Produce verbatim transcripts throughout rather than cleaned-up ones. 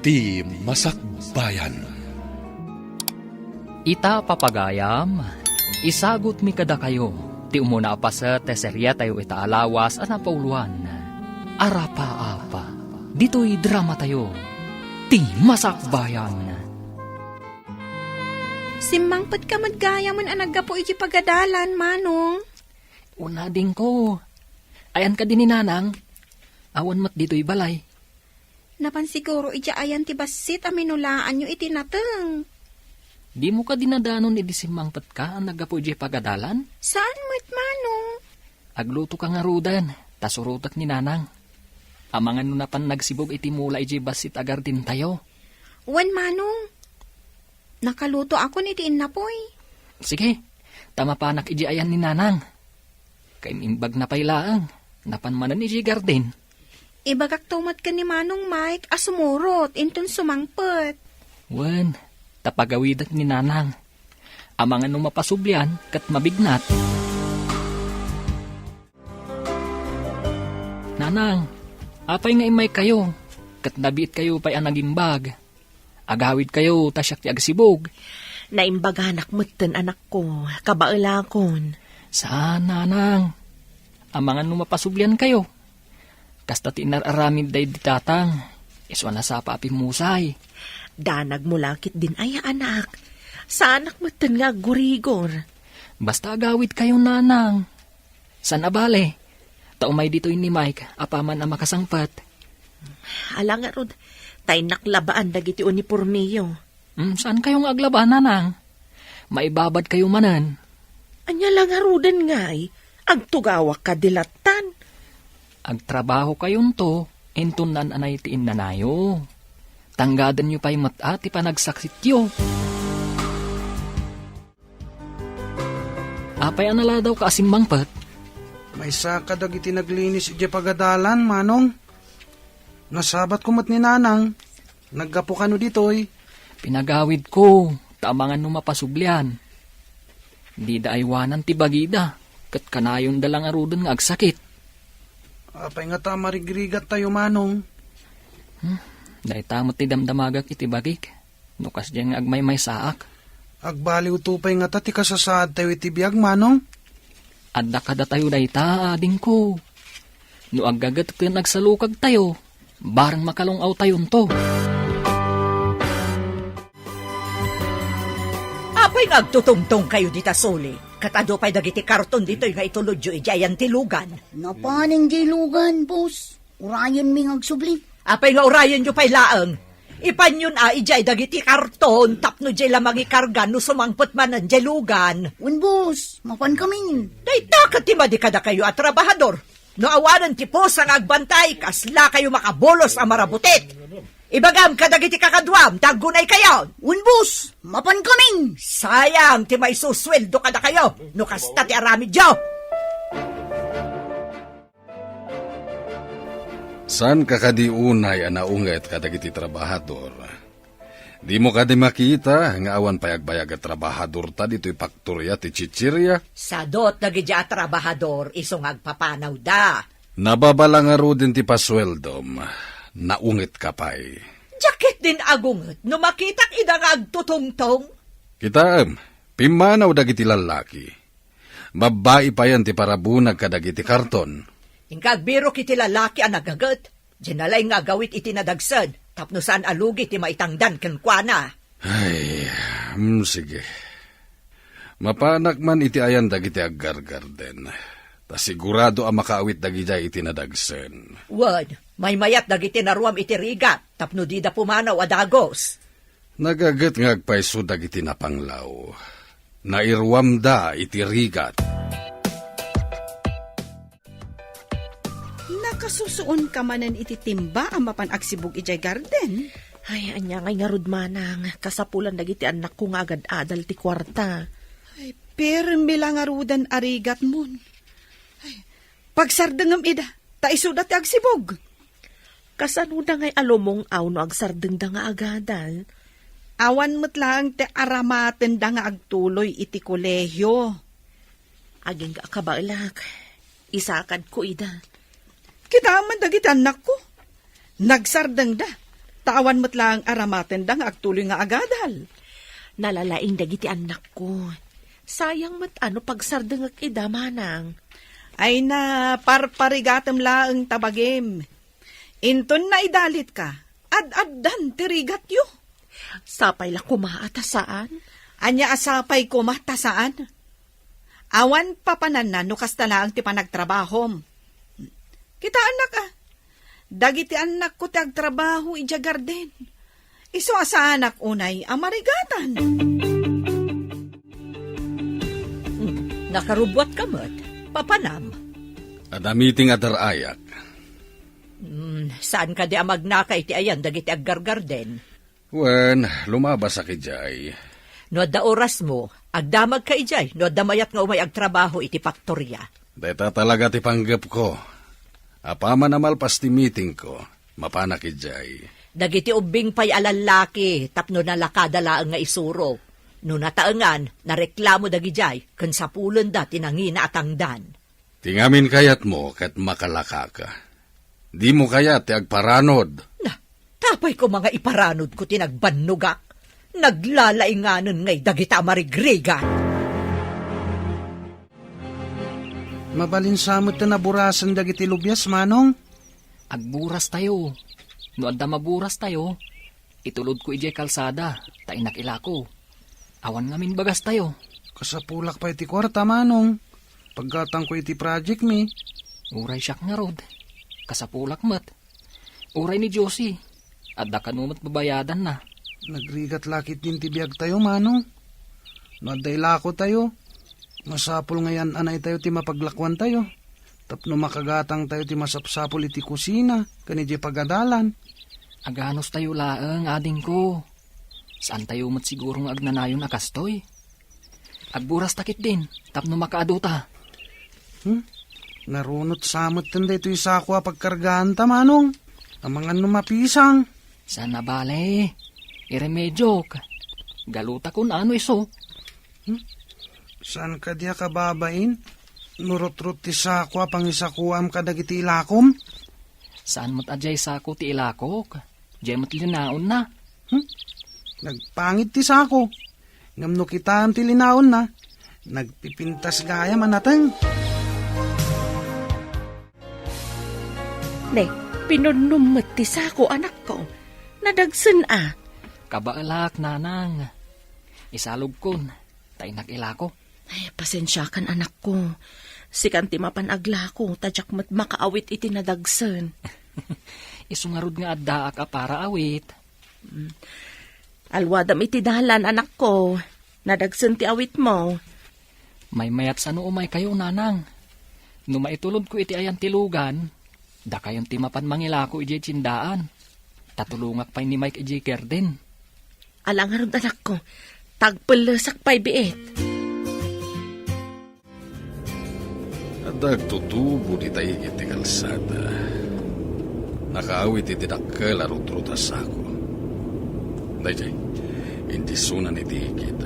Ti Masakbayan. Ita, papagayam, isagutmi kadakayo ti umuna a paset ti seriatayo ita a lawas a napauloan, Arapaap. Ditoy dramatayo, Ti Masakbayan. Simmangpetka met gayam a naggapu iti pagadalan, Manong. Una, adingko. Ayan kadi ni Nanang? Awan met ditoy balay. Napan siguro idiay ayan ti bassit a minulaanyo iti nateng. Dimo kadi nadanon idi simmangpetka a naggapu idiay pagadalan? Saan met, Manong. Aglutoka ngaruden, ta surotek ni Nanang. Amangan no napan nagsibug iti mula idiay bassit a gardentayo. Wen, Manong. Nakalutoakon iti innapoy. Sige, ta mapanak idiay ayan ni Nanang. Kaim-imbagna pay laeng, napan manen idiay garden. Ibagakto met ken ni Manong Mike a sumurot inton sumangpet. Wen, ta pagawidek ni Nanang. Amangan no mapasublian ket mabignat. Nanang, apay nga immaykayo, ket nabiitkayo pay a nagimbag? Agawidkayo ta siak ti agsibug. Naimbaganak metten, anakko, kabaelakon. Saan, Nanang. Amangan no mapasubliankayo. Kasta ti inar-aramid daydi tatang, isu a nasapa a pimmusay. Danag mo la ketdin aya, anak. Saanak metten nga aggurigor. Basta agawidkayo, Nanang. Saan a bale, ta umay ditoy ni Mike apaman a makasangpet. Ala ngarud, ta innak labaan dagiti unipormeyo. Hmm, saankayo nga aglaba, Nanang? Maibabadkayo manen. Ania la ngaruden ngay, agtugawak kadi lattan. Agtrabahokayonto, inton naan-anay ti innanayo. Tanggadenyo pay met a ti panagsaksityo. Apay a naladawka a simmangpet? Maysa kadagiti naglinis idiay pagadalan, Manong. Nasabatko met ni Nanang. Naggapu kano ditoy? Pinagawidko, ta amangan no mapasublian. Dida aywanan ti bagida, ket kanayonda la ngaruden nga agsakit. Apay ngata a marigrigattayo, Manong? Hmm, dayta met ti damdamagak iti bagik. No kasdiay nga agmaymaysaak. Agbaliwto pay ngata ti kasasaadtayo iti biag, Manong? Adda kadatayo dayta, adingko. No aggaget ken agsalukagtayo, bareng makalung-awtayonto. Apay nga agtutungtongkayo dita suli? Ket adu pay dagiti karton ditoy nga itulodyo idiay ayan ti lugan. Napanen diay lugan, boss. Urayenmi nga agsubli. Apay nga urayenyo pay laeng? Ipanyon a idiay dagiti karton tapno diay la mangikarga no sumangpet manen diay lugan. Wen, boss, mapankamin. Dayta ket ti madi kadakayo a trabahador. No awanen ti pusa nga agbantay, kaslakayo makabulos a marabutit. Ibagam kadagiti kakaduam ta aggunaykayo. Wen, boss, mapankamin. Sayang ti maisusueldo kadakayo no kasta ti aramidyo. Saanka kadi unay a naunget kadagiti trabahador? Dimo kadi makita nga awan pay agbayag a trabahadorta ditoy paktoria ti chichiria? Sadot dagiti a trabahador isu nga agpapanawda. Nababa la ngaruden ti pasueldom, naungetka pay. Diak ketdin agunget no makitak ida nga agtutungtong. Kitaem, pimmanaw dagiti lallaki. Babbai payen ti parabunag kadagiti karton. Inka agbirok iti lalaki a nagaget. Diay nalaing nga agawid iti nadagsen tapno saan a lugi ti maitangdan kenkuana. Ay, mm, sige. Mapanak man iti ayan dagiti aggargarden. Ta sigurado a makaawit dagidiay iti nadagsen. Wen, maymayat dagiti naruam iti rigat tapno dida pumanaw a dagus. Nagaget nga agpayso dagiti napanglaw. Nairuamda iti rigat. Nakasusuonka manen iti timba a mapan agsibug idiay garden? Ay, ania ngay ngarud, manang, kasapulan dagiti annakko nga agad-adal ti kuarta. Ay, permi la ngaruden a rigatmon. Ay, pagsardengem ida. Ta isuda ti agsibug. Kasanoda ngay a lumung-aw no agsardengda nga agadal? Awan met laeng ti aramatenda nga agtuloy iti kolehio. Agingga a kabaelak, isakadko ida. Kitaem man dagiti annakko. Nagsardengda. ta awan met laeng aramatenda nga agtuloy nga agadal. Nalalaing dagiti annakko. Sayang met a no pagsardengek ida, manang. Ay na, parparigatem laeng ta bagim. Inton naidalitka, ad-addan ti rigatyo. Sapay la koma a ta saan? Ania a sapay koma ta saan? Awan papananna no kasta laeng ti panagtrabahom. Kitaennak a, dagiti annakko ti agtrabaho idiay garden. Isu a saanak unay a marigatan. Hmm, nakarubuatka met, papanam. Adda meeting a dar-ayak. Hmm, saan kadi a magnaka iti ayan dagiti aggargarden? Wen, lumabasak idiay. No adda orasmo, agdamagka idiay no adda mayat nga umay agtrabaho iti faktoria. Dayta talaga ti panggepko. Apaman a malpas ti meetingko, mapanak idiay. Dagiti ubbing pay a lallaki tapno nalakada laeng nga isurok. No nataengan, nareklamo dagidiay ken sapulenda ti nangina a tangdan. Ti ngamin kayatmo ket makalakaka. Dimo kayat ti agparanod. Na, tapay koma nga iparanodko ti nagbannogak. Naglalainganen ngay dagita a marigrigat. Mabalin sa met ti naburasen dagiti lubias, Manong? Agburas tayo. No adda maburas tayo, itulodko idiay kalsada, ta innak ilako. Awan ngamin bagas tayo. Kasapulak pay ti kuarta, Manong. Paggatangko iti project mi. Uray siak ngarud. Kasapulak met. Uray ni Josie. Adda kano met babayadanna. Nagrigat la ketdin ti biag tayo, Manong. No adda ilako tayo, masapul nga yan-anay tayo ti mapaglakuan tayo. Tapno makagatang tayo ti masapsapul iti kusina ken idiay pagadalan. Aganos tayo laeng, adingko. Saan tayo met siguro nga agnanayon a kastoy? Agburas ta ketdin, tapno makaadu ta. Hmm? Narunot sa met daytoy sako a pagkargaan ta, Manong. Amangan no mapisang. Saan a bale. Iremediok. Galuta kun ano isu. Hmm? Saan kadi a kababain? Nurutrot ti sako a pangisakuam kadagiti ilakom? Saan met a diay sako ti ilakok? Diay met linaonna. Hmm? Nagpangit ti sako. Ngem no kitaem ti linaonna, nagpipintas gayam a nateng. Ne, pinunnom met ti sako, anakko. Nadagsen a. Kabaelak, nanang. Isalogkon, ta innak ilako. Ay, pasensiakan, anakko. Sikan ti mapan aglako, ta diak met makaawit iti nadagsen. Isu ngarud nga addaak a para awit. Mm. Alwadam iti dalan, anakko. Nadagsen ti awitmo. Maymayat sano umaykayo, nanang. No maitulodko iti ayan ti lugan, dakayon ti mapan mangilako idiay tiendaan. Ta tulongak pay ni Mike idiay garden. Ala ngarud, anakko. Tagpellesak pay biit. Adda agtutubo dita igid ti kalsada. Nakaawit iti dakkel a rutrut a sako. Daydiay, indisunan iti igid.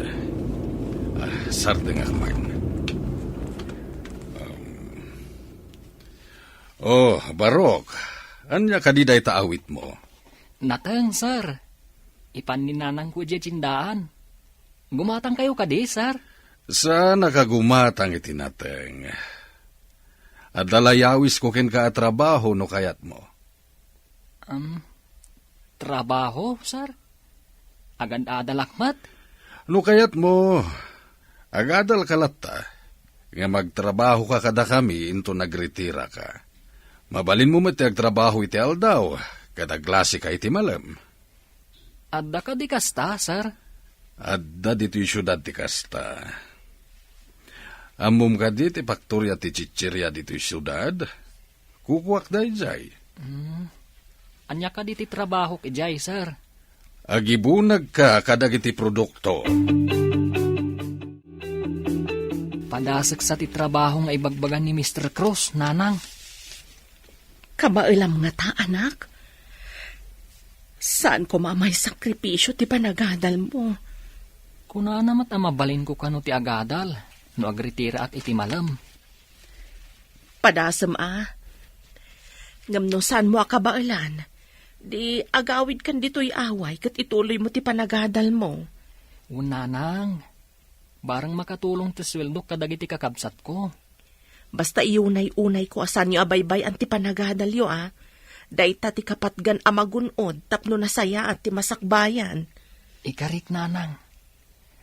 Ah, sardengak man. Um, oh, Barok, ania kadi dayta awitmo? Nateng, sir. Ipan ni nanangko idiay tiendaan. Gumatangkayo kadi, sir? Saannak a gumatang iti nateng. Adda la yawisko kenka a trabaho no kayatmo. Um, trabaho, sir? Agad-adalak met? No kayatmo, agadalka latta, nga magtrabahoka kadakami inton agritiraka. Mabalinmo met ti agtrabaho iti aldaw, ket aglasika iti malem. Adda kadi kasta, sir? Adda ditoy siudad ti kasta. Ammom kadi ti paktoria ti chicheria ditoy siudad? Kukuak daydiay. Hmm. Ania kadi ti trabahok idiay, sir? Agibunagka kadagiti produkto. Padasek sa ti trabaho nga ibagbaga ni Mister Cruz, nanang. Kabaelam ngata, anak? Saan koma a maisakripisio ti panagadalmo? Kunana met a mabalinko kano ti agadal no agritiraak iti malem. Padasem a. Ngem no saanmo a kabaelan, Di agawidkan ditoy away ket ituloymo ti panagadalmo. O, nanang, bareng makatulong ti sueldok kadagiti kakabsatko. Basta iyunay-unayko a saanyo a baybay-an ti panagadalyo, a. Dayta ti kapatgan a magun-od tapno nasayaat ti masakbayan. Ikarik, nanang.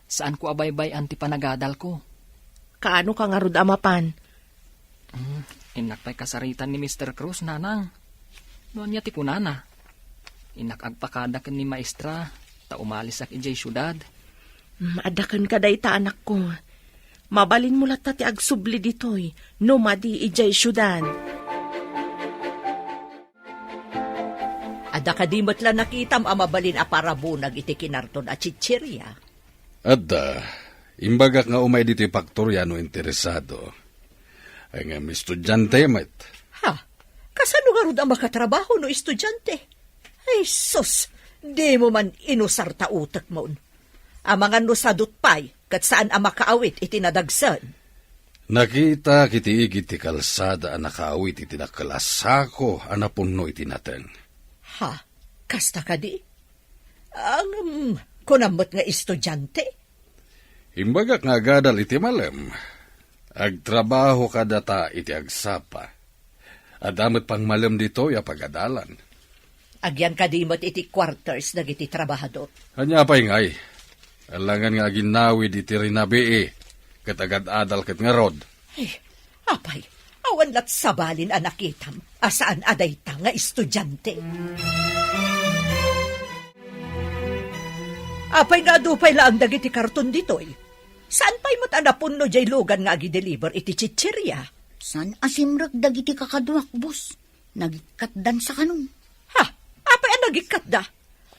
Saanko a baybay-an ti panagadalko. Kaano ka ngarud a mapan? Hmm, innak pay kasaritan ni Mister Cruz, nanang. No ania ti kunana? Innak agpakada ken ni maestra, ta umalisak idiay siudad. Hmm, adda kenka dayta, anakko. Mabalinmo latta ti agsubli ditoy, no madi idiay siudad. Adda kadi met la nakitam a mabalin a parabunag iti kinarton a chicheria? Adda. Imbagak nga umay ditoy faktoria no interesado. Ay nga, estudiante met. Ha? Kasano ngarud a makatrabaho no estudiante? Ay, sus! Dimo man inusar ta utekmon. Amangan no sadut pay, ket saan a makaawit iti nadagsen. Nakitak iti igid ti kalsada a nakaawit iti dakkel a sako a napunno iti nateng. Ha? Kasta kadi? Ngem, kunam met nga estudiante? Imbagak nga agadal iti malem. Agtrabaho kadata iti agsapa. Adda met pangmalem ditoy a pagadalan. Agyan kadi met iti quarters dagiti trabahador? Ania pay ngay? Alangan nga aginnawid iti rinabii, ket agad-adal ket ngarud. Ay, apay, awan lat sabalin a nakitam a saan a dayta nga estudiante. Apay nga adu pay laeng dagiti karton ditoy? Saan pay met a napunno diay lugan nga agideliver iti chicheria? Saan a simrek dagiti kakaduak, boss. Nagikkatdan sa kanon. Ha? Apay a nagikkatda?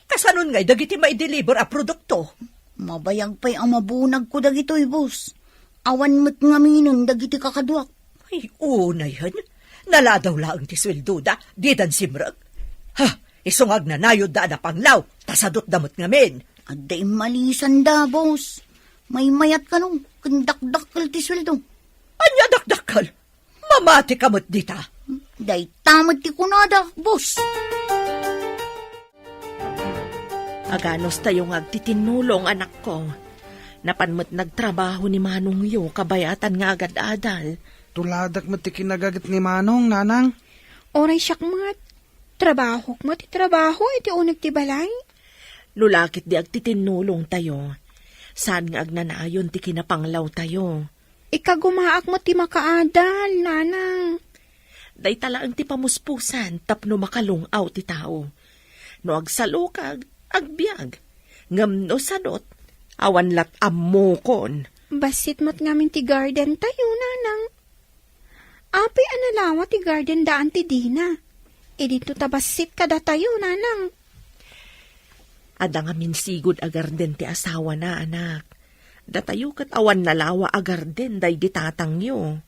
Kasanon ngay dagiti maideliver a produkto? Mabayag pay a mabunagko dagitoy, boss. Awan met ngaminen dagiti kakaduak. Ay, unay hen. Naladaw laeng ti sueldoda, didan simrek. Ha, isu nga agnanayodda a napanglaw, ta sadutda met ngamin. Adda immalisanda, boss. Maymayat kano, ken dakdakkel ti sueldo. Ania dakdakkel? Mamati ka met dita. Dayta met ti kunada, boss. Aganos tayo nga agtitinnulong, anakko. Napan met nagtrabaho ni manongyo kabayatan nga agad-adal. Tuladak met ti kinagaget ni manong, nanang. Uray siak met. Trabahok met ti trabaho iti uneg ti balay. No la ket di agtitinnulong tayo, saan nga agnanayon ti kinapanglaw tayo. Ikagumaak met ti makaadal, nanang. Dayta laeng ti pamuspusan tapno makalung-aw ti tao. No agsalukag, agbiag. Ngem no sadot, awan lat ammokon. Bassit met ngamin ti garden tayo, nanang. Apay a nalawa ti garden daan ti dina? Idinto ta bassit kadatayo, nanang. Adda ngamin sigud a garden ti asawana, anak. Datayo ket awan nalawa a garden daydi tatangyo.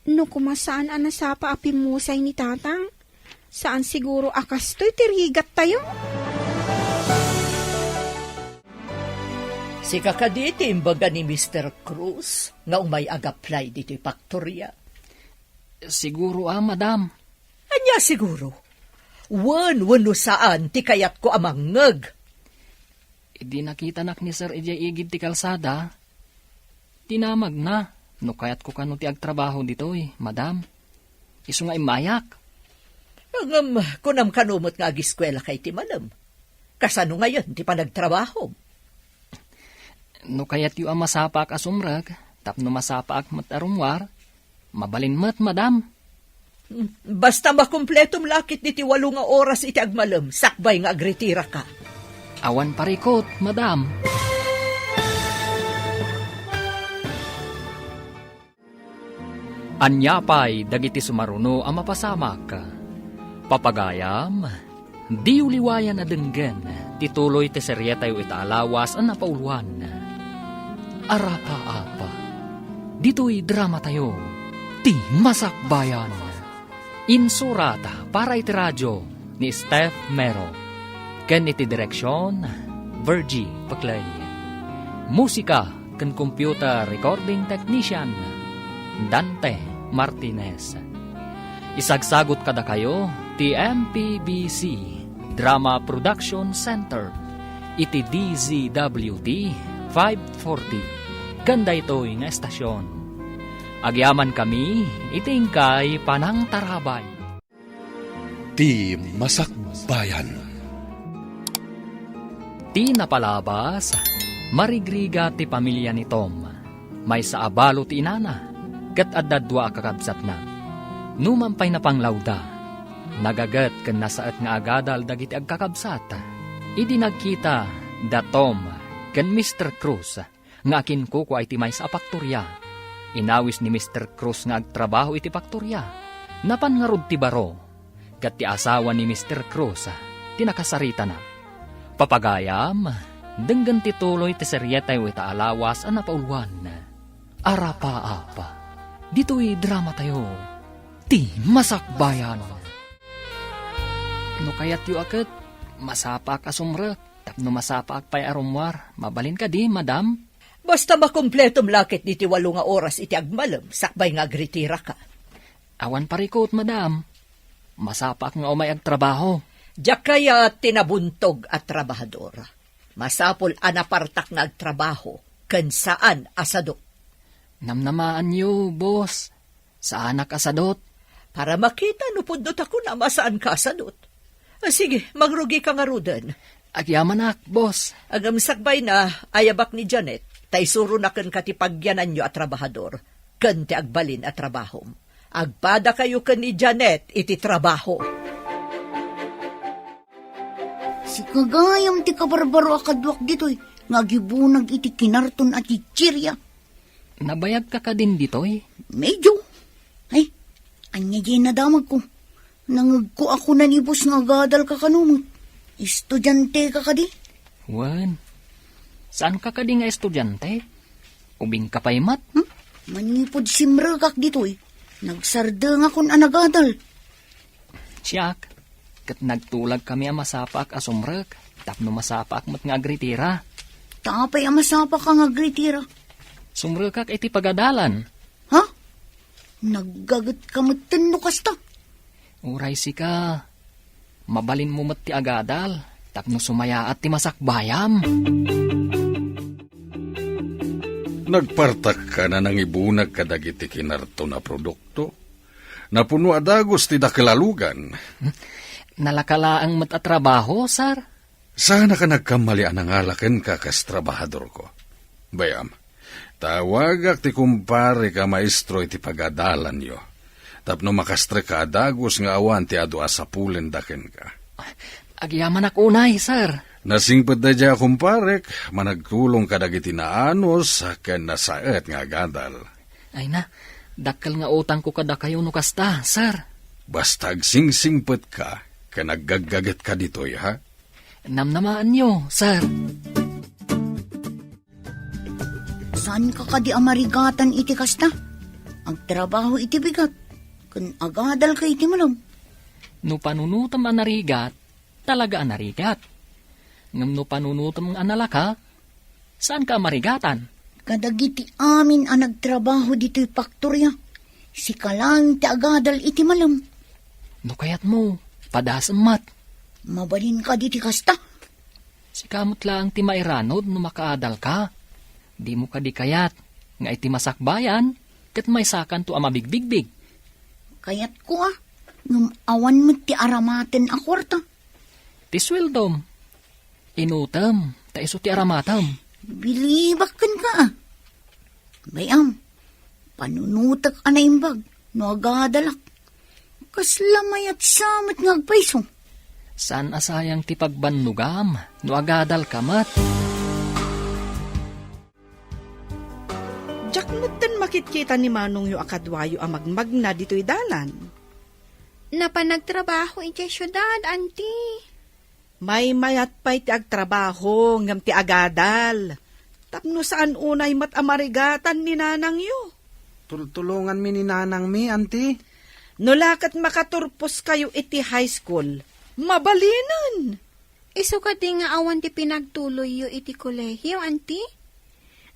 No koma saan a nasapa a pimmusay ni tatang, saan siguro a kastoy ti rigattayo. Sika kadi ti imbaga ni Mister Cruz nga umay ag-apply ditoy faktoria? Siguro a, madam. Ania siguro? Wen, wenno saan ti kayatko a mangngeg? Idi nakitanak ni Sir idiay igid ti kalsada, dinamagna no kayatko kano ti agtrabaho ditoy, madam. Isu nga immayak. Ngem, kunam kano met nga agiskuelaka iti malem. Kasano ngayen ti panagtrabahom? No kayatyo a masapaak a sumrek tapno masapaak met a rummuar, mabalin met, madam. Basta makumpletom la ketdi ti walo nga oras iti agmalem sakbay nga agritiraka. Awan parikut, madam. Ania pay dagiti sumaruno a mapasamak? Papagayam, diyo liwayan a denggen ti tuloy ti serietayo ita a lawas a napauloan, Arapa Apa. Ditoy dramatayo, Ti Masakbayan. Insurat para iti radio ni Steph Mero, ken iti direksion, Virgie Peclay. Musika ken computer recording technician, Dante Martinez. Isagsagut kadakayo ti M P B C, Drama Production Center iti D Z W T five forty ken daytoy nga estasion. Agyamankami iti inkay panangtarabay. Ti Masakbayan. Ti napalabas, marigrigat ti pamilia ni Tom. Maysa a balo ti inana, ket adda dua a kakabsatna. Numan pay napanglawda, nagaget ken nasaet nga agadal dagiti agkakabsat. Idi nagkita da Tom ken Mister Cruz nga akinkukua iti maysa a paktoria, inawis ni Mister Cruz nga agtrabaho iti paktoria. Napan ngarud ti baro, ket ti asawa ni Mister Cruz ti nakasaritana. Papagayam, denggen ti tuloy ti serietayo ita a lawas a napauluan. Arapaap. Ditoy dramatayo, Ti Masakbayan. No kayatyo a ket, masapaak a sumrek, tapno masapaak pay a rummuar. Mabalin kadi, madam? Basta makumpletom la ket diti walo nga oras iti agmalem, sakbay nga agritiraka. Awan parikut, madam. Masapaak nga umay agtrabaho. Diak kayat ti nabuntog a trabahador. Masapul a napartak nga agtrabaho ken saan a sadut. Namnamaanyo, boss. Saanak a sadut. Para makita no pudno ta kunam a saanka a sadut. Ah, sige, mangrugika ngaruden. Agyamanak, boss. Ngem sakbay na, ayabak ni Janet, ta isuronak kenka ti pagyananyo a trabahador, ken ti agbalin a trabahom. Agpadakayo ken ni Janet iti trabaho. Sika gayam ti kabarbaro a kaduak ditoy nga agibunag iti kinarton a chichiria. Nabayagka kadin ditoy? Medyo. Ay, ania diay nadamagko? Nangegko a kuna ni boss nga agadalka kano met. Estudianteka kadi? Wen, saanka kadi nga estudiante? Ubingka pay met? Hmm? Manipud simrekak ditoy, nagsardengakon a nagadal. Siak, ket nagtulagkami a masapaak a sumrek, tapno masapaak met nga agritira. Ta apay a masapaak nga agritira? Sumrekak iti pagadalan. Ha? Naggagetka metten no kasta? Uray sika, mabalinmo met ti agadal, tapno sumayaat ti masakbayam. Nagpartakka a nangibunag kadagiti kinarton a produkto. Napuno a dagus ti dakel a lugan. Nalaka laeng met a trabaho, sir? Saanak a nagkammali a nangala kenka kas trabahadorko. Bay-am, tawagak ti kumparek a maestro iti pagadalanyo, tapno makastrek a dagus nga awan ti adu a sapulenda kenka. Agyamanak unay, sir. Nasingpet daydiay a kumparek, managtulong kadagiti naanus ken nasaet nga agadal. Ay na, dakkel nga utangko kadakayo no kasta, sir. Basta agsingsingpetka ken aggaggagetka ditoy, ha? Namnamaanyo, sir. Saanka kadi a marigatan iti kasta? Agtrabaho iti bigat, ken agadalka iti malem. No panunotem a narigat, talaga a narigat. Ngem no panunotem a nalaka, saanka a marigatan? Kadagiti amin a nagtrabaho ditoy paktoria, sika laeng ti agadal iti malem. No kayatmo, padasem met. Mabalin kadi ti kasta? Sika met laeng ti mairanod no makaadalka. Dimo kadi kayat nga iti masakbayan, ket maysakanto a mabigbigbig? Kayatko a, ngem awan met ti aramaten a kuarta. Ti sueldom, inutem, ta isu ti aramatem. Bilibak kenka a. Bay-am, panunotek a naimbag no agadalak. Kasla mayat sa met nga agpayso. Saan a sayang ti pagbannogam no agadalka met? Diak metten makitkita ni manongyo a kaduayo a magmagna ditoy dalan. Napan nagtrabaho idiay siudad, Auntie. Maymayat pay ti agtrabaho ngem ti agadal. Tapno saan unay met a marigatan ni nanangyo. Tultulonganmi ni nanangmi, Auntie. No la ket makaturposkayo iti high school, mabalinen. Isu kadi nga awan ti pinagtuloyyo iti kolehio, Auntie?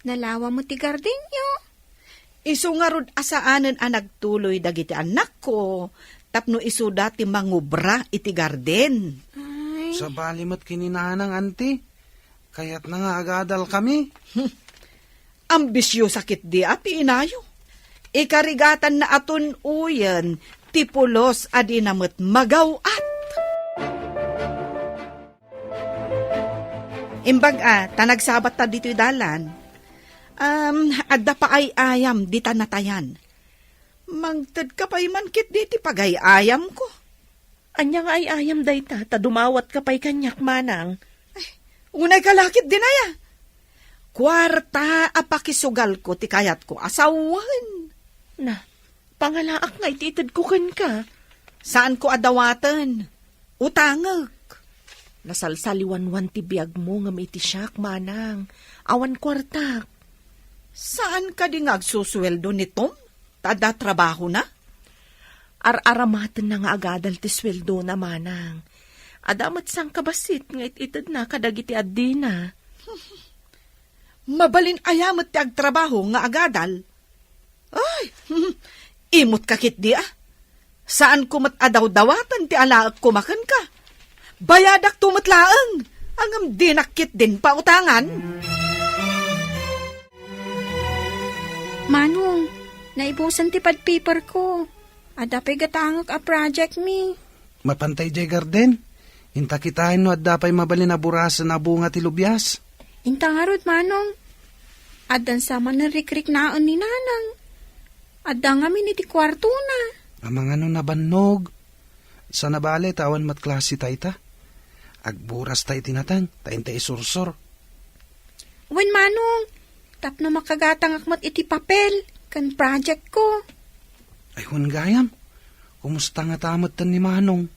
Nalawa met ti gardenyo. Isu ngarud a saanen a nagtuloy dagiti annakko tapno isuda ti mangubra iti garden. Ay, Sabali met ken ni Nanang, anti. Kayatna nga agadalkami. Ambisiosa ketdi a ti inayo. Ikarigatanna a tun-oyen ti pulos a dina met magaw-at. Imbag a, ta nagsabatta ditoy dalan. Um, adda paay-ayam dita natayan. Mangtedka pay man ketdi ti pagay-ayamko. Ania nga ay-ayam dayta, ta dumawatka pay kaniak, Manang? Ay, unayka la ketdin aya. Kuarta a pakisugalko ti kayatko a sawen. Na, pangalaak nga iti itedko kenka. Saanko a dawaten. Utangek. Nasalsaliwanwan ti biagmo ngem iti siak, Manang. Awan kuartak. Saan kadi nga agsusueldo ni Tom? Ta adda trabahona? Ar-aramatenna nga agadal ti sueldona, Manang. Adda met sangkabassit nga it-itedna kadagiti addina. Mabalin aya met ti agtrabaho nga agadal? Ay, imotka ketdi a. Saanko met a dawdawaten ti alaekko makenka. Bayadakto met laeng, ngem dinak ketdin pautangan. Manong, naibusen ti pad paper ko. Adda pay gatangek a project mi. Mapanta idiay garden. Inta kitaen no adda pay mabalin a burasen a bunga ti lubias. Inta ngarud, Manong. Addan sa manen rikriknaen ni Nanang. Adda ngamin iti kuartona. Amangano nabannog. Sana bale ta awan met klase tayta. Agburasta iti nateng, ta inta isursor. Wen, Manong, tapno makagatangak met iti papel ken project ko. Ay, wen gayam, kumusta ngata metten ni Manong?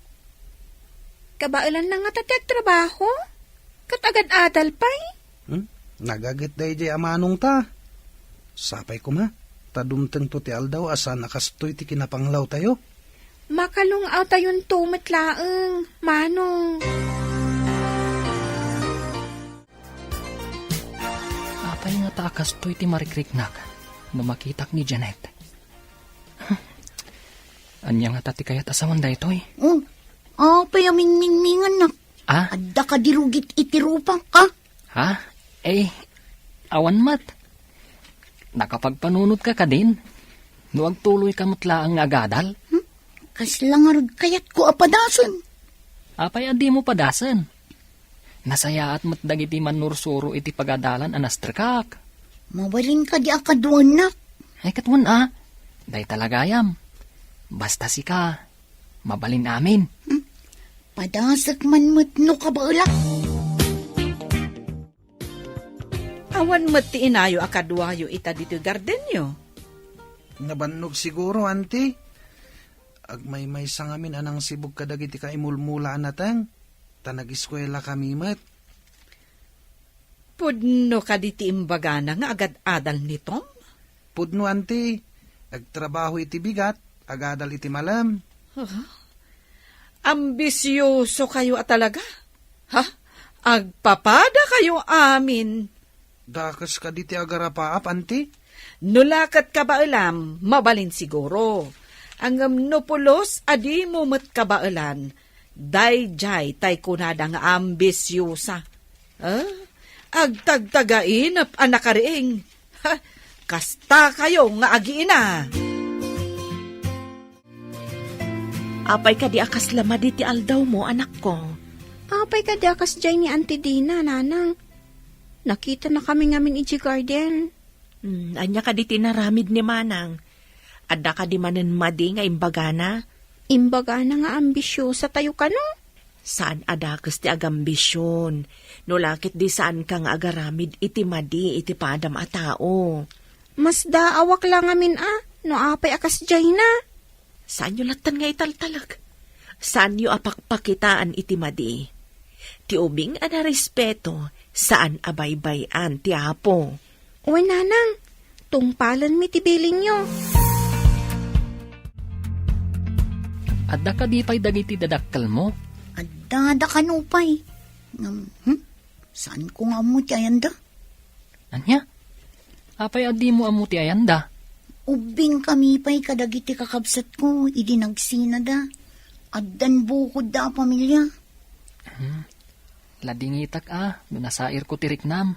Kabaelanna ngata ti agtrabaho? Ket agad-adal pay? Hmm? Nagaget daydiay a Manongta. Sapay koma, ta dumtengto ti aldaw a saan a kastoy ti kinapanglawtayo. Makalung-awtayonto met laeng, Manong. Apay ngata a kastoy ti marikriknak no makitak ni Janet? Ania ngata ti kayat a sawen daytoy? Oh, apay a mingmingmingannak? Ah? Adda kadi rugit iti rupak, ah? Ha? Eh, awan met. Nakapagpanunotka kadin? No agtuloyka met laeng nga agadal? Hmm? Kasla ngarud kayatko a padasen. Apay a dimo padasen? Nasayaat met dagiti mannursuro iti pagadalan a nastrekak. Mabalin kadi a kaduaennak? Ay, ket wen a. Dayta la gayam. Basta sika, mabalin amin. Hmm? Padasek man met no kabaelak. Awan met ti inayo a kaduayo ita ditoy gardenyo? Nabannog siguro, anti. Agmaymaysa ngamin a nangsibog kadagiti kaimulmula a nateng, ta nagiskuelakami met. Pudno kadi ti imbagana nga agad-adal ni Tom? Pudno, anti. Agtrabaho iti bigat, agadal iti malem. Ah, ambisiosokayo a talaga. Ha? Agpapadakayo amin. Dakes kadi ti agarapaap, anti? No la ket kabaelam, mabalin siguro. Ngem no pulos a dimo met kabaelan, daydiay tay kunada nga ambisiosa. Ah, agtagtagainep a nakariing. Ha, kastakayo nga agiina. Apay kadi a kasla madi ti aldawmo, anakko? Apay kadi a kasdiay ni Auntie Dina, Nanang? Nakitanakami ngamin idiay garden. Hmm, ania kadi ti inaramid ni Manang? Adda kadi manen madi nga imbagana? Imbagana nga ambisiosatayo kano? Saan a dakes ti agambision, no la ket di saanka nga agaramid iti madi iti padam a tao. Masdaawak la ngamin a, no apay a kasdiayna. Saanyo latten nga italtalek. Saanyo a pakpakitaan iti madi. Ti ubing a narespeto, saan a baybay-an ti Apo. Wen, Nanang, tungpalenmi ti bilinyo. Adda kadi pay dagiti dadakkelmo? Adda, adda kano pay. Ngem, hmm? Saanko nga ammo ti ayanda? Ania? Apay a dimo ammo ti ayanda? Ubbingkami pay kadagiti kakabsatko idi nagsinada. Addan bukodda a pamilia. Hmm. Ladingitak a, no nasairko ti riknam.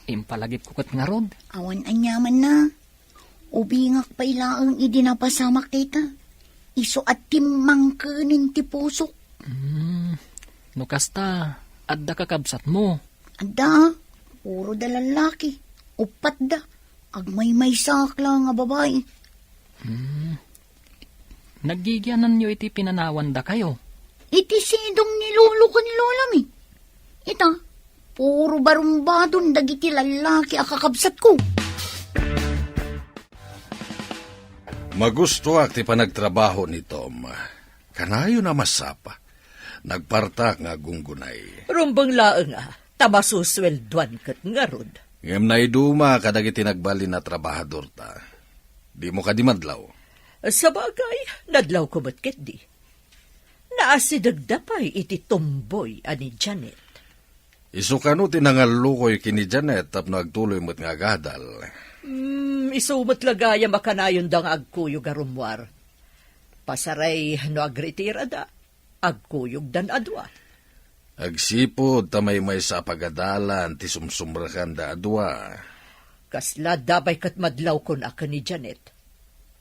Impalagipko ket ngarud. Awan aniamanna. Ubingak pay laeng idi napasamak dayta. Isu a timmangkenen ti pusok. Hmm. No kasta, adda kakabsatmo? Adda, puro da lallaki. Uppat da. Agmaymaysaak laeng a babai. Hmm. Naggigiananyo iti pinanawandakayo? Iti sidong ni lolo ken lolami. Ita, puro barumbadon dagiti lallaki a kakabsatko. Magustoak ti panagtrabaho ni Tom. Kanayon a masapa. Nagpartak nga agunggunay. Rumbeng laeng a, ta masusueldoan ket ngarud. Ngem naiduma kadagiti nagbalin a trabahadorta. Dimo kadi madlaw? Sabagay, nadlawko met ketdi. Naasidegda pay iti tumboy a ni Janet. Isu kano ti nangallukoy ken ni Janet tapno agtuloy met nga agadal? Hmm, isu met la gayam a kanayonda nga agkuyog a rummuar. Pasaray no agretirada, agkuyogdan a dua. Agsipud ta maymaysa a pagadalan ti sumsumrekanda a dua. Kasla adda pay ket madlawkon a ken ni Janet.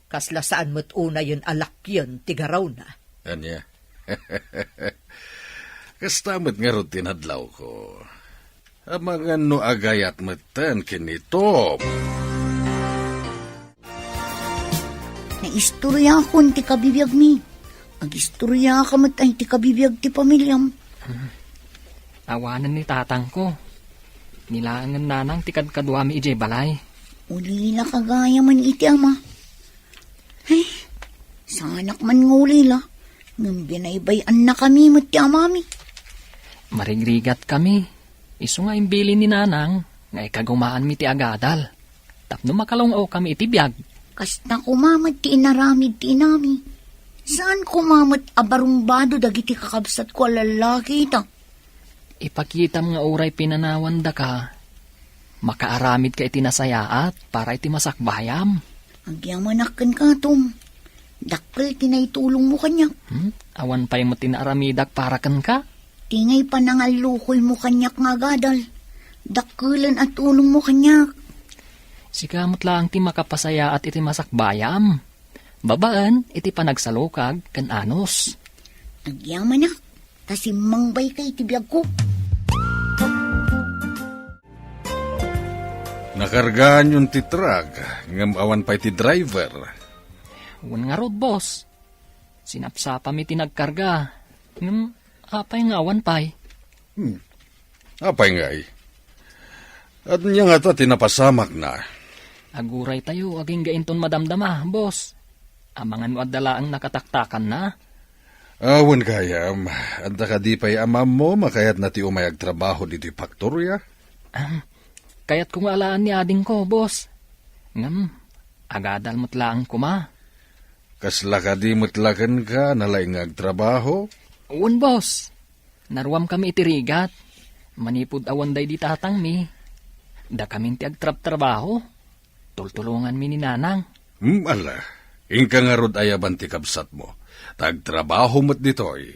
Kasla saan met unayen a lakyen ti garawna. Ania? Kasta met ngarud ti nadlawko. Amangan no agayat metten ken ni Tom. Naistoriakon ti kabibiagmi. Agistoriaka met ay ti kabibiag ti pamiliam. Awanen ni tatangko. Nilaengen nanang ti kadkaduami idiay balay. Ulila ka gayam iti ama. Ay, saanak man nga ulila. Ngem binaybay-annakami met ti amami. Marigrigatkami. Isu nga imbilin ni nanang nga ikagumaanmi ti agadal tapno makalung-awkami iti biag. Kasta koma met ti inaramid ti inami. Saan koma met a barumbado dagiti kakabsatko a lallaki ita? Ipakitam nga uray pinanawandaka, makaaramidka iti nasayaat para iti masakbayam. Agyamanak kenka, Tom. Dakkel ti naitulongmo kaniak. Hmm? Awan pay met ti naaramidak para kenka? Ti ngay panangallukoymo kaniak nga agadal. Dakkelen a tulongmo kaniak. Sika met laeng ti makapasayaat iti masakbayam. Babaen iti panagsalukag ken anus. Agyamanak, ta simmangbayka iti biagko. Nakargaanyon ti truck, ngem awan pay ti driver. Wen ngarud, boss. Sinapsapami ti nagkarga. Ngem apay nga awan pay? Hmm. Apay ngay? Ania ngata ti napasamakna? Aguraytayo agingga inton madamdama, boss. Amangan no adda laeng nakataktakanna? Awan gayam. Adda kadi pay amammo makayatna ti umay agtrabaho ditoy faktoria? Ahem. Kayatko nga alaen ni adingko, boss. Ngem, agadal met laeng koma. Kasla kadi met la kenka nalaing nga agtrabaho? Wen, boss. Naruamkami iti rigat. Manipud awan daydi tatangmi, dakamin ti agtrabtrabaho. Tultulonganmi ni nanang. Hmm, ala. Inka ngarud ayaban ti kabsatmo. Ta agtrabaho met ditoy.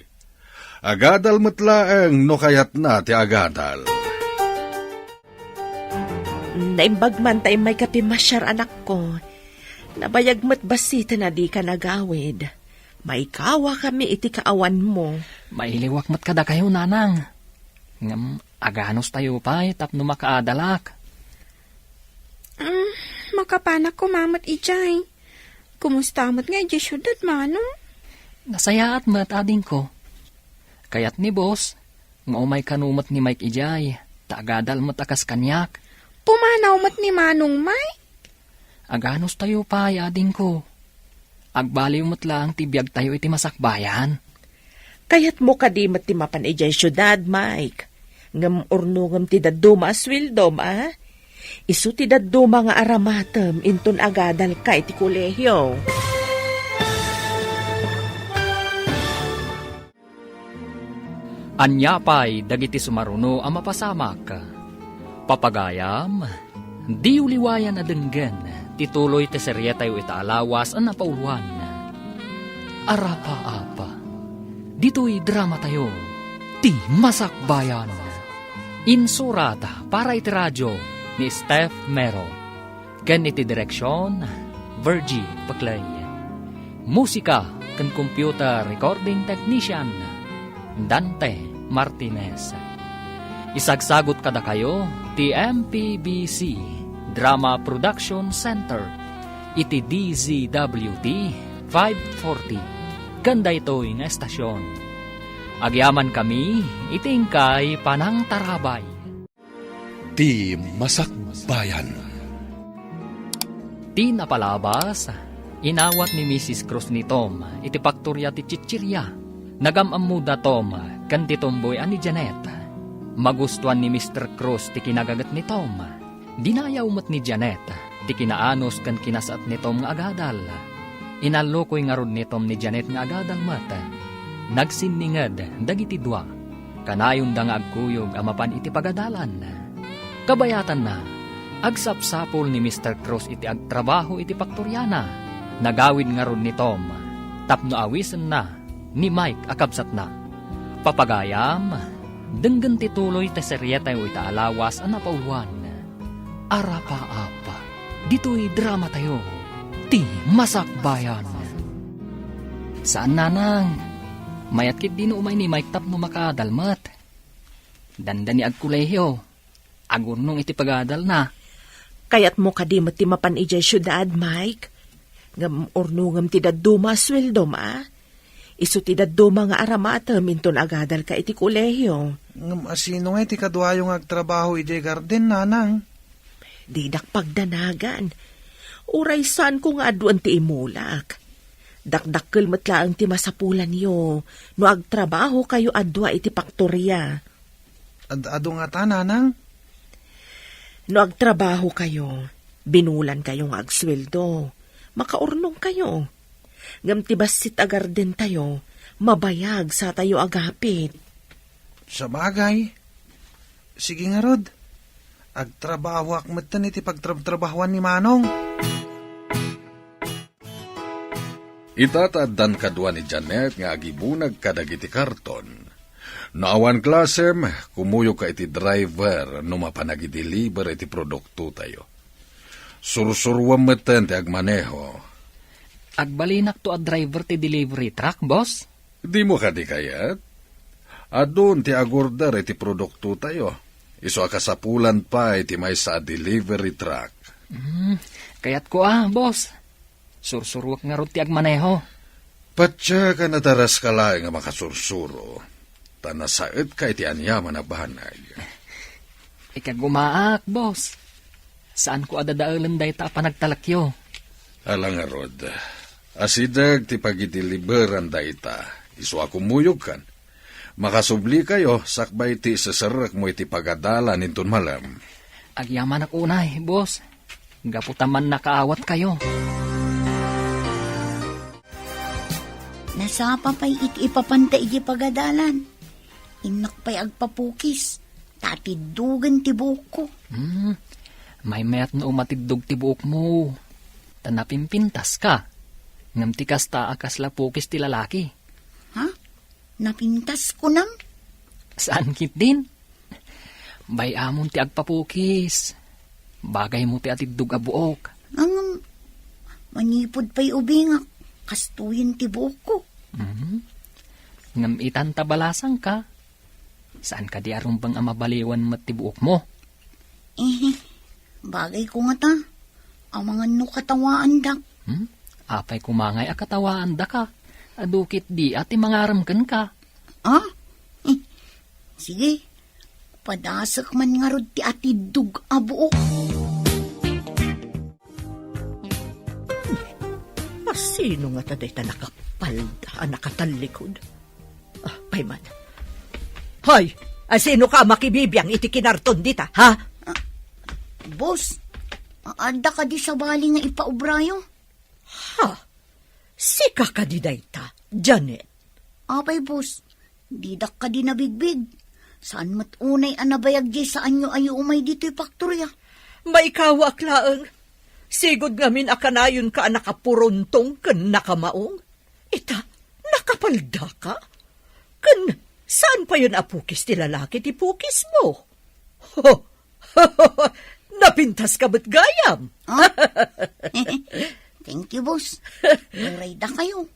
Agadal met laeng no kayatna ti agadal. Naimbag man ta immayka pimmasiar, anakko. Nabayag met bassit a dika nagawid. Maikawakami iti kaawanmo. Mailiwak met kadakayo, nanang. Ngem aganustayo pay tapno makaadalak. Mm, makapanak koma met idiay. Kumusta met nga idiay siudad, manong? Nasayaat met, adingko. Kayat ni boss nga umay kano met ni Mike idiay, ta agadal met a kas kaniak. Pumanaw met ni Manong Mike? Aganustayo pay, adingko. Agbaliw met laeng ti biagtayo iti masakbayan. Kayatmo kadi met ti mapan idiay siudad, Mike? Ngem urnongem ti dadduma a sueldom, a? Isu ti dadduma nga aramatem inton agadalka iti kolehio. Ania pay dagiti sumaruno a mapasamak? Papagayam, diyo liwayan a denggen ti tuloy ti serietayo ita a lawas a napauluan, Arapaap. Ditoy dramatayo, Ti Masakbayan. Insurat para iti radio ni Steph Mero. Ken iti direksion, Virgie Peclay. Musika ken computer recording technician, Dante Martinez. Isagsagut kadakayo ti M P B C Drama Production Center iti D Z W T five forty ken daytoy nga estasion. Agyamankami iti inkay panangtarabay. Ti Masakbayan. Ti napalabas, inawat ni Missus Cruz ni Tom iti paktoria ti chichiria. Nagam-ammoda Tom ken ti tomboy a ni Janet. Magustuan ni Mister Cruz ti kinagaget ni Tom. Dinayaw met ni Janet ti kinaanus ken kinasaet ni Tom nga agadal. Inallukoy ngarud ni Tom ni Janet nga agadal met. Nagsinninged dagiti dua. Kanayonda nga agkuyog a mapan iti pagadalan. Kabayatanna, agsapsapul ni Mister Cruz iti agtrabaho iti paktoriana. Nagawid ngarud ni Tom tapno awisenna ni Mike a kabsatna. Papagayam, denggen ti tuloy ti serietayo ita a lawas a napauluan. Arapaap, ditoy dramatayo, Ti Masakbayan. Saan, nanang. Mayat ketdi no umay ni Mike tapno makaadal met. Dandani agkolehiyo. Agurnong iti pagadalna. Kayatmo kadi met ti mapan idiay siudad, Mike? Ngem urnongem ti dadduma a sueldom, a? Isu ti dadduma nga aramatem inton agadalka iti kolehio. Ngem asino ngay ti kaduayo nga agtrabaho idiay garden, nanang? Didak pagdanagan. Uray saanko nga aduen ti imulak. Dakdakkel met laeng ti masapulanyo no agtrabahokayo a dua iti paktoria. Ad-, adu ngata, nanang? No agtrabahokayo, binulankayo nga agsueldo, makaurnongkayo. Ngem ti bassit a gardentayo, mabayag satayo agapit. Sabagay. Sige ngarud, agtrabahoak metten iti pagtrabtrabahoan ni Manong. Ita ta addan kadua ni Janet nga agibunag kadagiti karton. No awan klasem, kumuyogka iti driver no mapan agideliver iti produktotayo. Sursuruem metten ti agmaneho. Agbalinakto a driver ti delivery truck, boss? Dimo kadi kayat? Adun ti agorder iti produktotayo. Isu a kasapulan pay ti maysa a delivery truck. Hmm, kayatko a, boss. Sursuruek ngarud ti agmaneho. Patse ka nadaras ka laeng a makasursuro, ta nasaetka iti aniaman a banag. Ikagumaak, boss. Saanko a dadaelen dayta a panagtalekyo. Ala ngarud, asideg ti pagideliveran dayta, isu a kumuyogkan. Makasublikayo sakbay ti iseserrekmo iti pagadalan inton malem. Agyamanak unay, boss. Gapu ta mannakaawatkayo. Nasapa pay iti ipapanta iti pagadalan. Innak pay agpapukis, ta atiddogen ti buokko. Hmm, maymayat no umatiddog ti buokmo. Ta napimpintaska. Ngem ti kasta a kasla pukis ti lalaki. Ha? Napintas kunam? Saan ketdin? Bay-amon ti agpapukis. Bagaymo ti atiddog a buok. Ngem, manipud pay ubingak, kastoyen ti buokko. Mhm. Ngem itan ta balasangka, saan kadi a rumbeng a mabaliwan met ti buokmo? Eh, bagayko ngata. Amangan no katawaandak. Hmm? Apay koma ngay a katawaandaka? Adu ketdi a ti mangarem kenka. Ah? Eh, sige. Padasek man ngarud ti atiddog a buok. Asino ngata dayta nakapalda a nakatallikod? Ah, pay man. Hoy, asino ka a makibibiang iti kinarton dita, ha? Ah, boss, a-, adda kadi sabali nga ipaubrayo? Ha? Sika kadi dayta, Janet? Apay, boss, didak kadi nabigbig. Saan met unay a nabayag diay saanyo a umay ditoy paktoria? Maikawaak laeng. Sigud ngamin a kanayonka a nakapuruntong ken nakamaong. Ita, nakapaldaka? Ken Saan payen a pukis ti lalaki ti pukismo? Napintaska met gayam. Ah? Thank you, boss. Uray dakayo.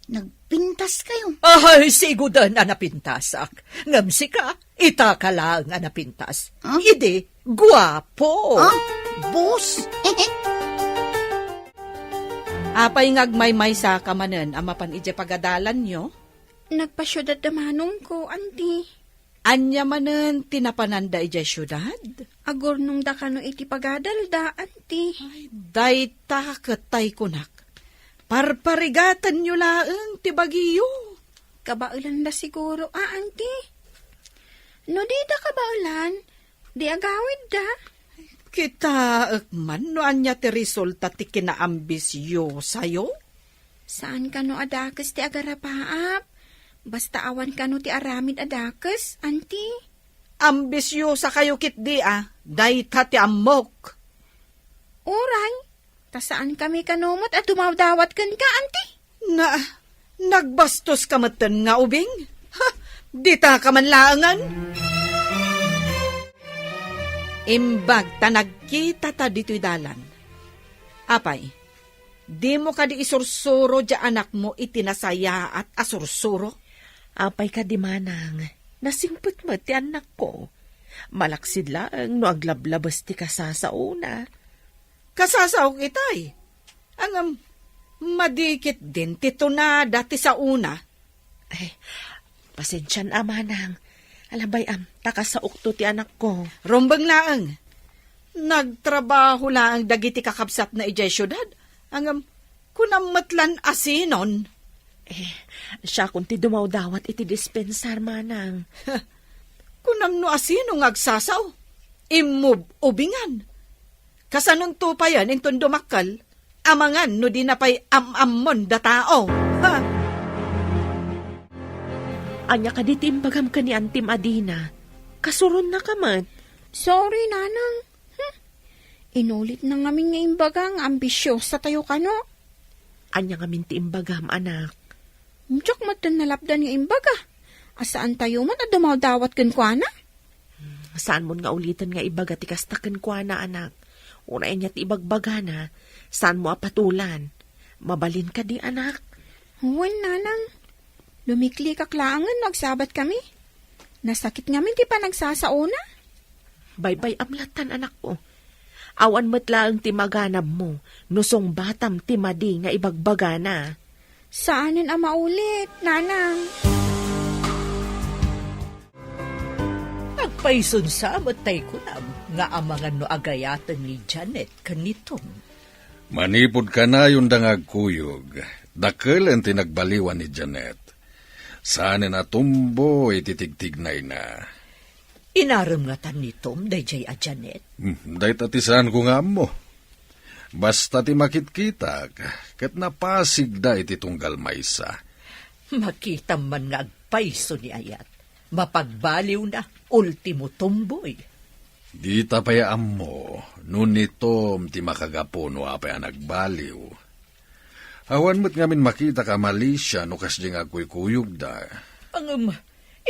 Nagpintaskayo. Ay, sigoden a napintasak. Ngem sika, itaka laeng a napintas. Ah? Idi, guapo. Ah? Boss? Apay nga agmaymaysaka manen a mapan idiay pagadalanyo? Nagpasiudad da manongko, anti. Ania manen ti napananda idiay siudad? Agurnongda kano iti pagadalda, anti. Ay, dayta ket tay kunak. Parparigatenyo laeng ti bagiyo. Kabaelan da siguro, a, anti? No dida kabaelan, di agawidda. Kitaek man no ania ti resulta ti kinaambisyosayo? Saan kano a dakes ti agarapaap. Basta awan kano ti aramid a dakes, anti. Ambisyosa kayo ketdi a, dayta ti ammok. Uray, ta saan kami kano met a dumawdawat kenka, anti? Na, nagbastoska metten nga ubing? Ha, dita ka man laengen? Imbag ta nagkita ta ditoy dalan. Apay, dimo kadi isursuro diay anakmo iti nasayaat a sursuro? Apay kadi manang, nasingpet met ti annakko. Malaksid laeng no aglablabes ti kasasaona. Kasasaok itay. Ngem, madi ketdin ti tunada ti saona. Ay, pasensian a manang. Ala bay-am, ta kasaokto ti anakko. Rumbeng laeng. Nagtrabaho laeng dagiti kakabsatna idiay siudad. Ngem, kunam met lan a sinon. Eh, siakon ti dumawdawat iti dispensar, manang. Kunam no a sino nga agsasao. Immub-ubingan. Kasanonto payen inton dumakkel, amangan no dina pay am-ammon da tao. Ha? Ania kadi ti imbagam ken ni Antim a dina? Kasuronnaka met. Sorry, Nanang. Hmm. Inulitna ngamin nga imbaga nga ambisiosa tayo kano. Ania ngamin ti imbagam, anak? Diak met nalapdan nga imbaga a saan tayo met a dumawdawat kenkuana. Hmm, saanmon nga uliten nga ibaga ti kasta kenkuana, anak. Uray ania ti ibagbagana, saanmo a patulan. Mabalin kadi, anak? Wen, Nanang. Lumiklikak laengen no agsabat kami. Nasakit ngamin ti panagsasaona. Baybay-am lattan, anakko. Awan met laeng ti maganabmo no sungbatam ti madi nga ibagbagana. Saanen a maulit, Nanang. Agpayson sa met tay kunam nga amangan no agayaten ni Janet ken ni Tom. Manipud kanayonda nga agkuyog, dakelen ti nagbaliwan ni Janet. Saanen a tumboy ti tigtignayna. Inarem ngatan ni Tom daydiay a Janet? Hmm, dayta ti saanko nga ammo. Basta ti makitkitak, ket napasigda iti tunggal maysa. Makitam man nga agpayso ni ayat. Mapagbaliwna, ultimo tumboy. Dita pay ammo no ni Tom ti makagapu no apay a nagbaliw. Awan met ngamin makitak a malisia no kasdi nga agkuykuyogda. Ngem,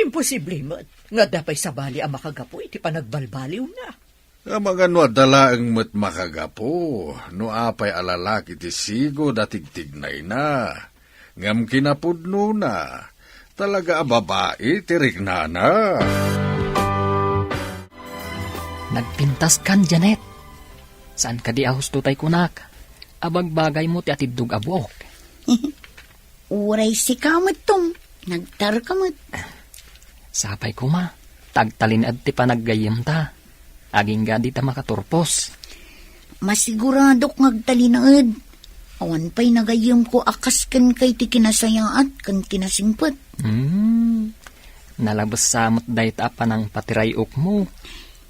imposible met nga adda pay sabali a makagapu iti panagbalbaliwna. Amangan no adda laeng met makagapu no apay a lalaki ti sigud a tigtignayna, ngem kinapudnona, talaga a babai ti riknana. Nagpintaskan, Janet. Saan kadi a husto tay kunak? Abagbagaymo ti atiddog a buok. Uray sika met, Tom. Nagtarka met. Sapay koma, ta agtalinaed ti panaggayyemta. Agingga dita makaturpos. Masiguradok nga agtalinaed. Awan pay nagayyemko a kas kenka iti kinasayaat ken kinasingpet. Hmm. Nalabes sa met dayta a panangpatiray-okmo.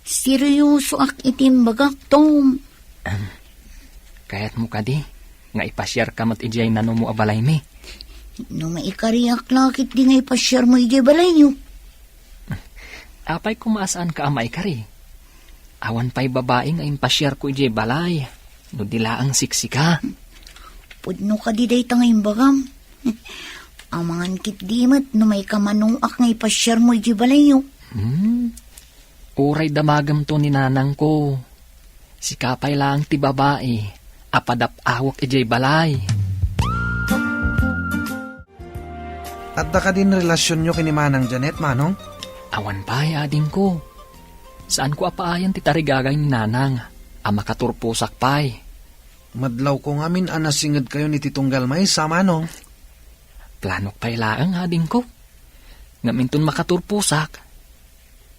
Seryosoak iti imbagak, Tom. Ahem. Kayatmo kadi nga ipasiarka met idiay nanumo a balaymi? No maikariak la ketdi nga ipasiarmo idiay balayyo. Apay koma a saanka a maikari? Awan pay babai nga impasiarko idiay balay no di laeng siksika. Pudno kadi dayta nga imbagam? Amangan ketdi met no maikamanuak nga ipasiarmo idiay balayyo. Hmm. Uray damagemto ni nanangko. Sika pay laeng ti babai a padap-awek idiay balay. Adda kadin relasionyo ken ni Manang Janet, Manong? Awan pay, adingko. Saanko a paayan ti tarigagay ni Nanang a makaturposak pay. Madlawko ngamin a nasingedkayon iti tunggal maysa, Manong. Planok pay laeng, adingko. Ngem inton makaturposak,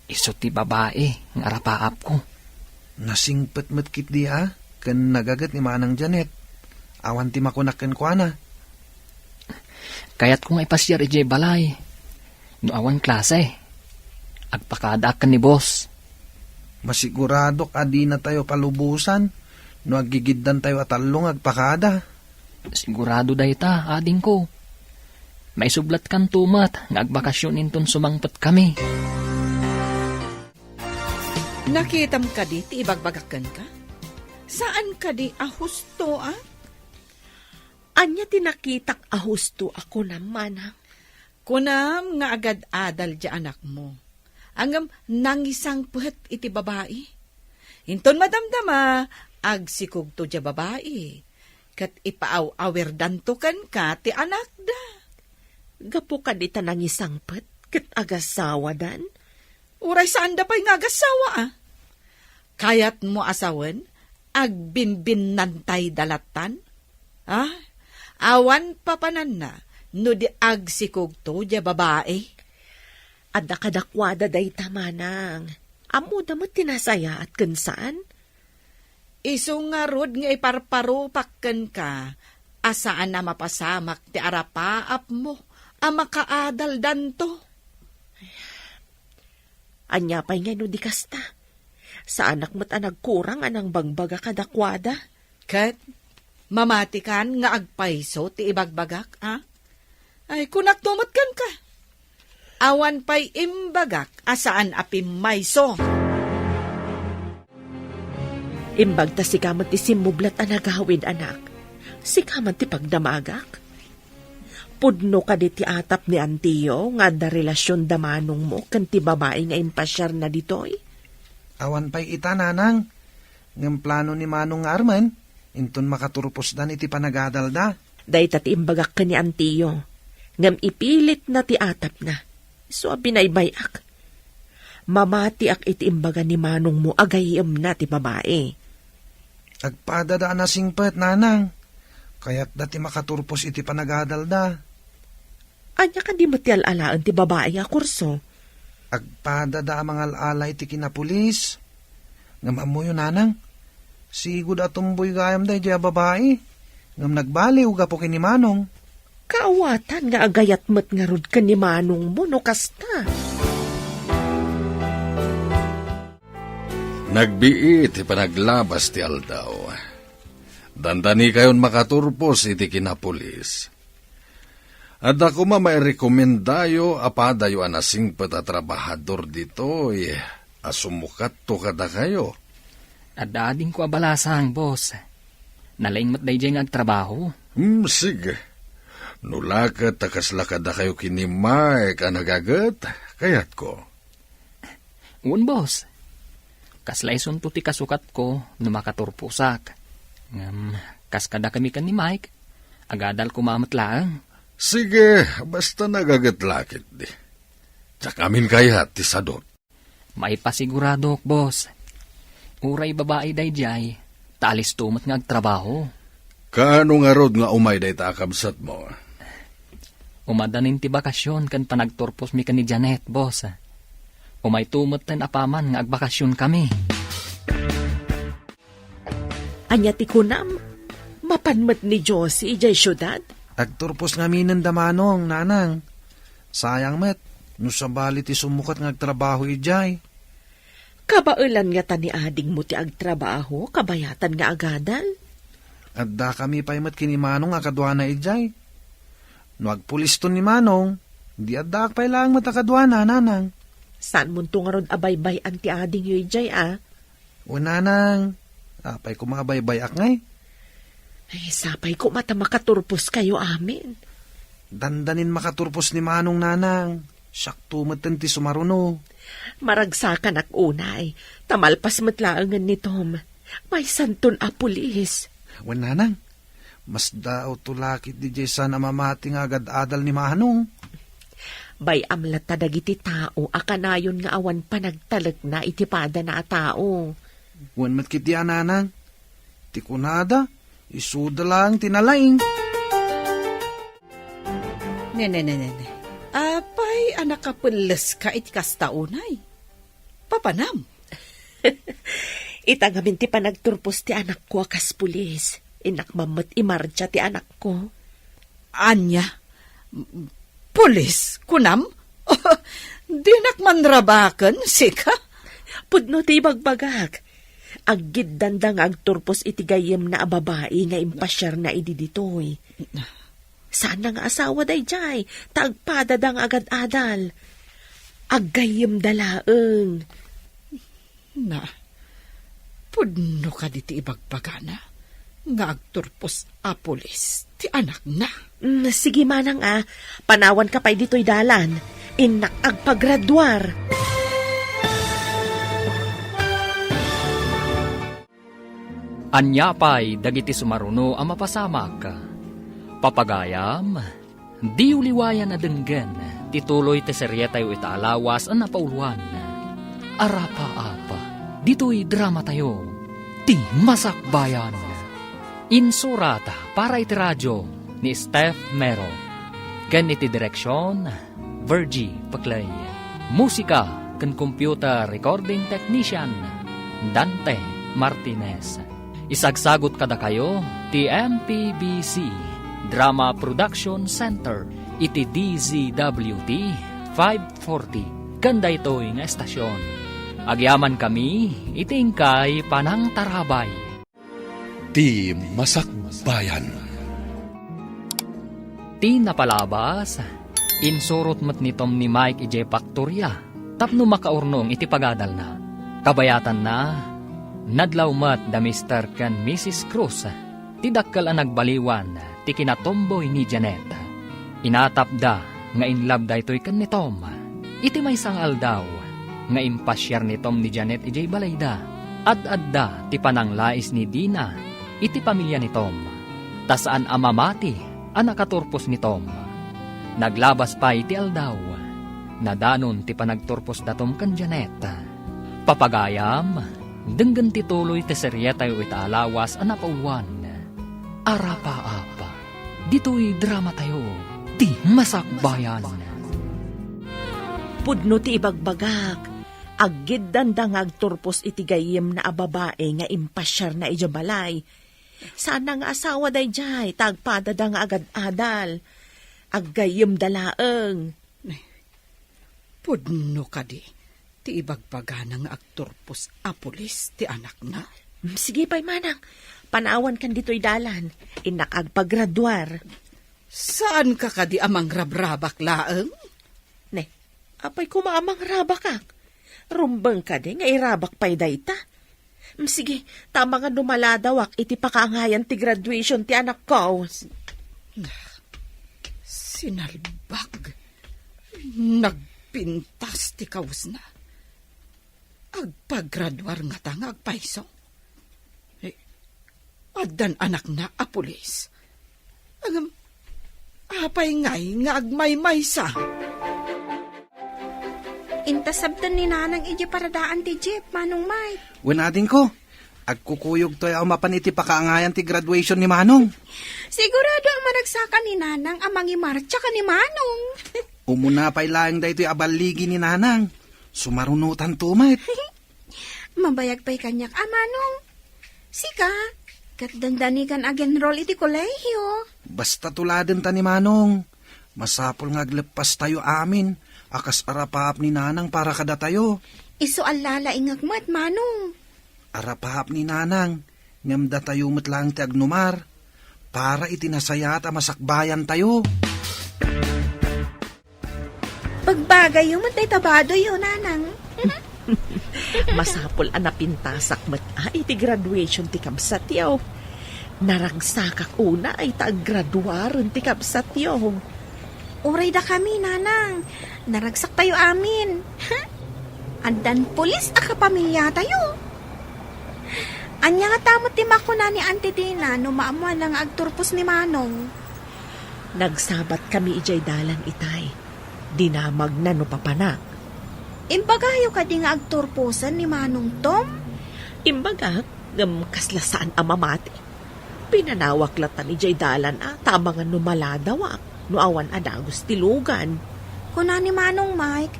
isu ti babai nga arapaapko. Nasingpet met ketdi a ken nagaget ni Manang Janet. Awan ti makunak kenkuana. Kayatko nga ipasiar idiay balay. No awan klase, agpakadaak ken ni boss. Masiguradok a dinatayo palubosan no aggigiddantayo a tallo nga agpakada. Sigurado dayta, adingko. Maisublatkanto met nga agbakasyon inton sumangpetkami. Nakitam kadi ti ibagbagak kenka? Saan kadi a husto, a? Ania ti nakitak a husto a kunam, Manang? Kunam nga agad-adal diay anakmo. Ngem nangisangpet iti babai. Inton madamdama, agsikogto diay babai, ket ipaaw-awirdanto kenka ti anakda. Gapu kadi ta nangisangpet ket agasawadan? Uray saanda pay nga agasawa, a? Kayatmo a sawen, agbinbinnantayda lattan? A? Awan papananna no di agsikogto diay babai? Adda kadakuada dayta, Manang. Ammoda met ti nasayaat ken saan. Isu ngarud nga iparparupak kenka a saan a mapasamak ti arapaapmo a makaadaldanto. Ania pay ngay no di kasta? Saanak met a nagkurang a nangbagbaga kadakuada. Ket mamatikan nga agpayso ti ibagbagak, a? Ay, kunakto met kenka. Awan pay imbagak a saan a pimmayso. Imbag ta sika met ti simmublat a nagawid, anak. Sika man ti pagdamagak. Pudno kadi ti atap ni Antiyo nga adda relasion da manongmo ken ti babai nga impasiarna ditoy? Awan pay ita, Nanang. Ngem plano ni Manong nga Armen, inton makaturposdan iti panagadalda. Dayta ti imbagak ken ni Antiyo, ngem ipilitna ti atapna. Isu a binaybay-ak. Mamatiak iti imbaga ni manongmo a gayyemna ti babai. Agpadada a nasingpet, Nanang. Kayatda ti makaturpos iti panagadalda. Ania kadi met ti al-alaen ti babai a kurso? Agpadada a mangal-ala iti kinapulis. Ngem ammoyo, Nanang, sigud a tumboy gayam daydiay a babai. Ngem nagbaliw gapu ken ni Manong. Kaawatan nga agayat met ngarud ken ni manongmo no kasta. Nagbiit ti panaglabas ti aldaw. Dandanikayon makaturpos iti kinapulis. Adda koma mairekomendayo a padayo a nasingpet a trabahador ditoy a sumukatto kadakayo. Adda adingko a balasang, boss. Nalaing met daydiay nga agtrabaho. Hmm, sige. No la ket ta kasla kadakayo ken ni Mike a nagaget, kayatko. Wen, boss. Kasla isunto ti kasukatko no makaturposak. Ngem, kas kadakami ken ni Mike, agadal koma met laeng. Sige, basta nagaget la ketdi. Diak amin kayat ti sadot. Maipasiguradok, boss. Uray babai daydiay, ta alisto met nga agtrabaho. Kaano ngarud nga umay dayta a kabsatmo? Umadanin ti bakasyon ken panagturposmi ken ni Janet, boss. Umayto metten apaman nga agbakasyonmi. Ania ti kunam? Mapan met ni Josie idiay siudad? Agturpos ngaminen da manong, Nanang. Sayang met, no sabali ti sumukat nga agtrabaho idiay. Kabaelan ngata ni adingmo ti agtrabaho, kabayatan nga agadal? Addakami pay met ken ni Manong a kaduana idiay. No agpuliston ni Manong, di addaak pay laeng met a kaduana, Nanang. Saanmonto ngarud a baybay-an ti adingyo idiay, a? Wen, Nanang, apay koma a baybay-ak ngay? Ay, sapay koma ta makaturposkayo amin. Dandanin makaturpos ni Manong, Nanang. Siakto metten ti sumaruno. Maragsakanak unay, ta malpas met laengen ni Tom. Maysanton a pulis. Wen, Nanang, masdaawto la ketdi diay saan a mamati nga agad-adal ni Manong. Bay-am latta dagiti tao a kanayon nga awan panagtalekna iti padana a tao. Wen met ketdi a, Nanang. Ti kunada, isuda laeng ti nalaing. Ne, ne, ne, ne, ne. Apay a nakapelleska iti kasta unay? Papanam? Ita ngamin ti panagturpos ti anakko a kas pulis. Innak man met imartsia ti anakko. Ania? Pulis, kunam? Dinak manrabaken, sika? Pudno ti ibagbagak. Aggiddanda nga agturpos iti gayyemna a babai nga impasiarna idi ditoy. Saanna nga asawa daydiay, ta agpadada nga agad-adal. Aggayyemda laeng. Na, pudno kadi ti ibagbagana nga agturpos a pulis ti anakna? Mm, sige, Manang, a. Panawanka pay ditoy dalan. Innak agpagraduar. Ania pay dagiti sumaruno a mapasamak? Papagayam, diyo liwayan a denggen ti tuloy ti serietayo ita a lawas a napauluan, Arapaap, ditoy dramatayo, Ti Masakbayan. Insurat para iti radio ni Steph Mero, ken iti direksion, Virgie Paclay. Musika ken computer recording technician, Dante Martinez. Isagsagut kadakayo ti M P B C Drama Production Center iti D Z W T five forty ken daytoy nga estasion. Agyamankami iti inkay panangtarabay. Ti Masakbayan. Ti napalabas, insurot met ni Tom ni Mike idiay paktoria tapno makaurnong iti pagadalna. Kabayatanna, nadlaw met da Mister ken Missus Cruz, ti dakkel a nagbaliwan ti kinatumboy ni Janet. Inatapda nga in love daytoy ken ni Tom. Iti maysa nga aldaw nga impasiar ni Tom ni Janet idiay balayda, ad-adda ti pananglais ni Dina iti pamilya ni Tom, ta saan a mamati a nakaturpos ni Tom. Naglabas pay ti aldaw, nadanon ti panagturpos da Tom ken Janet. Papagayam, denggen ti tuloy ti serietayo ita a lawas a napauluan, Arapaap, ditoy dramatayo, Ti Masakbayan. Pudno ti ibagbagak, aggiddanda nga agturpos iti gayyemna a babai nga impasiarna idiay balay. Saanna nga asawa daydiay, ta agpadada nga agad-adal. Aggayyemda laeng. Pudno kadi ti ibagbagana nga agturpos a pulis ti anakna? Mm, sige pay, Manang. Panawankan ditoy dalan. Innak agpagraduar. Saanka kadi a mangrabrabak laeng? Ne, apay koma a mangrabakak? Rumbeng kadi nga irabak pay dayta? Mm, sige, ta amangan no maladawak iti pakaangayan ti graduation ti anakko. Sinalbag. Nagpintas ti kawesna. Agpagraduar ngata nga agpayso. Eh, addan anakna a pulis. Ngem, apay ngay nga agmaymaysa? Intasabtan ni Nanang idiay paradaan ti jeep, Manong Mike. Wen, adingko, agkukuyogtoy a mapan iti pakaangayan ti graduation ni Manong. Sigurado a maragsaka ni Nanang a mangimartsa ken ni Manong. Umuna pay laeng daytoy a balligi ni Nanang. Sumarunotanto met. Mabayag pay kaniak a, Manong. Sika, ket dandani kan ag-enroll iti kolehio. Basta tuladenta ni Manong. Masapul nga agleppastayo amin a kas arapaap ni Nanang para kadatayo. Isu a lalaingek met, Manong. Arapaap ni Nanang, ngem datayo met laeng ti agnumar para iti nasayaat a masakbayantayo. Pagbagayyo met dayta badoyyo, Nanang. Masapul a napintasak met a iti graduation ti kabsatyo. Naragsakak unay ta aggraduaren ti kabsatyo. Uray dakami, nanang. Naragsaktayo amin. Addan pulis a kapamiliatayo. Ania ngata met ti makuna ni Auntie Dina no maammoanna nga agturpos ni Manong? Nagsabatkami idiay dalan itay. Dinamagna no papanak. Imbagayo kadi nga agturposen ni Manong Tom? Imbagak, ngem kasla saan a mamati. Pinanawak latta idiay dalan a, ta amangan no maladawak, no awan a dagus ti lugan. Kuna ni Manong Mike,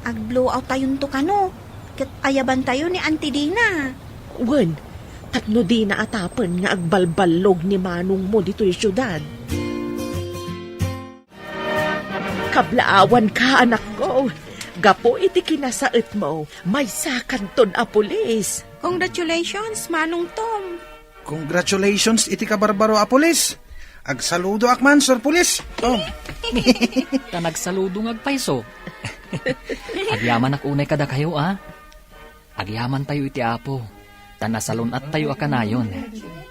ag-blowout tayonto kano, ket ayabantayo ni Auntie Dina. Wen, tapno dina atapen nga agbalballog ni manongmo ditoy siudad. Kablaawanka, anakko. Gapu iti kinasaetmo, maysakanton a pulis. Congratulations, Manong Tom. Congratulations iti kabarbaro a pulis. Agsaludoak man, Sir Pulis. Oh. Ta nagsaludo nga agpayso. Agyamanak unay kadakayo, a. Agyamantayo iti Apo, ta nasalun-attayo a kanayon.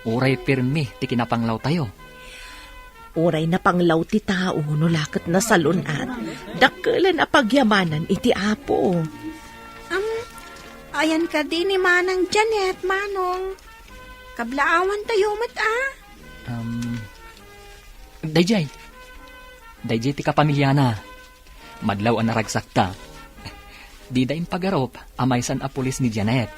Uray pirmi ti kinapanglawtayo. Uray napanglaw ti tao no la ket nasalun-at, dakkelen a pagyamanan iti Apo. Am, ayan kadi ni Manang Janet, Manong. Kablaawantayo met, a? Um, dayjay. Dayjay ti kapamiliana. Madlaw a naragsakta. Dida impagarup a maysan a pulis ni Janet.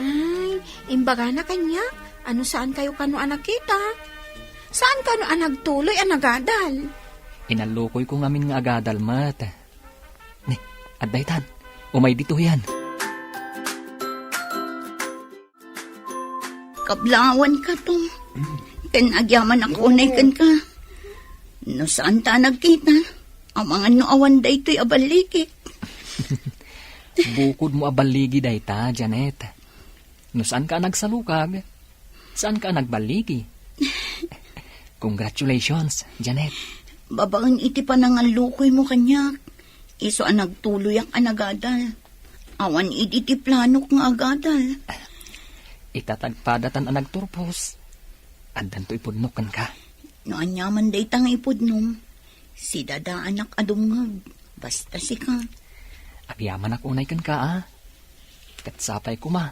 Ay, imbagana kaniak, a no saankayo kano a nakita. Saan kano a nagtuloy a nagadal? Inallukoyko ngamin nga agadal met. Ni, adda itan. Umay ditoyan. Kablaawanka, Tom. Ken agyamanak unay kenka. No saanta a nagkita, amangan no awan daytoy a balligik. Bukodmo a balligi dayta, Janet. No saanka a nagsalukag, saanka a nagballigi. Congratulations, Janet. Babaen iti panangallukoymo kaniak, isu a nagtuloyak a nagadal. Awan idi ti planok nga agadal. Ita ta agpadatan a nagturpos, addanto ipudnok kenka. No aniaman dayta nga ipudnom, sidadaanak a dumngeg, basta sika. Agyamanak unay kenka, a. Ket sapay koma,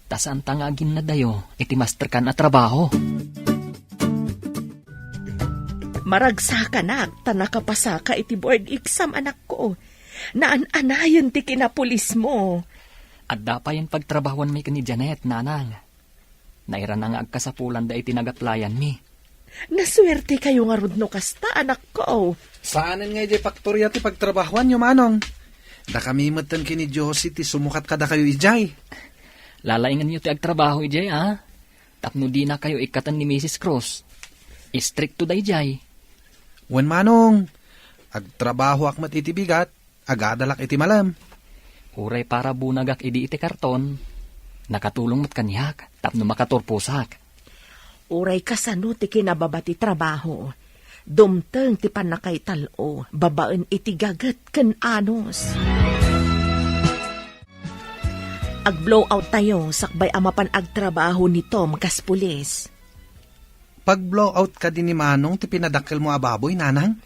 ta saanta nga aginnadayo iti masterkan a trabaho. Maragsakanak ta nakapasaka iti board exam, anakko. Naan-anayen ti kinapulismo. Adda payen pagtrabahuanmi ken ni Janet, nanang. Nairana nga agkasapulanda iti nagaplayanmi. Nasuertekayo ngarud no kasta, anakko. Saanen nga idiay faktoria ti pagtrabahuanyo, manong. Dakami metten ken ni Josie ti sumukat kadakayo idiay. Lalaingenyo ti agtrabaho idiay, a? Tapno dinakayo ikkaten ni Misis Cruz. Istrikto daydiay. Wen, manong, agtrabahoak met iti bigat, agadalak iti malem. Uray para bunagak idi iti karton, nakatulong met kaniak tapno makaturposak. Uray kasano ti kinababa ti trabaho, dumteng ti pannakaital-o babaen iti gaget ken anus. Ag-blowout tayo sakbay a mapan agtrabaho ni Tom kas pulis. Pag-blowout kadi ni Manong ti pinadakkelmo a baboy, nanang?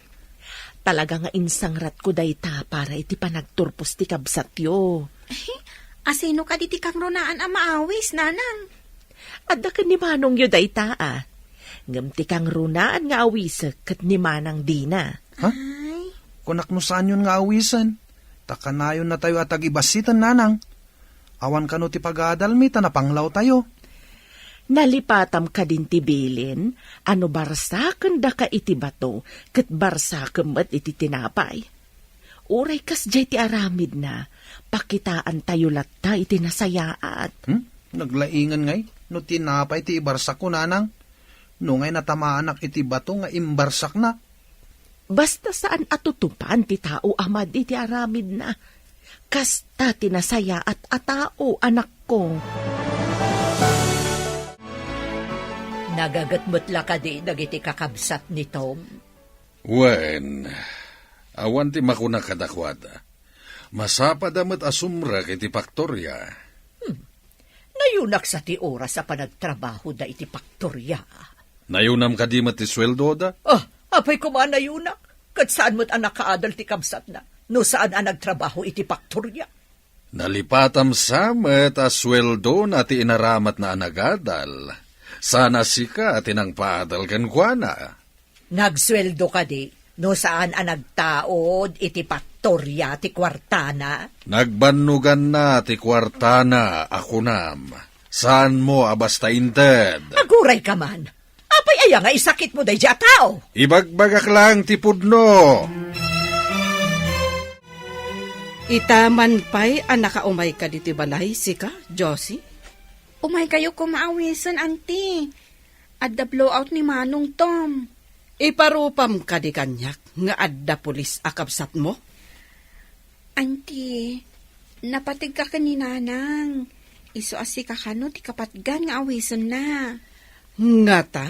Talaga nga insangratko dayta para iti panagturpos ti kabsatyo. Asino kadi ti kangrunaan a maawis, nanang? Adda ken ni Manongyo dayta, a. Ngem ti kangrunaan nga awisek ket ni Manang Dina. Ha? Ay. Kunak no saanyon nga awisen. Ta kanayonnatayo a tagibassiten, nanang. Awan kano ti pagadalmi ta napanglawtayo. Nalipatam kadin ti bilin a no barsakendaka iti bato ket barsakem met iti tinapay. Uray kasdiay ti aramidna, pakitaantayo latta iti nasayaat. Hmm? Naglaingen ngay no tinapay ti ibarsakko, nanang. No ngay natamaanak iti bato nga imbarsakna. Basta saan a tutupan ti tao a madi ti aramidna. Kasta ti nasayaat a tao, anakko. Nagaget met la kadi dagiti kakabsat ni Tom? Wen, awan ti makuna kadakuada. Masapada met a sumrek iti paktoria. Hmm. Nayunak sa ti oras a panagtrabahoda iti paktoria. Nayunam kadi met ti sueldoda? Ah, apay koma nayunak. Ket saan met a nakaadal ti kabsatna no saan a nagtrabaho iti paktoria. Nalipatam sa met a sueldona ti inaramatna a nagadal. Saan a sika ti nangpaadal kenkuana. Nagsueldo kadi no saan a nagtaud iti paktoria ti kuartana? Nagbannoganna ti kuartana a kunam. Saanmo a basta inted. Aguray ka man. Apay aya nga isakitmo daydi a tao? Ibagbagak laeng ti pudno. Ita man pay a nakaumayka ditoy balay, sika, Josie? Umaykayo koma awisen, Auntie. Adda blowout ni Manong Tom. Iparupam kadi kaniak nga adda pulis a kabsatmo? Auntie, napategka ken ni Nanang. Isu a sika kano ti kapatgan nga awisenna. Ngata?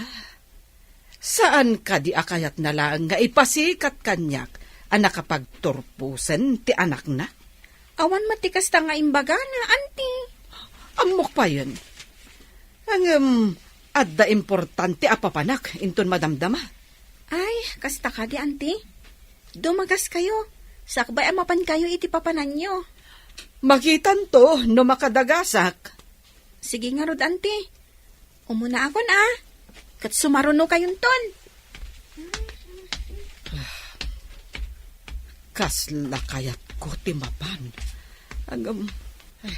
Saan kadi a kayatna laeng nga ipasikat kaniak a nakapagturposen ti anakna? Awan met ti kasta nga imbagana, Auntie. Ammok payen. Ngem, adda importante a papanak inton madamdama. Ay, kasta kadi, Auntie. Dumagaskayo. Sakbay a mapankayo iti papananyo. Makitanto no makadagasak. Sige ngarud, Auntie. Umunaakon, a. Ket sumarunokayonton. Kasla kayatko ti mapan. Ngem, ay,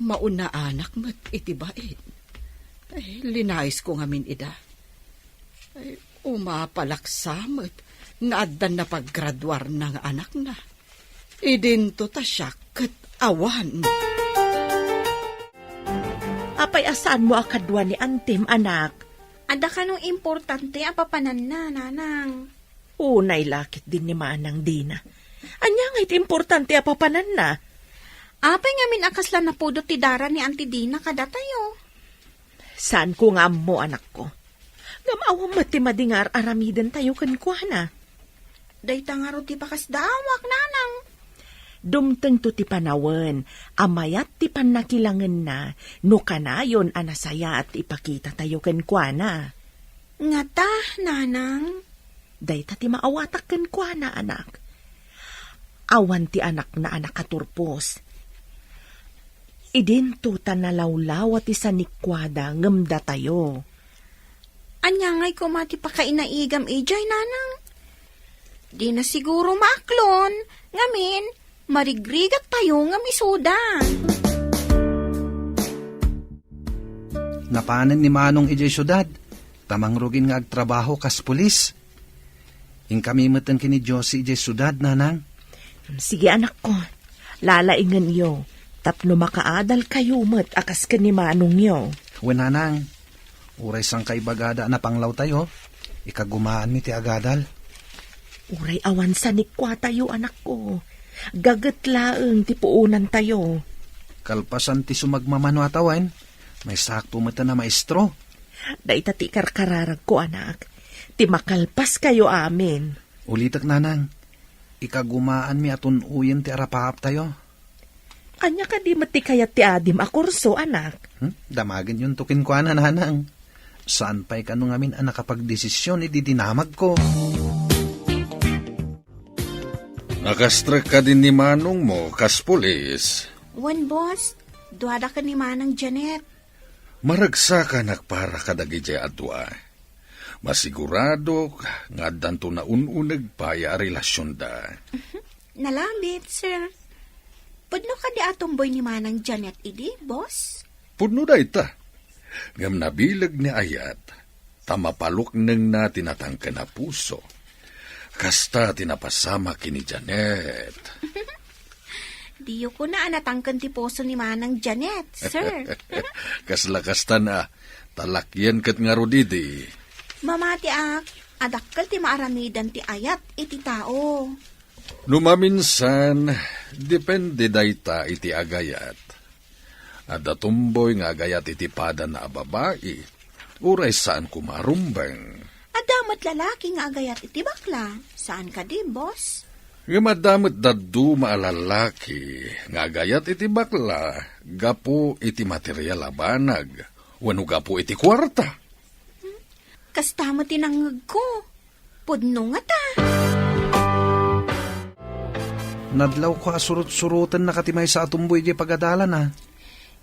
maunaanak met iti bain. Ay, linaisko ngamin ida. Ay, umapalak sa met nga addan napaggraduarna nga anakna. Idinto ta siak ket awan. Apay a saanmo a kadua ni Antem, anak? Adda kano importante a papananna, Nanang? Unay la ketdin ni Manang Dina. Ania ngay ti importante a papananna? Apay ngamin a kasla napudot ti dara ni Auntie Dina kadatayo? Saanko nga ammo, anakko. Ngem awan met ti madi nga ar-aramidentayo kenkuana. Dayta ngarud ti pakasdaawak, Nanang. Dumtengto ti panawen a mayat ti pannakilangenna no kanayon a nasayaat ti ipakitatayo kenkuana. Ngata, Nanang? Dayta ti maawatak kenkuana, anak. Awan ti anakna a nakaturpos. Idinto ta nalawlawa ti sanikuada ngem datayo. Ania ngay koma ti pakainaigam idiay, Nanang? Dina siguro maaklon, ngamin, marigrigat tayo ngem isuda. Napanen ni Manong idiay siudad, ta mangrugin nga agtrabaho kas pulis. Inkami met ken ni Josie idiay siudad, Nanang. Sige, anakko. Lalaingenyo, tapno makaadalkayo met a kas ken ni manongyo. Wen, Nanang. Uray sangkaibagada a napanglawtayo, ikagumaanmi ti agadal. Uray awan sanikuatayo, anakko. Gaget laeng ti puonantayo. Kalpasan ti sumagmamano a tawen, maysakto met a maestro. Dayta ti ikarkararagko, anak. Ti makalpaskayo amin. Ulitek, Nanang. Ikagumaanmi a tun-oyen ti arapaaptayo. Ania kadi met ti kayat ti adim a kurso, anak? Hmm? Damagenyonto kenkuana, Nanang. Saan pay kano ngamin a nakapagdesisyon idi dinamagko. Nakastrek kadi ni manongmo kas pulis? Wen, boss. Duada ken ni Manang Janet. Maragsakanak para kadagidiay a dua. Masiguradok nga addanto naun-uneg pay a relasionda. Nalabit, sir. Pudno kadi a tumboy ni Manang Janet idi, boss? Pudno dayta. Ngem nabileg ni Ayat, ta mapaluknengna ti natangken a puso. Kasta ti napasamak ken ni Janet. Diyo kuna a natangken ti puso ni Manang Janet, sir. Kasla kastan a, talakian ket ngarud idi. Mamatiak a dakkel ti maaramidan ti Ayat iti tao. No maminsan, depende dayta iti agayat. Adda tumboy nga agayat iti padana a babai, uray saan koma a rumbeng. Adda met lalaki nga agayat iti bakla, saan kadi, boss? Ngem adda met dadduma a lalaki nga agayat iti bakla gapu iti material a banag wenno gapu iti kuarta. Kasta met ti nangngegko. Pudno ngata. Nadlawko a surot-surotenna ka ti maysa a tumboy idiay pagadalana.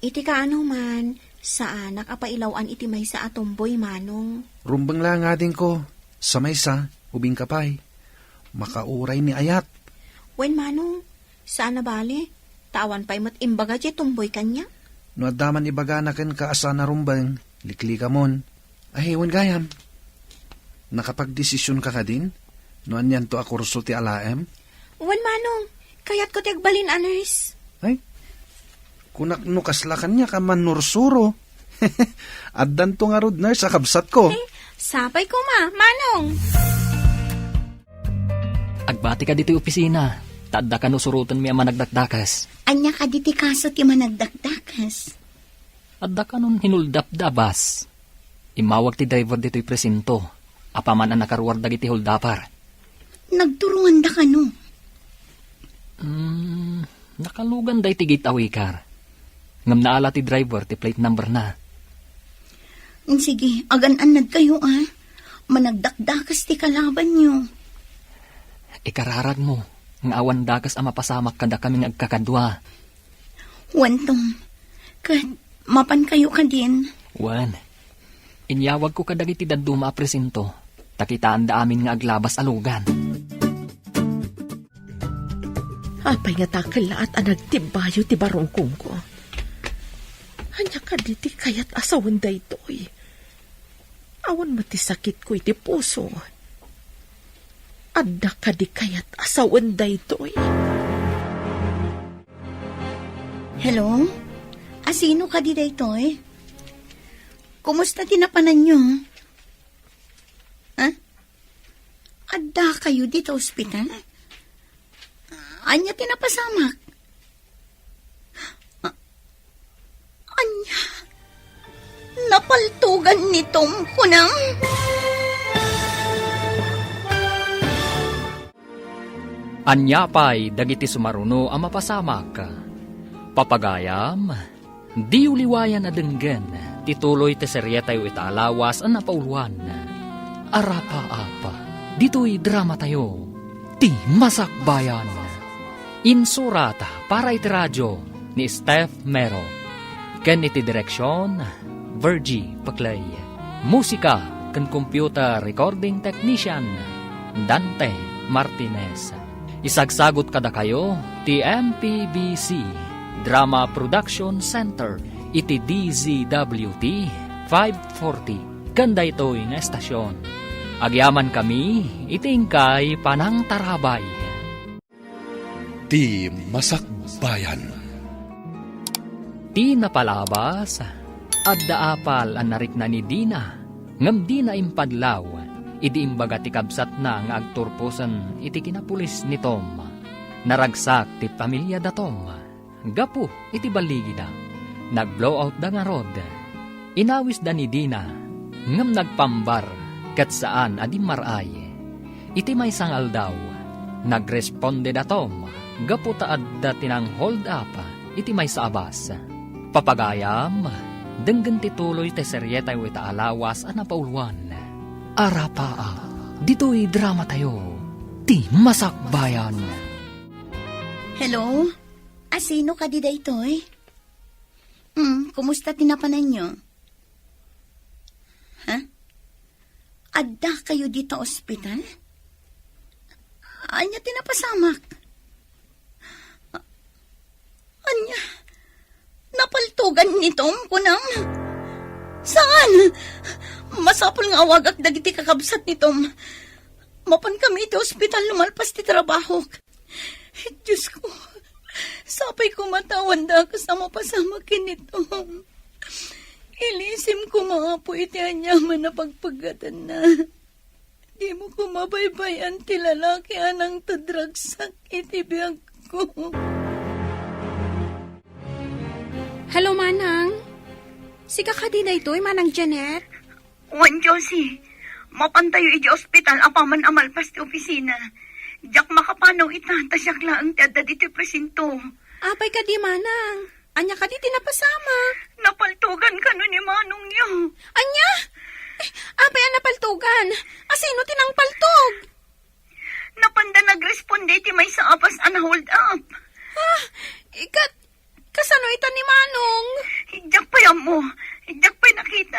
Iti kaano man, saanak a pailaw-an iti maysa a tumboy, Manong. Rumbeng la ngadinko, sa maysa, ubingka pay. Makauray ni ayat. Wen, Manong, saan a bale. Ta awan pay met imbaga diay tumboy kaniak. No adda man ibagana kenka a saan a rumbeng, liklikamon. Ay, wen gayam. Nakapagdesisionka kadin? No anianto a kurso ti alaem? Wen, Manong. Kayatko ti agbalin a nurse. Ay, kunak no kasla kaniak a mannursuro. Addanto ngarud nurse a kabsatko. Eh, sapay koma, Manong. Agbati ka ditoy opisina, ta adda kano surotenmi a managdakdakes. Ania kadi ti kaso ti managdakdakes? Adda kanon hinuldapda a bus. Immawag ti driver ditoy presinto, apaman a nakaruar dagiti holdapper. Nagturonganda kano? Hmm, nakaluganda iti gateway car. Ngem naala ti driver ti plate number na. Sige, agan-annadkayo, a. Managdakdakes ti kalabanyo. Ikararagmo nga awan dakes a mapasamak kadakami nga agkakadua. Wen, Tom, ket mapankayo kadin? Wen, inyawagko kadagiti dadduma a presinto, ta kitaanda amin nga aglabas a lugan. Apay nga ta kellaat a nagtibbayo ti barukongko? Ania kadi ti kayat a sawen daytoy? Awan met ti sakitko iti puso. Adda kadi kayat a sawen daytoy? Hello? Asino kadi daytoy? Kumusta ti napananyo? Ha? Adda kayo dita ospital? Ania ti napasamak? A-, ania? Napaltogan ni Tom, kunam? Ania pay dagiti sumaruno a mapasamak? Papagayam, diyo liwayan a denggen ti tuloy ti serietayo ita a lawas a napauluan, Arapaap, ditoy dramatayo, Ti Masakbayan. Insurat para iti radio ni Steph Mero, ken iti direksion, Virgie Paclay. Musika ken computer recording technician, Dante Martinez. Isagsagut kadakayo ti M P B C Drama Production Center iti D Z W T five forty ken daytoy nga estasion. Agyamankami iti inkay panangtarabay. Ti Masakbayan. Ti napalabas, adda apal a narikna ni Dina, ngem dina impadlaw idi imbaga ti kabsatna nga agturposen iti kinapulis ni Tom. Naragsak ti pamiliada Tom gapu iti balligida. Nag-blowoutda ngarud. Inawisda ni Dina, ngem nagpambar ket saan a dimmar-ay. Iti maysa nga aldaw, nagresponde da Tom gapu ta adda ti nang-hold up iti maysa a bus. Papagayam, denggen ti tuloy ti serietayo ita a lawas a napauluan, Arapaap, ditoy dramatayo, Ti Masakbayan. Hello? Asino kadi daytoy? Hmm, kumusta ti napananyo? Ha? Adda kayo dita ospital? Ania ti napasamak? A-, ania? Napaltogan ni Tom, kunam? Saan? Masapul nga awagak dagiti kakabsat ni Tom. Mapan kami iti ospital lumalpas ti trabahok. Diosko, sapay koma ta awan dakes a mapasamak ken ni Tom. Ilisim koma, Apo, iti aniaman a pagpaggatanna. Dimo koma baybay-an ti lalaki a nangtedragsak iti biagko. Hello, Manang. Sika kadi daytoy, Manang Janet? Wen, Josie, mapantayo idiay ospital apaman a malpas ti opisina. Diak makapanaw ita, ta siak laeng ti adda ditoy presinto. Apay kadi, Manang? Ania kadi ti napasamak? Napaltogan kano ni manongyo. Ania? Eh, apay a napaltogan? Asino ti nangpaltog? Napanda nagresponde ti maysa a bus a na-hold up. Oh, diak pay nakita.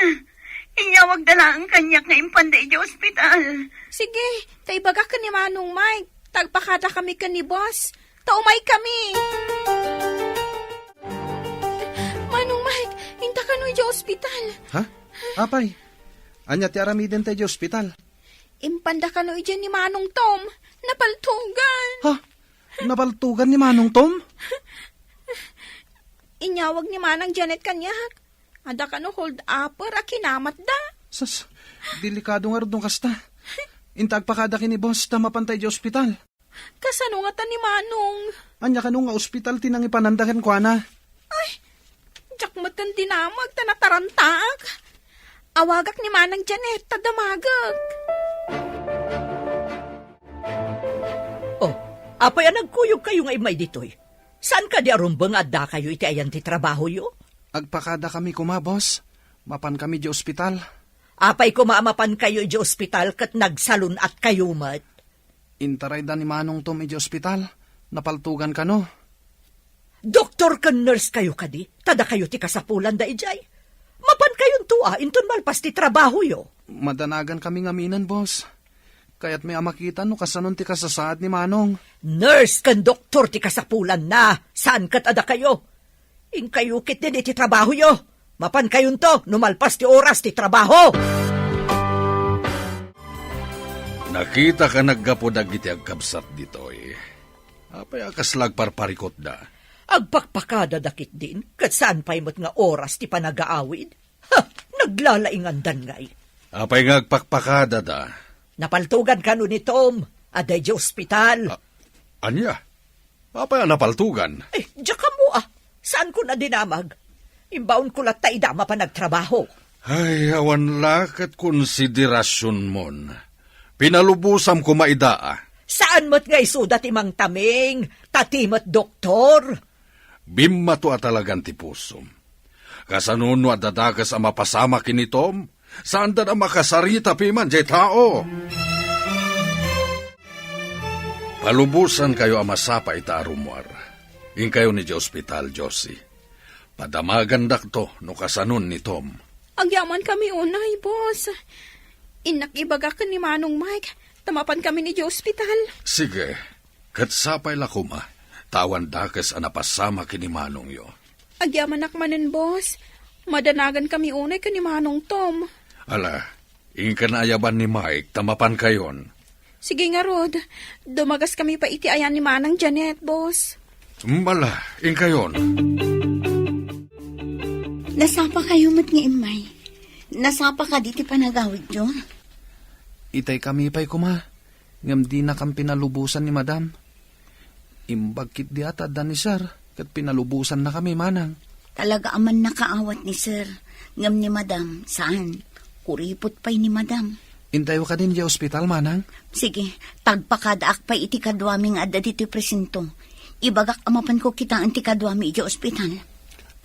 Inyawagda laeng kaniak nga impanda idiay ospital. Sige, ta ibagak ken ni Manong Mike, ta agpakadakami ken ni Boss. Ta umaykami. Manong Mike, inta kano idiay ospital? Ha? Apay, ania ti aramidenta idiay ospital? Impanda kano idiay ni Manong Tom. Napaltugan. Ha? Napaltugan ni Manong Tom? Inyawag ni Manang Janet kaniak. Adda kano hold-upper a kinamatda. Sus, delikado ngarud no kasta. Inta agpakada ken ni Boss ta mapanta idiay ospital. Kasano ngata ni Manong? Ania kano nga ospital ti nangipananda kenkuana? Ay, diak met ken dinamag ta natarantaak. Awagak ni Manang Janet ta damagek. Oh, apay a nagkuyogkayo nga immay ditoy? Saan kadi a rumbeng nga addakayo iti ayan ti trabahoyo? Agpakadakami koma, boss. Mapankami idiay ospital. Apay koma a mapankayo idiay ospital ket nagsalun-atkayo met? Intarayda ni Manong Tom idiay ospital. Napaltugan kano. Doktor ken nurse kayo kadi? Ta dakayo ti kasapulanda idiay? Mapankayonto a inton malpas ti trabahoyo. Madanagankami ngaminen, boss. Kayatmi a makita no kasanon ti kasasaad ni Manong. Nurse ken doktor ti kasapulanna, saan ket a dakayo. Inkayo ketdin iti trabahoyo. Mapankayonto no malpas ti oras ti trabaho. Nakitaka naggapu dagiti agkabsat ditoy. Apay a kasla agparparikutda? Agpakpakadada ketdin, ket saan pay met nga oras ti panagaawid? Ha! Naglalaingandan ngay. Apay nga agpakpakadada? Napaltugan kano ni Tom, adda idiay ospital. A-, ania? Apay a napaltugan? Eh, diak ammo a. Saanko a dinamag? Imbaonko latta ida a mapan agtrabaho. Ay, awan la ket konsiderasionmon. Pinalubosam koma ida a. Saan met nga isuda ti mangtaming, ta ti met doktor? Bimmato a talagan ti pusom. Kasano no adda dakes a mapasamak ken ni Tom? Saanda a makasarita piman diay tao. Palubosankayo a masapa ita a rummuar. Inkayon idiay ospital, Josie. Padamagandakto no kasanon ni Tom. Agyamankami unay, boss. Innak ibagak ken ni Manong Mike, ta mapankami idiay ospital. Sige. Ket sapay la koma, ta awan dakes a napasamak ken ni manongyo. Agyamanak manen, boss. Madanagankami unay ken ni Manong Tom. Ala, inka naayaban ni Mike ta mapankayon. Sige ngarud, dumagaskami pay iti ayan ni Manang Janet, boss. Ala, inkayon. Nasapakayo met nga immay. Nasapa kadi ti panagawidyo? Itaykami pay koma. Ngem dinakam pinalubosan ni Madam. Imbag ketdi a ta adda ni Sir, ket pinalubosannakami, Manang. Talaga a mannakaawat ni Sir, ngem ni Madam, saan. Kuripot pay ni Madam. Intayo kadin idiay ospital, Manang? Sige, ta agpakadaak pay iti kaduami nga adda ditoy presinto. Ibagak a mapanko kitaen ti kaduami idiay ospital.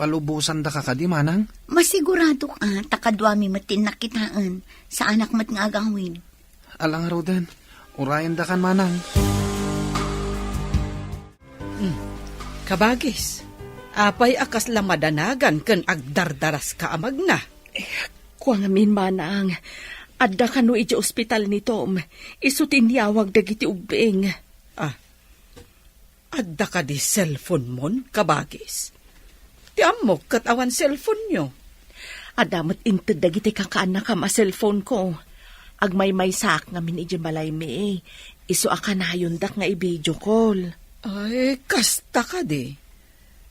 Palubosandaka kadi, Manang? Masiguradok a ta kaduami met ti innak kitaen. Saanak met nga agawid. Ala ngaruden, urayendakan, Manang. Hmm. Kabagis, apay a kasla madanagan ken agdardaraska a magna? Eh, kua ngamin, Manang, adda kano idiay ospital ni Tom, isu ti inyawag dagiti ubbing. Ah, Adda kadi cellphone-mon, kabagis? Ti ammok ket awan cellphone-yo. Adda met inted dagiti kakaannakam a cellphone-ko. Agmaymaysaak ngamin idiay balaymi. Isu a kanayondak nga i-video call. Ay, kasta kadi.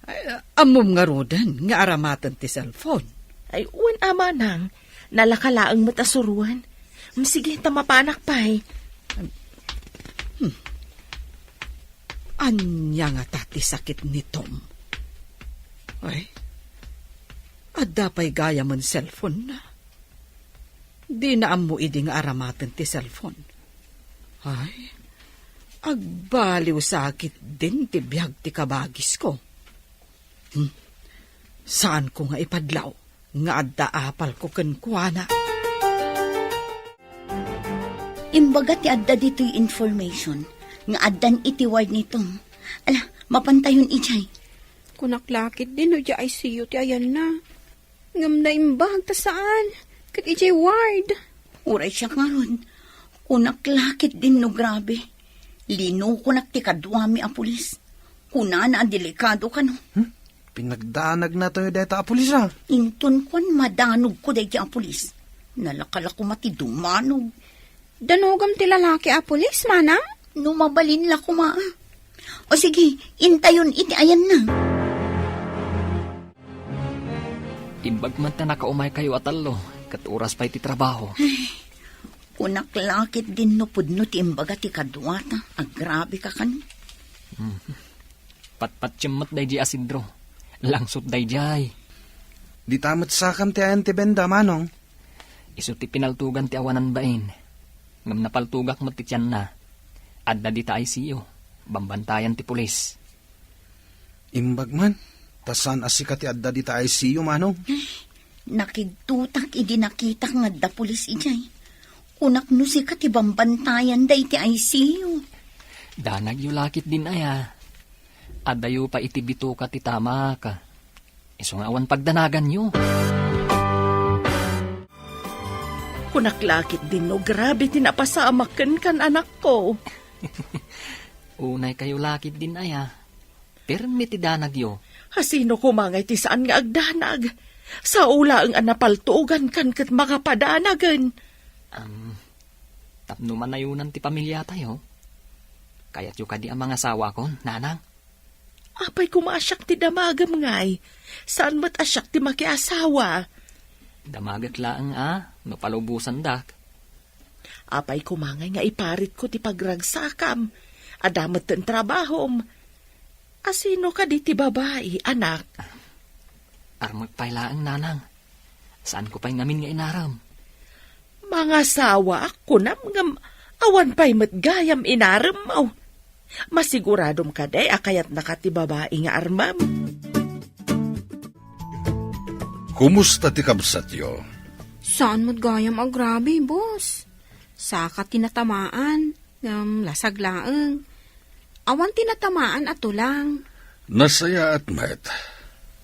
Ay, ammom ngaruden nga aramaten ti cellphone? Ay, wen a, Manang. Nalaka laeng met a suroen. Mm, sige, ta mapanak pay. Hmm. Ania ngata ti sakit ni Tom? Ay, adda pay gayamen cellphone-na. Dina ammo idi nga aramaten ti cellphone. Ay, agbaliw sa ketdin ti biag ti kabagisko. Hmm. Saanko nga ipadlaw nga adda apalko kenkuana. Imbaga ti adda ditoy information nga addan iti ward ni Tom. Ala, mapantayon idiay. Kunak la ketdin no idiay I C U ti ayanna. Ngem naimbag ta saan, ket idiay ward. Uray siak ngarud, kunak la ketdin no grabe. Linukonak ti kaduami a pulis. Kunana a delikado kano. Hmm? Pinagdanagna tayo dayta a pulis, a. Inton kuan madanogko dayta a pulis. Nalaka la koma ti dumanog. Danogam ti lalaki a pulis, manang? No mabalin la koma, a. O sige, intayon iti ayanna. Imbag man ta nakaumaykayo a tallo, ket oras pay ti trabaho. Ay, kunak la ketdin no pudno ti imbaga ti kaduata, agrabe ka kano. Hmm. Patpatiem met daydiay a sidro. Langsot daydiay. Dita met sakam ti ayan ti benda, manong. Isu ti pinaltugan ti awanan bain. Ngem napaltugak met ti tianna. Adda dita I C U. Bambantayan ti pulis. Imbag man, ta saan a sika ti adda dita I C U, manong? Nakigtotak idi nakitak nga adda pulis idiay. Kunak no sika ti bambantayan dayta I C U. Danagyo la ketdin aya. Addayo pay iti bitoka ti tamak. Isu nga awan pagdanaganyo. Kunak la ketdin no grabe ti napasamak kenka, anakko. Unaykayo la ketdin aya. Pirmi ti danagyo. Asino koma ngay ti saan nga agdanag? Sao laeng a napaltugankan ket makapadanagen. Am, tapno manayonan ti pamiliatayo. Kayatyo kadi a mangasawakon, nanang? Apay koma a siak ti damagem ngay? Saan met a siak ti makiasawa? Damagek laeng a, no palubosandak. Apay koma ngay nga iparitko ti pagragsakam? Adda metten trabahom. Asino kadi ti babai, anak? Armek pay laeng, nanang. Saanko pay ngamin nga inarem. Mangasawaak, kunam, ngem awan pay met gayam inaremmo. Masiguradom kadi a kayatnaka ti babai nga armem? Kumusta ti kabsatyo? Saan met gayam agrabe, boss. Saka ti natamaan, ngem lasag laeng. Awan ti natamaan a tulang. Nasayaat met,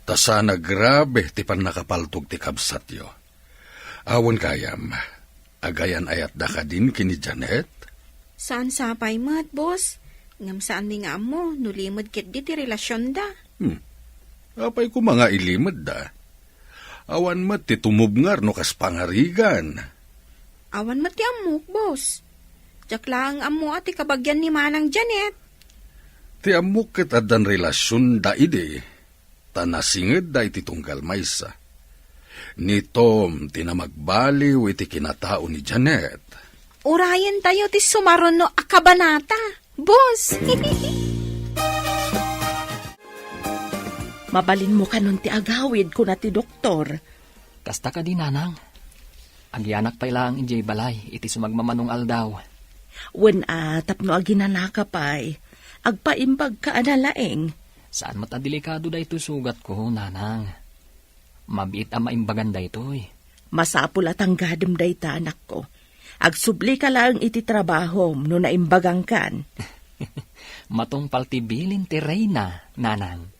ta saan a grabe ti pannakapaltog ti kabsatyo. Awan gayam, agayan-ayatda kadin ken ni Janet? Saan sapay met, boss. Ngem saanmi nga ammo no limed ketdi ti relasionda. Hmm. Apay koma nga ilimedda? Awan met ti tumubngar no kas pangarigan. Awan met ti ammok, boss. Diak laeng ammo a ti kabagian ni Manang Janet. Ti ammok ket addan relasionda idi, ta nasingedda iti tunggal maysa. Ni Tom ti namagbaliw iti kinatao ni Janet. Urayentayo ti sumaruno a kabanata, boss. Mabalinmo kanon ti agawid, kuna ti doktor. Kasta kadi, nanang? Agyanak pay laeng idiay balay iti sumagmamanong aldaw. Wen a, tapno aginanaka pay, agpaimbagka a nalaing. Saan met a delikado daytoy sugatko, nanang. Mabiit a maimbagan daytoy. Masapul a tanggadem dayta, anakko. Agsublika laeng iti trabahom no naimbagangkan. Matungpal ti bilin ti reyna, nanang.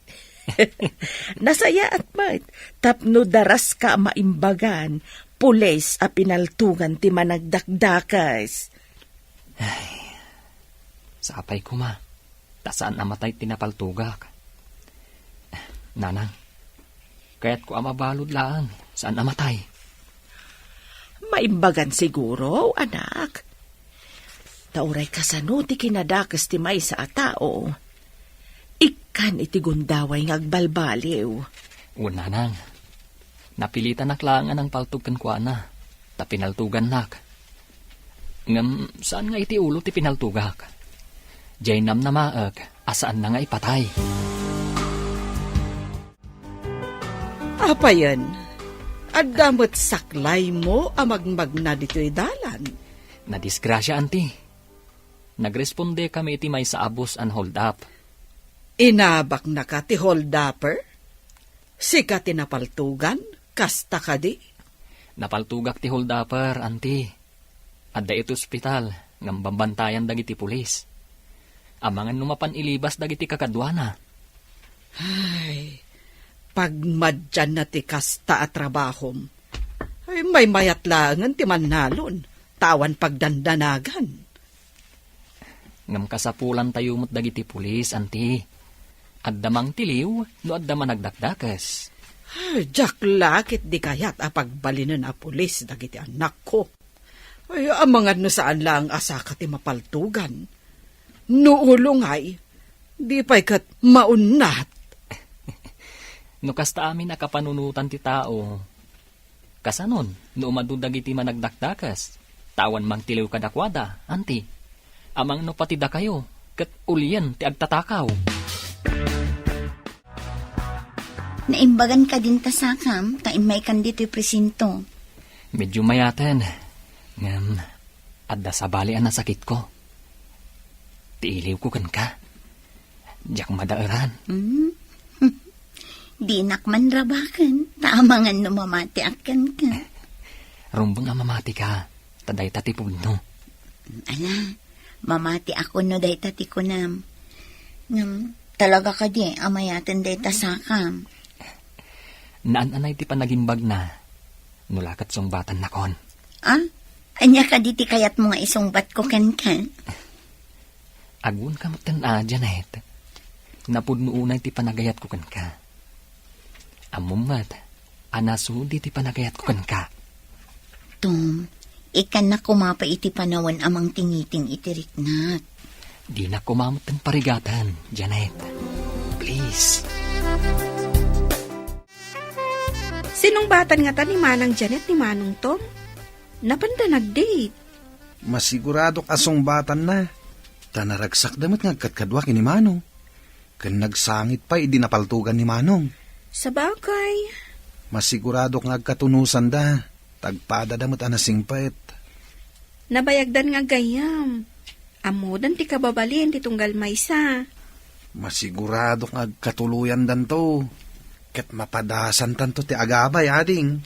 Nasayaat met, tapno daraska a maimbagan, pulis a pinaltugan ti managdakdakes. Ay, sapay koma, ta saan a matay ti napaltugak. Nanang, kayatko a mabalud laeng, saan a matay. Maimbagan siguro, anak. Ta uray kasano ti kinadakes ti maysa a tao, ikkan iti gundaway nga agbalbaliw. Wen, nanang, napilitanak laeng a nangpaltog kenkuana, ta pinaltugannak. Ngem saan nga iti ulo ti pinaltugak. Diay namnamaek a saanna nga ipatay. Apayen, adda met saklaymo a magmagna ditoy dalan. Nadisgrasia, anti. Nagrespondekami iti maysa a bus a hold up. Inabaknaka ti hold upper? Sika ti napaltugan? Kasta kadi? Napaltugak ti hold upper, anti. Adda iti ospital, ngem bambantayan dagiti pulis. Amangan no mapan ilibas dagiti kakaduana. Ay, pagmadianna ti kasta a trabahom. Ay, maymayat laengen ti mannalon, ta awan pagdandanagan. Ngem kasapulantayo met dagiti pulis, anti. Adda mangtiliw no adda managdakdakes. Ah, diak la ket di kayat a pagbalinen a pulis dagiti anakko. Ay, amangan no saan laeng a saka ti mapaltugan. No ulo ngay, di pay ket maunnat. No kasta amin a kapanunotan ti tao, kasanon no umadu dagiti managdakdakes, ta awan mangtiliw kadakuada, anti? Amangan no pati dakayo, ket ulien ti agtatakaw. Naimbagan kadin ta sakam, ta immaykan ditoy presinto. Medyo mayaten, ngem adda sabali a nasakitko. Ti iliwko kenka. Diak madaeran. Hmm? Dinak man rabaken, ta amangan no mamatiak kenka. Rumbeng a mamatika, ta dayta ti pudno. Ala, mamatiak no dayta ti kunam. Ngem, talaga kadi a mayaten dayta sakam? Naan-anay ti panagimbagna, no la ket sungbatan nakon. Ah? Ania kadi ti kayatmo nga isungbatko kenka? Agunka metten a, Janet. Napudno unay ti panagayatko kenka. Ammom met a nasudi ti panagayatko kenka. Tom, ikkannak koma pay iti panawen a mangtingiting iti riknak. Dinak koma metten parigaten, Janet. Please. Sinungbatan ngata ni Manang Janet ni Manong Tom? Napanda nag-date? Masiguradok a sungbatanna. Ta naragsakda met nga agkadkadua ken ni Manong. Ken nagsangit pay idi napaltugan ni Manong. Sabagay. Masiguradok nga agkatunusanda. Ta agpadada met a nasingpet. Nabayagdan nga aggayyem. Ammodan ti kababalin ti tunggal maysa. Masiguradok nga agkatuloyandanto. Ket mapadasantanto ti agabay, ading.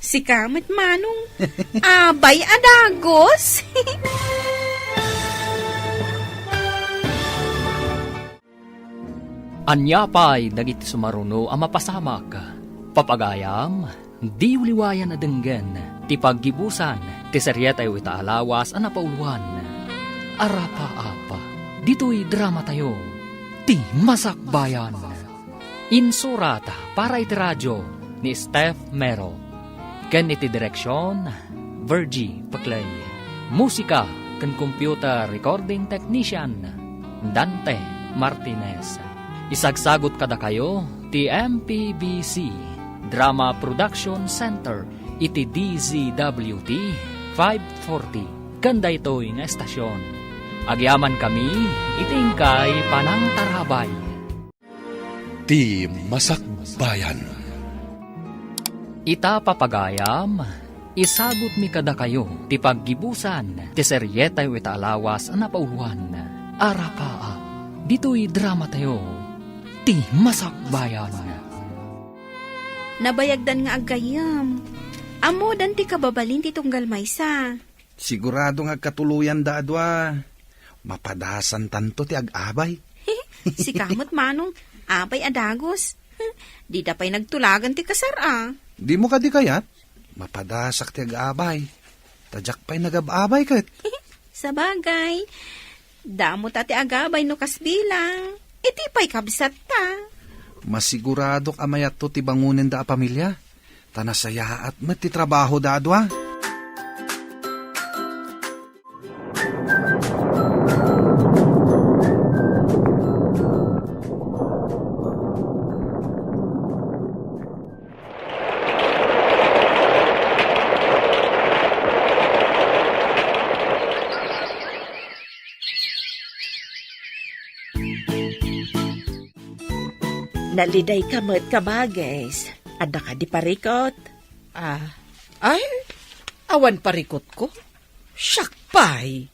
Sika met, Manong. Abay a dagus. Ania pay dagiti sumaruno a mapasamak? Papagayam, diwliwayan a denggen ti paggibusan ti serietayo ita a lawas a napauloan. Arapaap, ditoy dramatayo, Ti Masakbayan. Insurat para iti radio ni Steph Mero. Ken iti direksion, Virgie Paclay. Musika ken computer recording technician, Dante Martinez. Isagsagut kadakayo ti M P B C Drama Production Center iti D Z W T five forty ken daytoy nga estasion. Agyamankami iti inkay panangtarabay. Ti Masakbayan. Ita, papagayam, isagutmi kadakayo ti paggibusan ti serietayo ita a lawas a napauloan. Arapaap, ditoy dramatayo, Ti Masakbayan. Nabayagdan nga aggayyem. Ammodan ti kababalin ti tunggal maysa. Sigurado nga agkatuloyanda a dua. Mapadasantanto ti ag-abay. Sika met, Manong, abay a dagus. Dida pay nagtulagan ti kasar a. Dimo kadi kayat? Mapadasak ti ag-abay. Ta diak pay nagab-abay ket. Sabagay, damo ta ti agabay no kas bilang. Iti pay kabsatta. Masiguradok a mayatto ti bangonenda a pamilia. Ta nasayaat met ti trabahoda a dua. Nalidayka met, Kabages. Adda kadi parikut? Ah, ay, awan parikutko. Siak pay.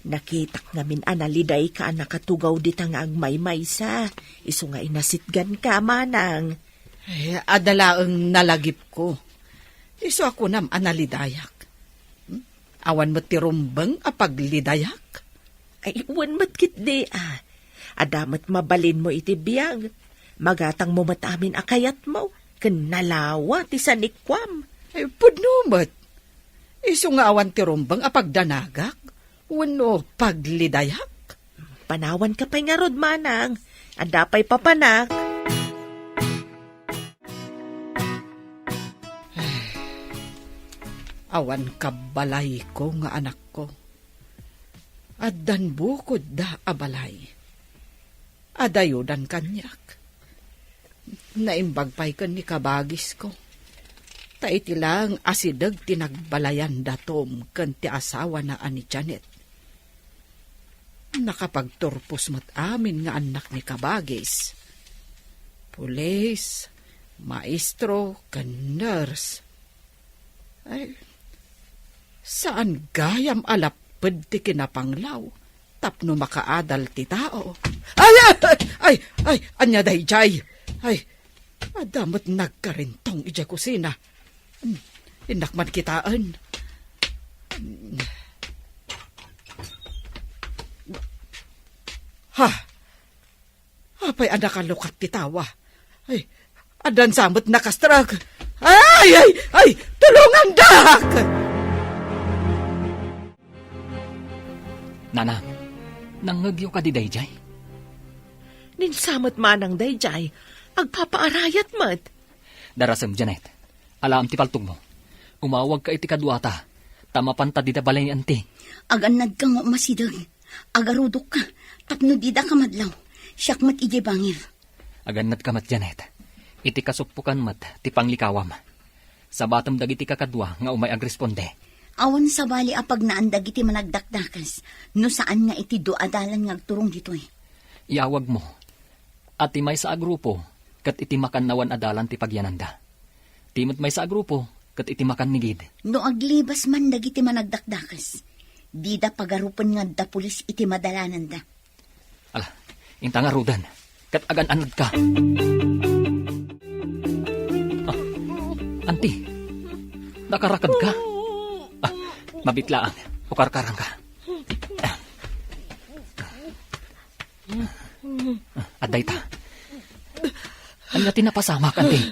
Nakitak ngamin a nalidayka a nakatugaw dita nga agmaymaysa. Isu nga inasitganka, manang. Eh, adda laeng nalagipko. Isu a kunam a nalidayak. Hmm? Awan met ti rumbeng a paglidayak? Ay, wen met ketdi, a. Adda met mabalinmo iti biag. Magatangmo met amin a kayatmo, ken nalawa ti sanikuam. Ay, pudno met. Isu nga awan ti rumbeng a pagdanagak, wenno paglidayak. Panawanka pay ngarud, manang. Adda pay papanak. Awan kabbalayko nga anakko. Addan bukodda a balay. Adayodan kaniak. Naimbag pay ken ni kabagisko. Ta iti laeng asideg ti nagbalayan da Tom ken ti asawana a ni Janet. Nakapagturpos met amin nga annak ni kabagis. Pulis, maestro, ken nurse. Ay, saan gayam a lapped ti kinapanglaw tapno makaadal ti tao. Ay, ay, ay, ay, ay, ania daydiay? Ay, adda met nagkarintong idiay kusina. Hmm, innak man kitaen. Ha? Apay a nakalukat ti tawa? Ay, addan sa met nakastrek. Ay, ay, ay, tulongandak! Nanang, nangngegyo kadi daydiay? Ninsamet manang daydiay, agpapaarayat met. Darasem, Janet. Alaem ti paltogmo. Umawagka iti kaduata, ta mapanta dida balay ni Auntie. Agannadka nga umasideg. Agarudokka, tapno didaka madlaw. Siak met idiay bangir. Agannadka met, Janet. Iti kasuppokan met ti panglikawam. Sabatem dagiti kakadua nga umay agresponde. Awan sabali a pagnaan dagiti managdakdakes no saan nga iti dua a dalan nga agturong ditoy. Iawagmo a ti maysa a grupo ket iti makannawan a dalan ti pagyananda. Ti met maysa a grupo ket iti makannigid. No aglibas man dagiti managdakdakes, dida pagarupen nga adda pulis iti madalananda. Ala, inta ngaruden, ket agan-anadka. Ah, Auntie, nakarakedka? Ah, mabitlaan, ukarkarangka. Ah, adda ita. Ania ti napasamak, Auntie?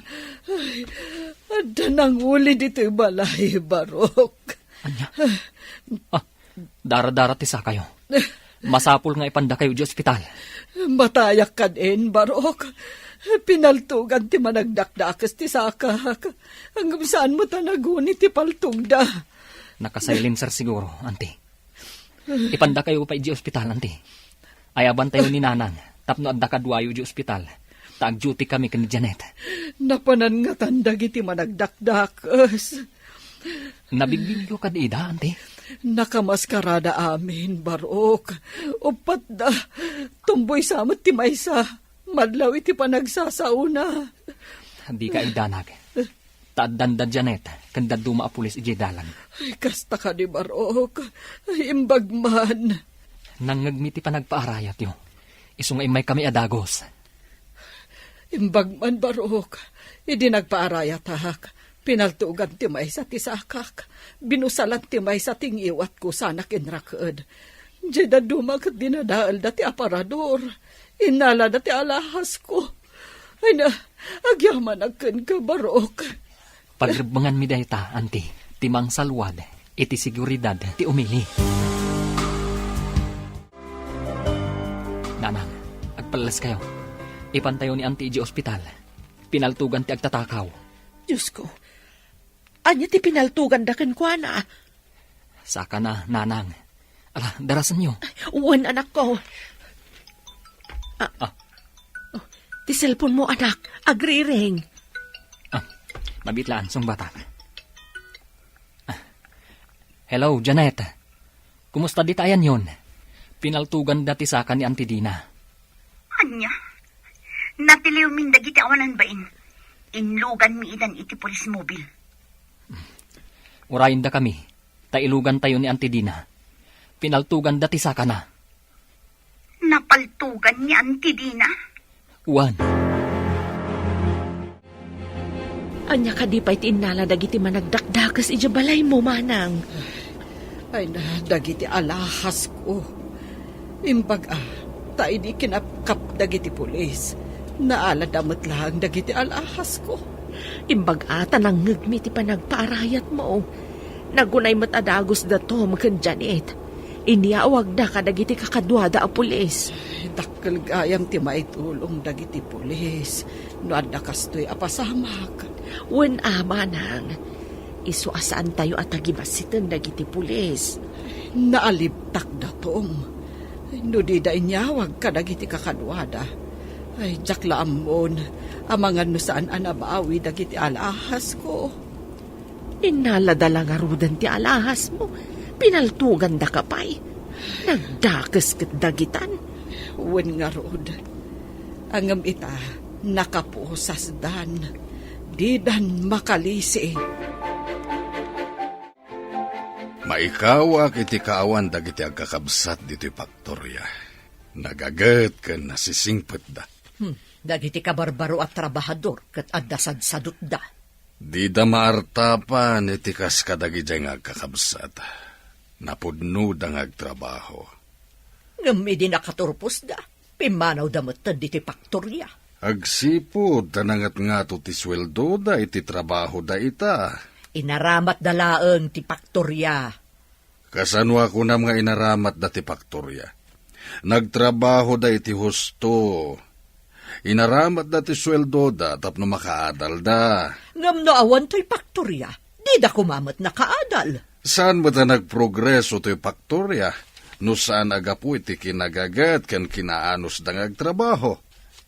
Ay, adda nanguli ditoy balay, Barok. Ania? Ah, Dara-dara ti sakayo. Masapul nga ipandakayo idiay ospital. Matayak kad-en, Barok. Pinaltugan ti managdakdakes ti sakak. Ngem saan met a naguni ti paltogda. Naka-silencer siguro, Auntie. Ipandakayo pay idiay ospital, Auntie. Ayabantayo ni Nanang tapno adda kaduayo idiay ospital. Ta agduty kami ken ni Janet. Napanan ngatan dagiti managdakdakes. Nabigbigyo kadi ida, Auntie? Nakamaskarada amin, Barok. Uppat da. Tumboy sa met ti maysa. Madlaw iti panagsasaona. Dika idanag. Ta addanda Janet, ken dadduma a pulis idiay dalan. Ay, kasta kadi, Barok. Ay, imbag man. Nangngegmi ti panagpaarayatyo. Isu nga immaykami a dagus. Imbag man, Barok, idi nagpaarayatak, pinaltugan ti maysa ti sakak, binusalan ti maysa ti ngiwatko sana kinraked. Diay dadduma ket dinadaelda ti aparador. Innalada ti alhasko. Ay na, agyamanak kenka, Barok. Pagrebbenganmi dayta, Auntie, ti mangsalwad iti seguridad ti umili. Nanang, agpalleskayo. Ipantayo ni Auntie idiay ospital. Pinaltugan ti agtatakaw. Diosko, ania ti pinaltuganda kenkuana? Sakana, Nanang. Ala, darasenyo. Wen, anakko. Ah, Ah. Oh, ti cellphone mo, anak. Agriring. Ah, mabitlaan, sungbatak. Ah. Hello, Janet. Kumusta dita ayanyon? Pinaltuganda ti saka ni Auntie Dina. Ania? Natiliwmin dagiti awanan bain. Inluganmi idan iti police mobile. Urayendakami, ta ilugantayo ni Auntie Dina. Pinaltuganda ti sakana. Napaltugan ni Auntie Dina? Wen. Ania kadi pay ti innala dagiti managdakdakes idiay balaymo, manang? Ay na, dagiti alhasko. Imbag a, ta idi kinapkap dagiti pulis, Naalada met laeng dagiti alhahasko. Imbag a ta nangngegmi ti panagpaarayatmo. Nagunay met a dagus da Tom ken Janet. Inyawagda kadagiti kakaduada a pulis. Dakkel gayam ti maitulong dagiti pulis no adda kastoy a pasamak. Wen a, manang, isu a saantayo a tagibassiten dagiti pulis. Naalibtak da Tom. No dida inyawag kadagiti kakaduada, ay, diak la ammon amangan no saan a nabawi dagiti alhahasko. Innalada la ngaruden ti alhahasmo. Pinaltogandaka pay. Nagdakes ket dagitan. Wen ngarud. Ngem ita, nakapusasdan. Didan makalisi. Maikawak iti kaawan dagiti agkakabsat ditoy faktoria. Nagaget ken nasisingpetda. Hmm, dagiti kabarbaro a trabahador ket adda sadsadutda. Dida maartapan iti kas kadagidiay nga agkakabsat. Napudnoda nga agtrabaho. Ngem idi nakaturposda, pimmanawda metten ditoy faktoria. Agsipud ta nangatngato ti sueldoda iti trabahoda ita. Inaramatda laeng ti faktoria. Kasano a kunam nga inaramatda ti faktoria? Nagtrabahoda iti husto. Inaramatda ti sueldoda tapno makaadalda. Ngem no awan toy faktoria, dida koma met nakaadal. Saan met a nagprogreso toy faktoria no saan a gapu iti kinagaget ken kinaanusda nga agtrabaho?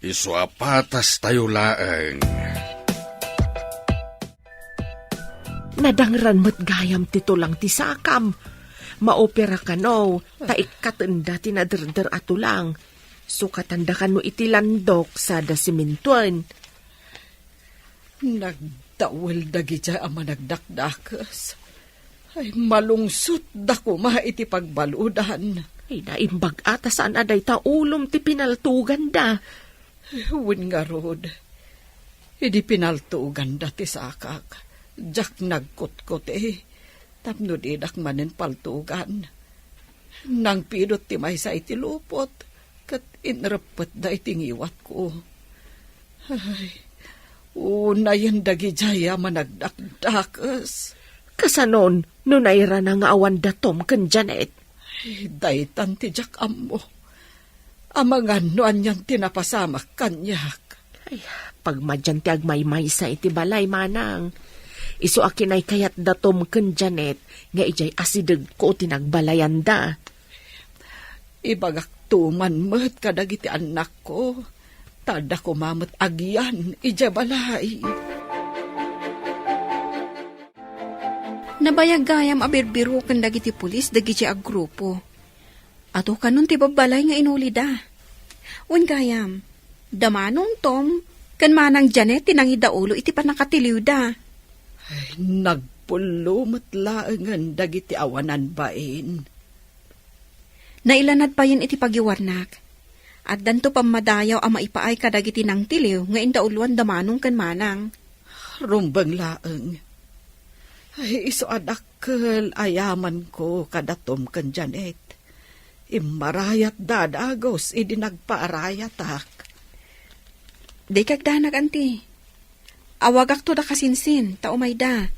Isu a patastayo laeng. Nadangran met gayam ti tulang ti sakam. Maopera kano, ta ikkatenda ti naderder a tulang. Sukatanda kano iti landok sada simentuen. Nagdawel dagidiay a managdakdakes. Ay, malungsotda koma iti pagbaludan. Ay, naimbag a ta saan a dayta ulom ti pinaltoganda. Wen ngarud, idi pinaltoganda ti sakak, diak nagkutkuti tapno didak manen paltogan. Nangpidot ti maysa iti lupot ket inreppetda iti ngiwatko. Ay, unayen dagidiay a managdakdakes. Kasanon no nairana nga awan da Tom ken Janet? Ay, daytan ti diak ammo. Amangan no anian ti napasamak kaniak. Ay, pagmadian ti agmaymaysa iti balay, manang. Isu a kinaykayat da Tom ken Janet nga idiay asidegko ti nagbalayanda. Ibagakto man met kadagiti annakko, ta adda koma met agian idiay balay. Nabayag gayam a birbiroken dagiti pulis dagiti a grupo. Adu kanon ti babbalay nga inulida. Wen gayam, da Manong Tom ken Manang Janet ti nangidaulo iti pannakatiliwda. Ay, nagpullo met laengen dagiti awanan bain. Nailanad payen iti pagiwarnak. Addanto pammadayaw a maipaay kadagiti nangtiliw nga indauloan da Manong ken Manang. Rumbeng laeng. Ay, isu a dakkel a yamanko kada Tom ken Janet. Immarayatda a dagus idi nagpaarayatak. Dika agdanag, anti. Awagakto da kasinsin, ta umayda.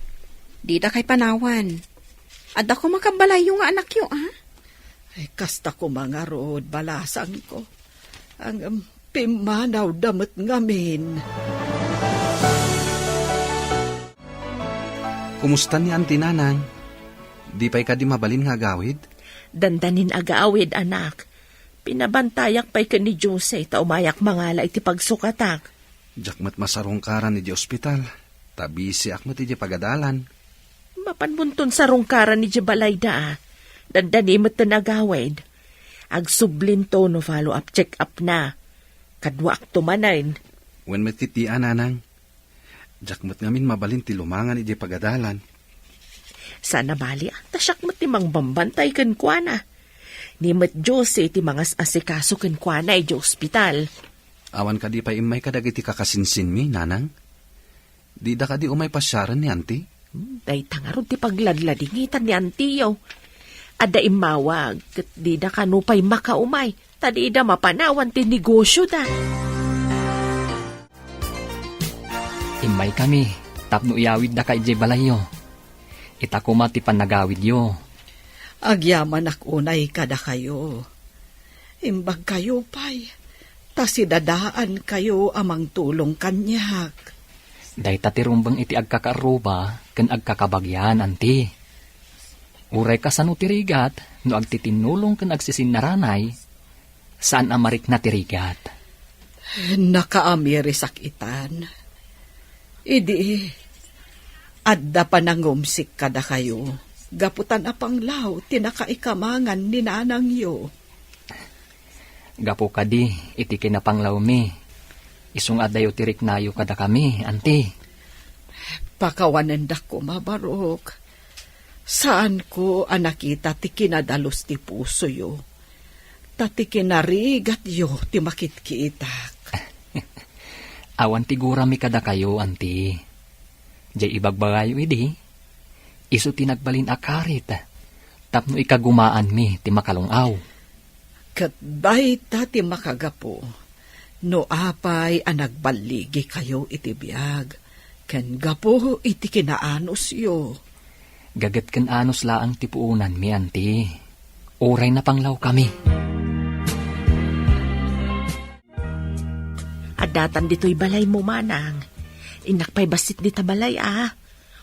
Didakay panawan. Adda koma kabbalayyo nga anakyo, a? Ay, kasta koma ngarud, balasangko. Ngem, pimmanawda met ngamin. Kumusta ni Auntie Nanang? Di pay kadi mabalin nga agawid? Dandanin agawid, anak. Pinabantayak pay ken ni Jose ta umayak mangala iti pagsukatak. Diak met masarungkaran idiay ospital, ta bisiak met idiay pagadalan. Mapanmonton sarungkaran idiay balayda, a. Dandani metten agawid. Agsublinto no follow-up check-up na. Kaduaakto manen. Wen met iti a, Nanang. Diak met ngamin mabalin ti lumangan idiay pagadalan. Saan a bali, a, ta siak met ti mangbambantay kenkuana. Ni met Jose ti mangas-asikaso kenkuana idiay ospital. Awan kadi pay immay kadagiti kakasinsinmi, Nanang? Dida kadi umay pasiaren ni Auntie? Hmm, dayta ngarud ti pagladladingitan ni Auntie-yo. Adda immawag, ket dida kano pay makaumay, ta dida mapanawan ti negosioda. Maikami, tapno iyawiddaka idiay balayyo. Ita koma ti pannagawidyo. Agyamanak unay kadakayo. Imbagkayo pay, ta sidadaankayo a mangtulong kaniak. Dayta ti rumbeng iti agkakaarruba ken agkakabagian, anti. Uray kasano ti rigat, no agtitinnulong ken agsisinnaranay, saan a marikna ti rigat. Nakaamirisak itan. Idi, adda panangumsik kadakayo, gapu ta napanglaw ti nakaikamangan ni nanangyo. Gapu kadi iti kinapanglawmi, isu nga addayo ti riknayo kadakami, anti. Pakawanendak koma, Barok. Saanko a nakita ti kinadalus ti pusoyo, ta ti kinarigatyo ti makitkitak. Awan ti gurami kadakayo, anti. Jay ibagbagayo idi, isu ti nagbalin a karit tapno ikagumaanmi ti makalung-aw. Ket dayta ti makagapu no apay a nagballigikayo iti biag ken gapu iti kinaanusyo. Gaget ken anus laeng ti puonanmi, anti. Uray napanglawkami. Addatan ditoy balaymo, manang. Innak pay bassit dita balay, a.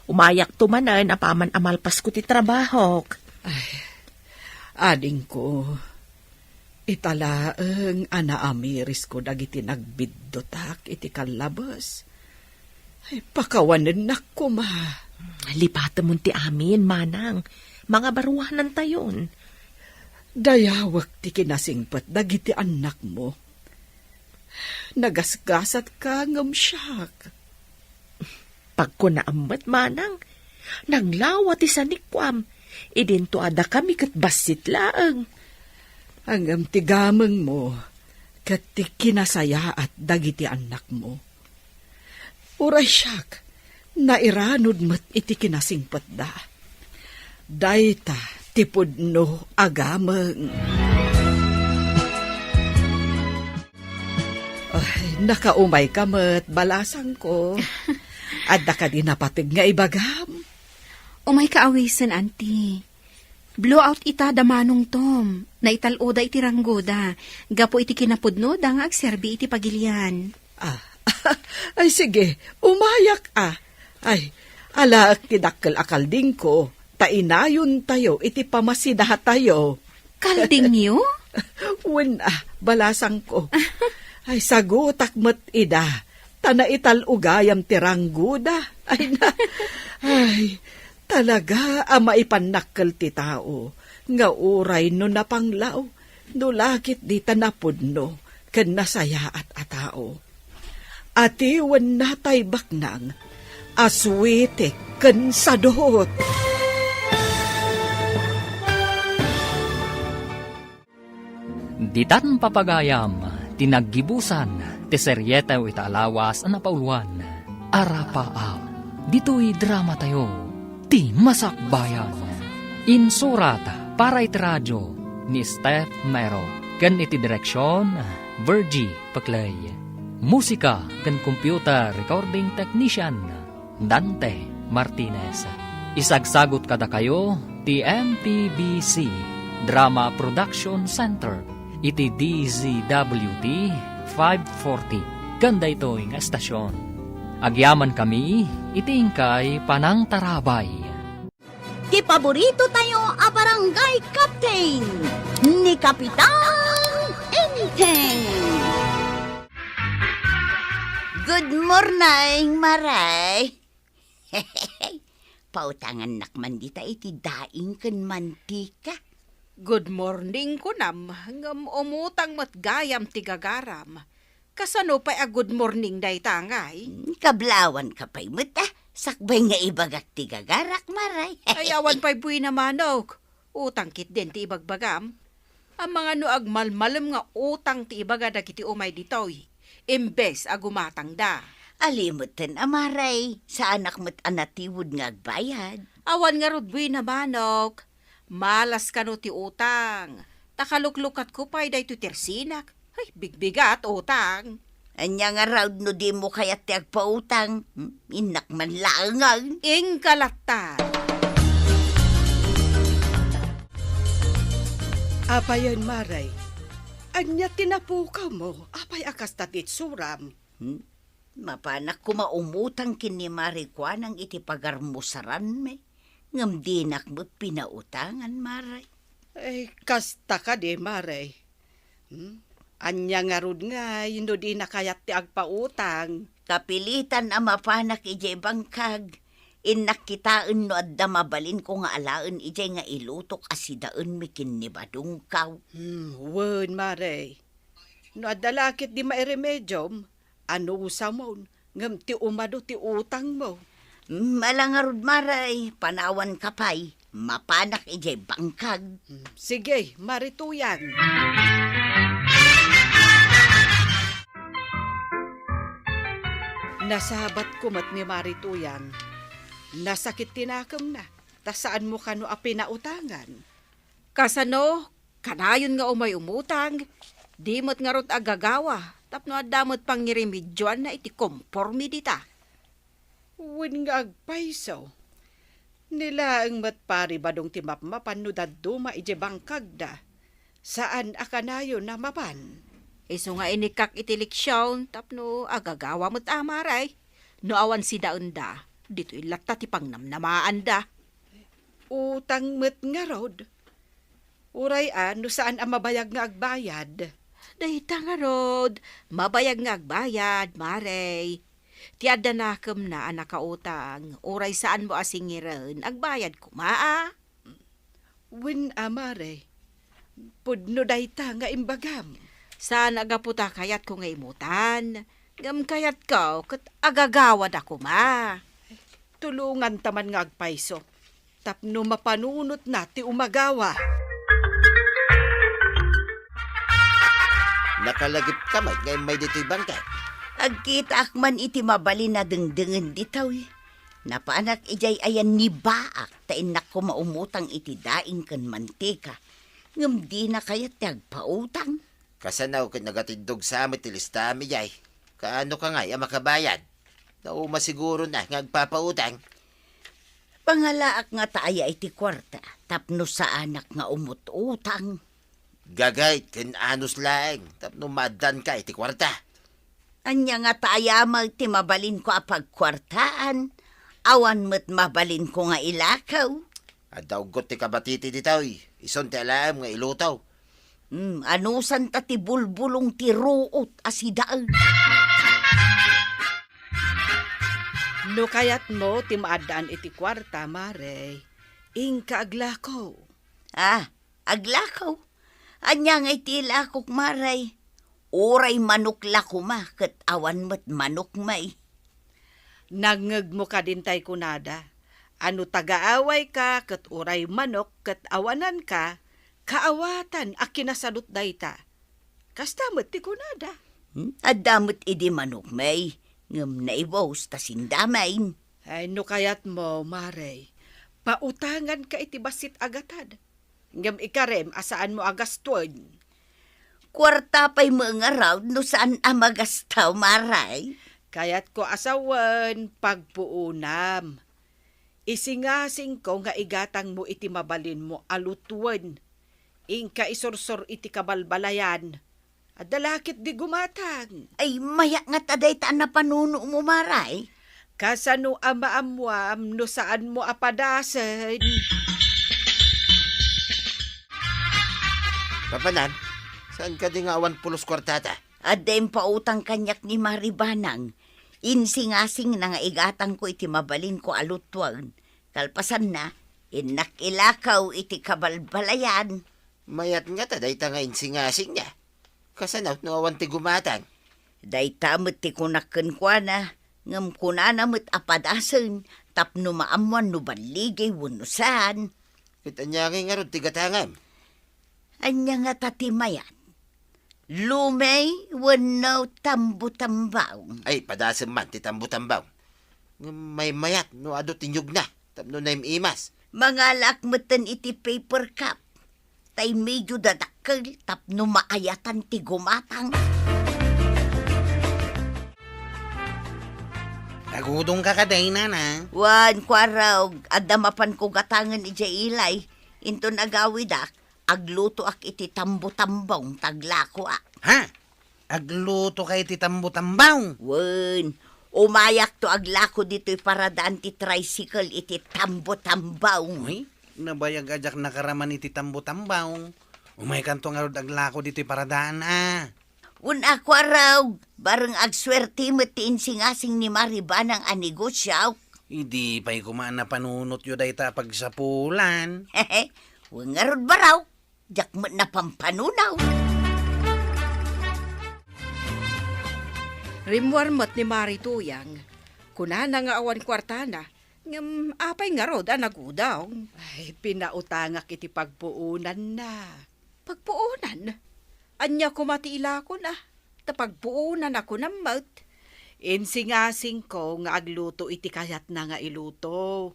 Umayakto manen apaman a malpasko ti trabahok. Ay, adingko, ita laeng a naamirisko dagiti nagbiddutak iti kallabes. Ay, pakawanennak koma. Lipatemon ti amin, manang. Mangabaruanantayon. Dayawek ti kinasingpet dagiti annakmo. Nagasgasatka ngem siak. Pagkunaam met, manang, nanglawa ti sanikkuam, idinto a dakami ket bassit laeng. Ngem ti gamengmo ket ti kinasayaat dagiti annakmo. Uray siak, nairanod met iti kinasingpetda. Dayta ti pudno a gameng. Ay, nakaumayka met, balasangko. Adda kadi napateg nga ibagam? Umayka awisen, Auntie. Blowout ita da Manong Tom. Naital-oda iti ranggoda gapu iti kinapudnoda nga agserbi iti pagilian. Ah, ay sige, umayak a. Ay, alaek ti dakkel a kaldingko, ta inayontayo iti pamasidatayo. Kaldingyo? Wen a, balasangko. Ay, sagutak met ida, ta naital-o gayam ti ranggoda. Ay na, ay, talaga a maipannakkel ti tao, nga uray no napanglaw, no la ketdi ta napudno ken nasayaat a tao. Atiwenna tay baknang a suitik ken sadot. Ditan papagayam ti naggibusan ti serietew ita a lawas a napauloan, Arapaap. Ditoy dramatayo, Ti Masakbayan. Insurat para iti radio ni Steph Mero ken iti direksion, Virgie Peclay. Musika ken computer recording technician, Dante Martinez. Isagsagut kadakayo ti M P B C Drama Production Center iti D Z W T five forty ken daytoy nga estasion. Agyamankami iti inkay panangtarabay. Ti paborito tayo a barangay captain, ni Kapitan Enteng. Good morning, Maray. Pautangannak man dita iti daing ken mantika. Good morning, kunam, ngem umutang met gayam ti gagaram. Kasano pay a good morning dayta, ngay? Hmm, kablawan ka pay met, a. Sakbay nga ibagak ti gagarak, Maray. Ay, awan pay buina, manok. Utang ketdin ti ibagbagam. Amangan no agmalmalem nga utang ti ibaga dagiti umay ditoy, imbes a gumatangda. Alimeten a, Maray, saanak met a natiwed nga agbayad. Awan ngarud buina, manok. Malas kano ti utang. Ta kaluklukatko pay daytoy ti ersinak. Ay, bigbigat, utang. Ania ngarud no dimo kayat ti agpautang? Hmm? Innak man laengen. Inka latta. Apayen, Mare? Ania ti napukawmo? Apay a kasta ti itsuram? Hmm? Mapanak koma umutang ken ni Mare Kuanang iti pagarmusaranmi, ngem dinak met pinautangan, Mare. Ay, kasta kadi, Mare. Hmm? Ania ngarud ngay no dina kayat ti agpautang? Kapilitan a mapanak idiay bangkag. Innak kitaen no adda mabalinko nga alaen idiay nga ilutok a sidaenmi ken ni Badungkaw. Hmm, wen, Mare. No adda la ket di mairemediom, anusamon, ngem ti umadu ti utangmo. Hmm, ala ngarud, Mare, panawanka pay, mapanak idiay bangkag. Hmm, sige, Mare Tuyang. Nasabatko met ni Mare Tuyang. Nasakit ti nakemna, ta saanmo kano a pinautangan. Kasano? Kanayon nga umay umutang, di met ngarud agagawa, tapno adda met pangirimedioanna iti komporme dita. Wen nga agpayso. Ni laeng met Pari Badong ti mapmapan no dadduma idiay bangkagda. Saan a kanayon a mapan. Isu nga inikkak iti leksion tapno agagawa met a, Mare. No awan sidaenda, ditoy latta ti pangnamnamaanda. Utang met ngarud? Uray a, no saan a mabayag nga agbayad? Dayta ngarud, mabayag nga agbayad, Mare. Ti adda nakemna a nakautang, uray saanmo a singiren, agbayad koma a. Wen a, Mare, pudno dayta nga imbagam. Saan a gapu ta kayatko nga imutan, ngem kayatko ket agagawada koma. Tulonganta man nga agpayso, tapno mapanunotna ti umagawa. Nakalagipka met nga immay ditoy bangkag. Agkitaak man iti mabalin a dengdengen ditoy. Napanak idiay ayan ni Baak ta innak koma umutang iti daing ken mantika, ngem dina kayat ti agpautang. Kasano ket nagatiddog sa met ti listaam idiay? Kaano ka ngay a makabayad? Nauma siguro na nga agpapautang. Pangalaak nga ta aya iti kuarta tapno saanak nga umut-utang. Gagayt ken anus laeng tapno maaddanka iti kuarta. Ania nga ta aya met ti mabalinko a pagkuartaan? Awan met mabalinko nga ilakaw. Adda uggot ti kabatiti ditoy, isun ti alaem nga iluto. Hmm, anusanta ti bulbulong ti ruot a sidaen. No kayatmo ti maaddaan iti kuarta, Mare, inka aglako. Ah, aglako? Ania ngay ti ilakok, Mare? Uray manok la koma ket awan met manok, may. Nangngegmo kadin tay kunada, a no tagaawayka ket uray manok ket awananka, kaawatan a kinasadut dayta. Kasta met ti kunada. Hmm? Adda met idi manok, may, ngem naibus ta sindamain. Ay, no kayatmo, Mare, pautanganka iti bassit a gatad. Ngem ikarem a saanmo a gastoen. Kuarta pay met ngarud no saan a magasto, Mare. Kayatko a sawen, pagpuonam. Isingasingko nga igatangmo iti mabalinmo a lutoen. Inka isursor iti kabalbalayan. Adda la ket di gumatang. Ay, mayak nga ta dayta a napanunomo, Mare. Kasano a maammuam no saanmo a padasen? Papanan, saan kadi nga awan pulos kuartata? Adda impautang kaniak ni Mare Banang. Insingasingna nga igatangko iti mabalinko a lutoen. Kalpasanna, innak ilakaw iti kabalbalayan. Mayat nga ta dayta nga insingasingna. Kasano no awan ti gumatang? Dayta met ti kunak kenkuana, ngem kunana met a padasen tapno maammuan no balligi wenno saan. Ket ania ngay ngarud ti gatangam? Ania ngata ti mayat? Lumey wenno tambutambaw? Ay, padasem man ti tambutambaw. Ngem maymayat no adu ti niogna tapno naim-imas. Mangalaak metten iti paper cup. Tay medio dadakkel tapno maayatan ti gumatang. Agudongka kadi, nana? Wen, Kuarog, adda mapanko gatangen idiay ilay. Inton agawidak, aglutoak iti tambo-tambong ta aglakoak. Ha? Aglutoka iti tambo-tambong? Wen, umayakto aglako ditoy paradaan ti tricycle iti tambo-tambong. Uy, nabayag a diak nakaraman iti tambo-tambong. Umaykanto ngarud aglako ditoy paradaan, a. Wen a, Kuarog, bareng agsuerte met ti insingasing ni Mari Banang a negosio. Idi pay koma a napanunotyo dayta a pagsapulan. Wen ngarud, Barok, diak met napampanunot. Rimmuar met ni Mari Tuyang. Kunana nga awan kuartana, ngem apay ngarud a nagudong? Ay, pinautangak iti pagpuonanna. Pagpuonan? Ania koma ti ilakon a? Ta pagpuonan a kunam met. Insingasingko nga agluto iti kayatna nga iluto.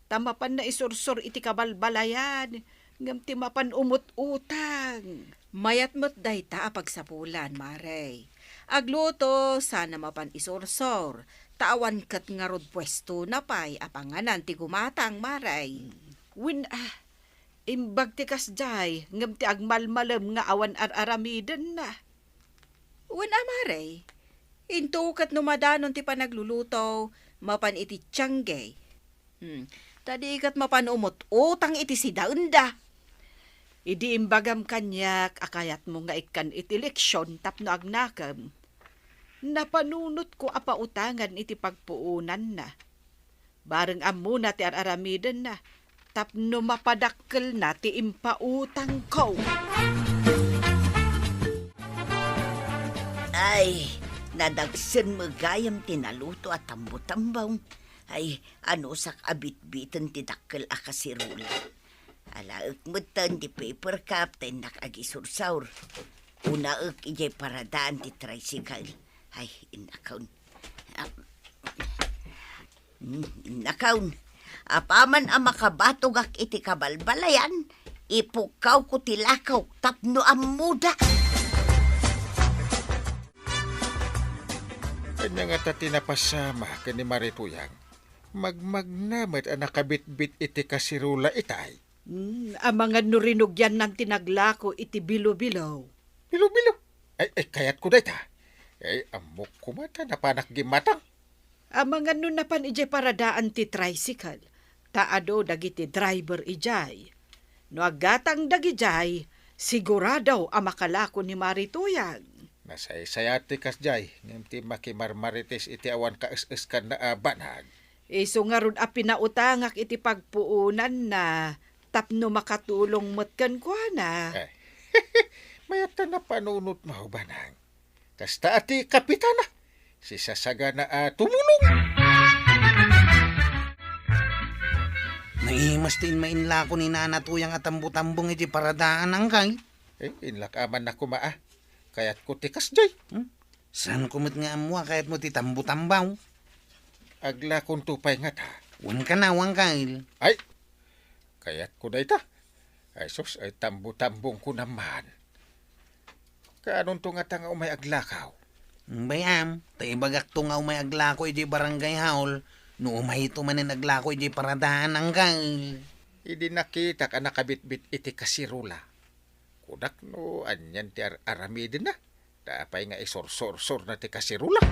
Ta mapanna isursor iti kabalbalayan, ngem ti mapan umut-utang. Mayat met dayta a pagsapulan, Mare. Agluto, sana mapan isursor. Ta awan ket ngarud puestona pay a panganan ti gumatang, Mare. Wen a, imbag ti kasdiay, ngem ti agmalmalem nga awan ar-aramidenna. Wen a, Mare, into ket no madanon ti panagluluto, mapan iti tiangge. Hmm, ta di ket mapan umut-utang iti sidaenda. Idi imbagam kaniak a kayatmo nga ikkan iti leksion tapno agnakem, napanunotko a pautangan iti pagpuonanna. Bareng ammona ti ar-aramidenna tapno mapadakkelna ti impautangko. Ay, nadagsen met gayam ti naluto a tambo-tambong. Ay, anusak a bitbiten ti dakkel a kasirula. Alaek metten ti paper cup ta innak agisursor. Unaek idiay paradaan ti tricycle. Ay, innakon. Ah, mm, innakon. Apaman a makabatogak iti kabalbalayan, ipukkawko ti lakok tapno ammoda. Ania ngata ti napasama ken ni Mari Tuyang? Magmagna met a nakabitbit iti kasirula itay. Hmm, amangan no rinugiannan ti naglako iti bilo-bilo. Bilo-bilo? Ay, ay, kayatko dayta. Ay, ammok koma ta napanak gimmatang. Amangan no napan idiay paradaan ti tricycle, ta adu dagiti driver idiay. No aggatang dagidiay, sigurado a makalako ni Mari Tuyang. Nasaysayat ti kasdiay, ngem ti makimarmarites iti awan kaes-eskanna a banag. Isu ngarud a pinautangak iti pagpuonanna tapno makatulong met kenkuana. Eh, mayat ta napanunotmo, Banang. Kasta a ti kapitana, sisasagana a tumulong. Naimas ti inmainlako ni Nana Tuyang a tambo-tambong iti paradaan, Angkal. Eh, inlak-amanna koma a. Kayatko ti kasdiay. Hmm? Saanko met nga ammo a kayatmo ti tambo-tambong? Aglakonto pay ngata. Wen kana, Angkal. Ay, kayatko dayta. Ay sus, ay tambo-tambongko naman. Kaanonto ngata nga umay aglakaw? Bay-am, ta ibagakto nga umay aglako idiay barangay hall, no umayto manen aglako idiay paradaan, Angkal. Idi nakitak a nakabitbit iti kasirula, kunak no anian ti ar-aramidenna. Ta apay nga isursursurna ti kasirula?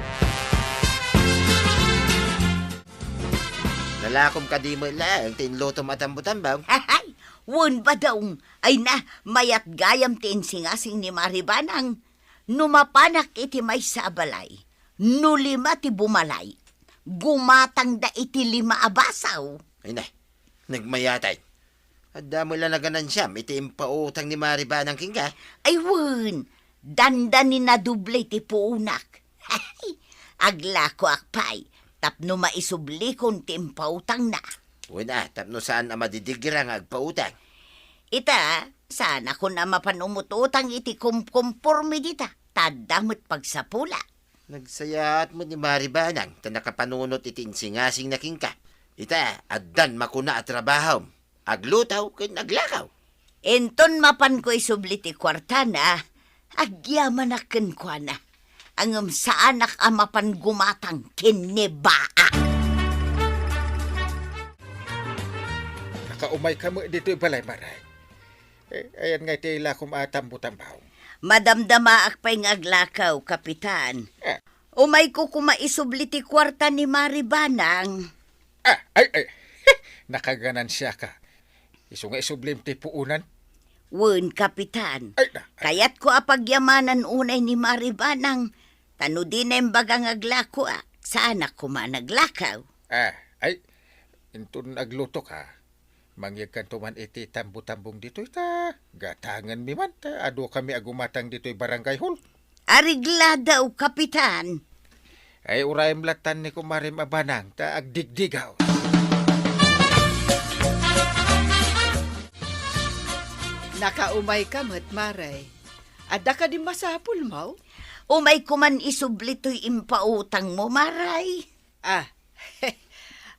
Nalakom kadi met laeng ti inlutom a tambo-tambong? Ay, wen, Badong. Ay na, mayat gayam ti insingasing ni Mari Banang. No mapanak iti maysa a balay, no lima ti bumalay, gumatangda iti lima a baso. Ay na, nagmayatay. Adda met la naganansiam iti impautang ni Mari Banang kenka? Ay wen, dandani nadoble ti puonak. Aglakoak pay tapno maisublikon ti impautangna. Wen a, tapno saan a madidigra nga agpautang. Ita, saanakon a mapan umututang iti kumkumporme dita, ta adda met pagsapula. Nagsayaat met ni Mari Banang ta nakapanunot iti insingasingna kenka. Ita, addan makuna a trabahom. Agluto ken aglakaw. Inton mapanko isubli ti kuartana, agyamanak kenkuana. Ngem saanak a mapan gumatang ken ni Baak. Nakaumayka met ditoy balay, Maray. Eh, ayan nga iti lakom a tambo-tambaw. Madamdamaak pay nga aglakaw, Kapitan. Eh. Umayko koma isubli ti kuarta ni Mari Banang. Ah, ay, ay. Nakaganansiaka. Isu nga isublim ti puonan. Wen, Kapitan. Ay, na, ay. Kayatko a pagyamanan unay ni Mari Banang. Ta no dina imbaga nga aglakoak, saanak koma naglakaw. Ah, ay. Inton aglutoka, mangyegkanto man iti tambo-tambong ditoy ta gatangenmi man ta adukami a gumatang ditoy barangay hall. Areglado, Kapitan. Ay, urayem lattan ni kumarem a Banang ta agdigdigaw. Nakaumayka met, Maray. Adda kadi masapulmo? Umayko man isubli toy impautangmo, Maray. Ah,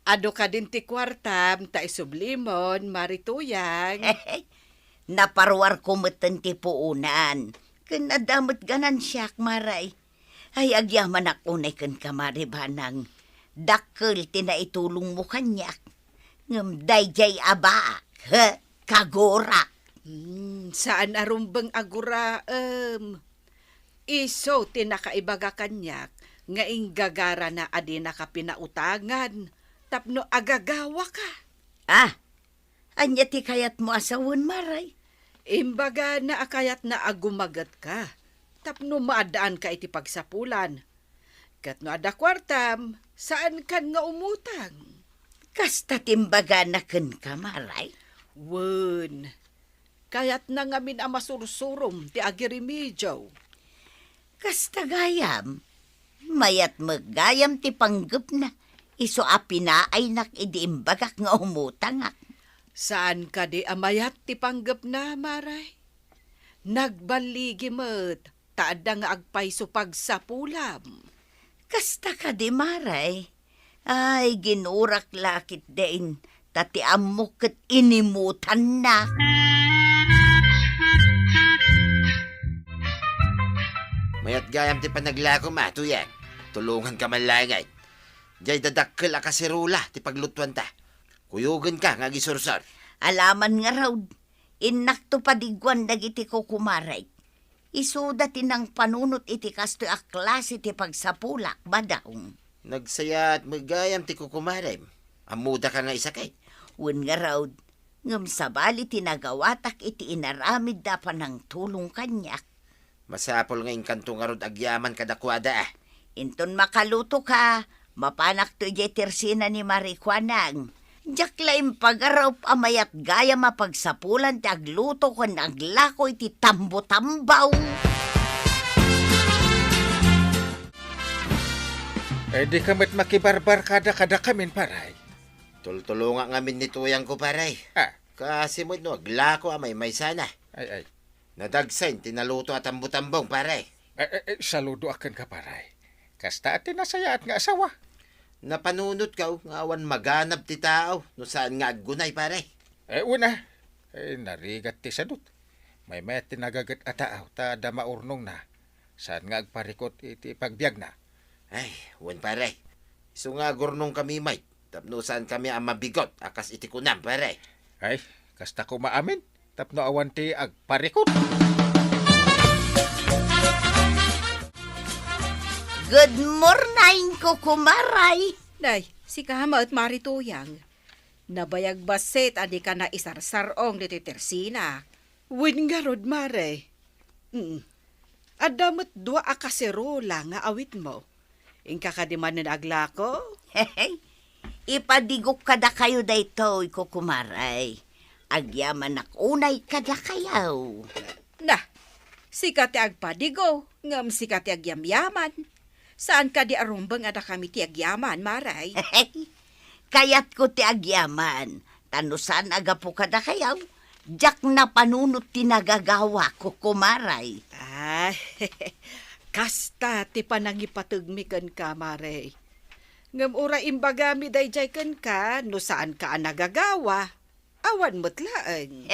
adu kadin ti kuartam ta isublimon, Mari Tuyang. Naparuarko metten ti puonan. Ken adda met ganansiak, Maray. Ay, agyamanak unay kenka, Mari Banang. Dakkel ti naitulongmo kaniak. Ngem daydiay a baak, he, kagurak. Hmm, saan a rumbeng a guraem. Isu ti nakaibaga kaniak nga inggagarana a dinaka pinautangan tapno agagawaka. Ah, ania ti kayatmo a sawen, Maray? Imbagana a kayatna a gumagetka tapno maaddaanka iti pagsapulan. Ket no adda kuartam, saankan nga umutang. Kasta ti imbagana kenka, Maray? Wen, kayatna ngamin a masursurom ti agiremedio. Kasta gayam, mayat met gayam ti panggepna, isu a pinaaynak idi imbagak nga umutangak. Saan kadi a mayat ti panggepna, Maray? Nagballigi met ta adda nga agpayso pagsapulam. Kasta kadi, Maray? Ay, ginurak la ketdin, ta ti ammok ket inimutanna. Mayat gayam ti panaglakom, a, Tuyang. Tulonganka man laengen. Diay dadakkel a kaserola ti paglutuanta. Kuyogenka nga agisursor. Alaman ngarud, innakto padiguan dagiti kukumarek. Isuda ti nangpanunot iti kastoy a klase ti pagsapulak, Badong. Nagsayaat met gayam ti kukumarem. Ammodaka nga isakit. Wen ngarud, ngem sabali ti nagawatak iti inaramidda a panangtulong kaniak. Masapul nga inkanto ngarud agyaman kadakuada, a. Inton makalutoka, mapanakto idiay tersina ni Mari Kuanang. Diak la impagarup a mayat gayam a pagsapulan ti agluto ken aglako iti tambo-tambaw. Eh, dika met makibarbarkada kadakamin, paray. Tultulongak ngamin ni tuyangko, paray. Ah. Kaasi met no aglako a maymaysana. Ay, ay. Nadagsen ti naluto a tambo-tambong, pare. Eh, eh, eh, saludoak kenka, pare. Kasta ti nasayaat nga asawa. Napanunotka, o, nga awan maganab ti tao no saan nga aggunay, pare. Eh, una, eh, narigat ti sadut. Maymayat ti nagaget a tao, ta adda maurnongna. Saan nga agparikot iti pagbiagna. Ay, wen, pare. Isu nga agurnongkami met tapno saankami a mabigot a kas iti kunam, pare. Ay, kasta koma amin, tapno awan ti agparikot. Good morning, kukumaray. Nay, sika met, Mari Tuyang. Nabayag bassit a dika naisarsar-ong ditoy tersina. Wen ngarud, Mare. Mm. Adda met dua a kaserola nga awitmo. Inka kadi manen aglako? Ipadigok kadakayo daytoy, kukumaray. Agyamanak unay kadakayo. Na, sika ti agpadigo, ngem sika ti agyamyaman. Saan kadi a rumbeng a dakami ti agyaman, Maray? Kayatko ti agyaman, ta no saan a gapu kadakayo, diak napanunot ti nagagawak, kukumaray. Ay, kasta ti panangipategmi kenka, Maray. Ngem uray imbagami daydiay kenka, no saanka a nagagawa. Awan met laeng.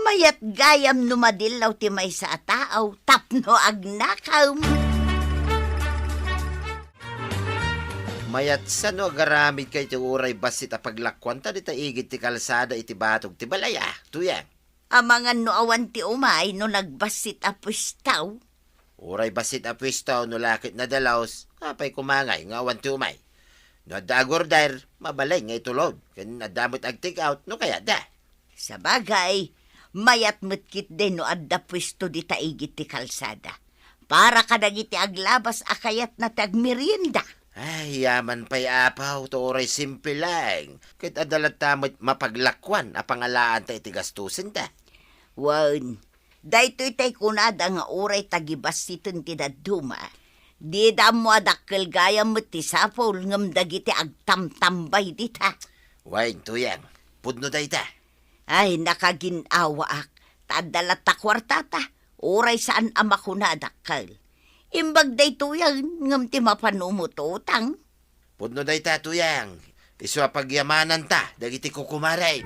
Mayat gayam no madillaw ti maysa a tao tapno agnakem. Mayat sa no agaramidka iti uray bassit a paglakuanta dita igid ti kalsada iti batog ti balay, a, Tuyang? Amangan no awan ti umay no nagbassit a puestaw? Uray bassit a puestaw no la ket nadalus, apay koma ngay nga awan ti umay? No adda agorder, mabalin nga itulod, ken adda met ag-take out no kayatda. Sabagay, mayat met ketdi no adda puesto dita igid ti kalsada. Para kadagiti aglabas a kayatna ti agmerienda. Ay, yaman pay, apaw, ta uray simple laeng, ket adda latta met mapaglakuan a pangalaanta iti gastosenda. Wen, daytoy tay kunada nga uray tagibassiten ti dadduma. Dida ammo a dakkel gayam met ti sapul ngem dagiti agtamtambay dita. Wen, Tuyang, pudno dayta. Ay, nakagin-awaak, ta adda latta kuartata, uray saan a makuna a dakkel. Imbag daytoyen, ngem ti mapan umututang. Pudno dayta, Tuyang, isu a pagyamananta dagiti kukumare.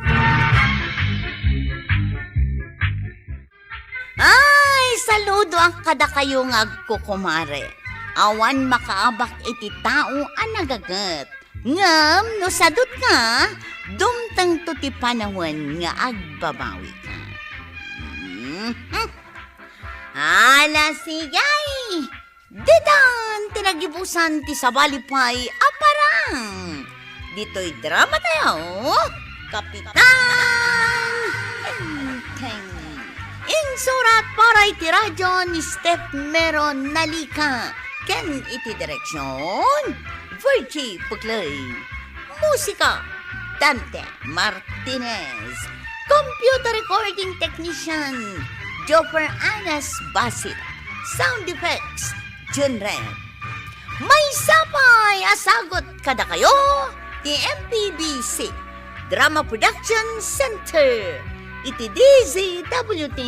Ay, saludoak kadakayo nga agkukumare. Awan makaabak iti tao a nagaget. Ngem no sadutna, dumtengto ti panawen nga agbabawika. Mhm. Ala, sigay! Ditan ti nagibusan ti sabali pay a parang. Ditoy drama tayo, Kapitan Enteng. Insurat para iti radyo ni Steph Meron Nalika ken iti direksyon, Virgie Puclay. Musika, Dante Martinez. Computer recording technician, Joffer Anas Basit. Sound effects, Jun Red. Maysa pay a sagut kadakayo ti M P B C Drama Production Center iti D Z W T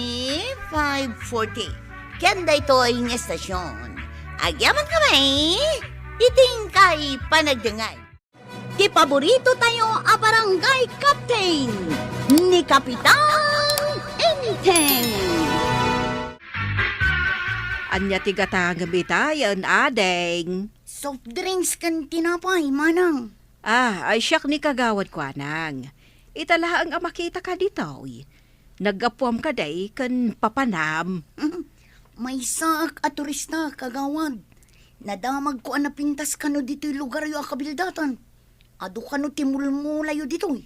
five forty. Ken daytoy nga estasyon, agyaman kami iti inkay panagdengngeg. Ti paborito tayo a barangay captain, ni Kapitan Enteng. Ania ti gatangem itayen, ading? Soft drinks ken tinapay, manang. Ah, ay siak ni kagawad kuanang. Ita laeng a makitaka ditoy. Naggapuam kadi ken papanam. Maysaak a turista, kagawad. Nadamagko a napintas kano ditoy lugaryo a kabildatan. Adu kano ti mulmulayo ditoy.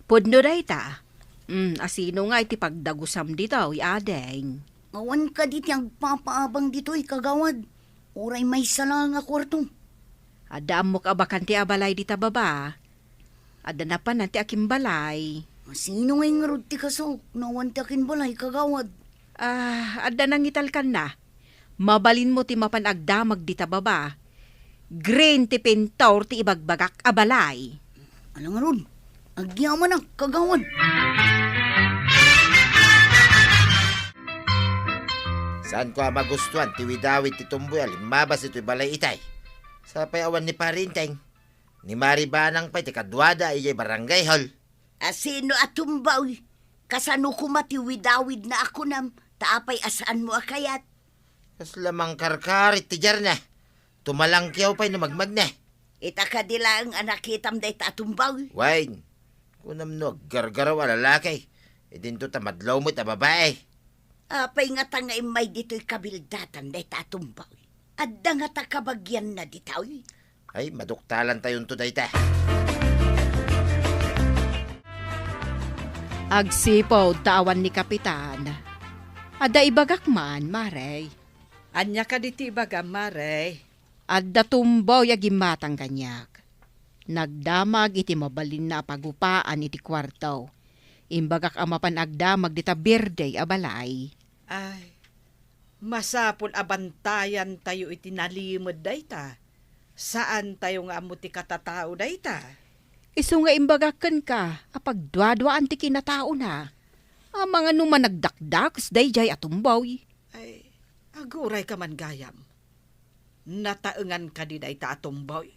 Pudno dayta. Mm, asino nga iti pagdagusam ditoy, ading? Awan kadi ti agpapaabang ditoy, kagawad. Uray maysa laeng a kuarto. Adda ammok a bakante a balay dita baba. Adda napanan ti akimbalay. Asino ngay ngarud ti kasok no awan ti akimbalay, kagawad? Ah, adda nangitalkanna. Mabalinmo ti mapan agdamag dita baba. Green ti pintor ti ibagbagak a balay. Ala ngarud, agyamanak, kagawad. Saanko a magustuan ti widawid ti tumboy a limmabas ditoy balay itay. Sapay awan ni Pari Enteng. Ni Mari Banang pay ti kaduada idiay barangay hall. Asino a tumboy? Kasano koma ti widawidna a kunam, ta apay a saanmo a kayat? Kasla mangkarkarit ti diarna. Tumalangkiaw pay no magmagna. Ita kadi laeng a nakitam dayta a tumboy? Wen, kunam no aggargaraw a lalaki, idinto ta madlaw met a babai. Apay ngata nga immay ditoy kabildatan dayta a tumboy? Adda ngata kabagianna ditoy? Ay, maduktalantayonto dayta. Agsipud ta awan ni Kapitan. Adda ibagak man, Mare. Ania kadi ti ibagam, Mare? Adda tumboy a gimmatang kaniak. Nagdamag iti mabalinna a pagupaan iti kuarto. Imbagak a mapan agdamag dita birthday a balay. Ay, masapul a bantayantayo iti nalimed dayta. Saantayo nga ammo ti katatao dayta. Isu nga imbagak kenka a pagduaduaan ti kinataona. Amangan no managdakdakes daydiay a tumboy. Ay, aguray ka man gayam. Nataengan kadi dayta a tumboy?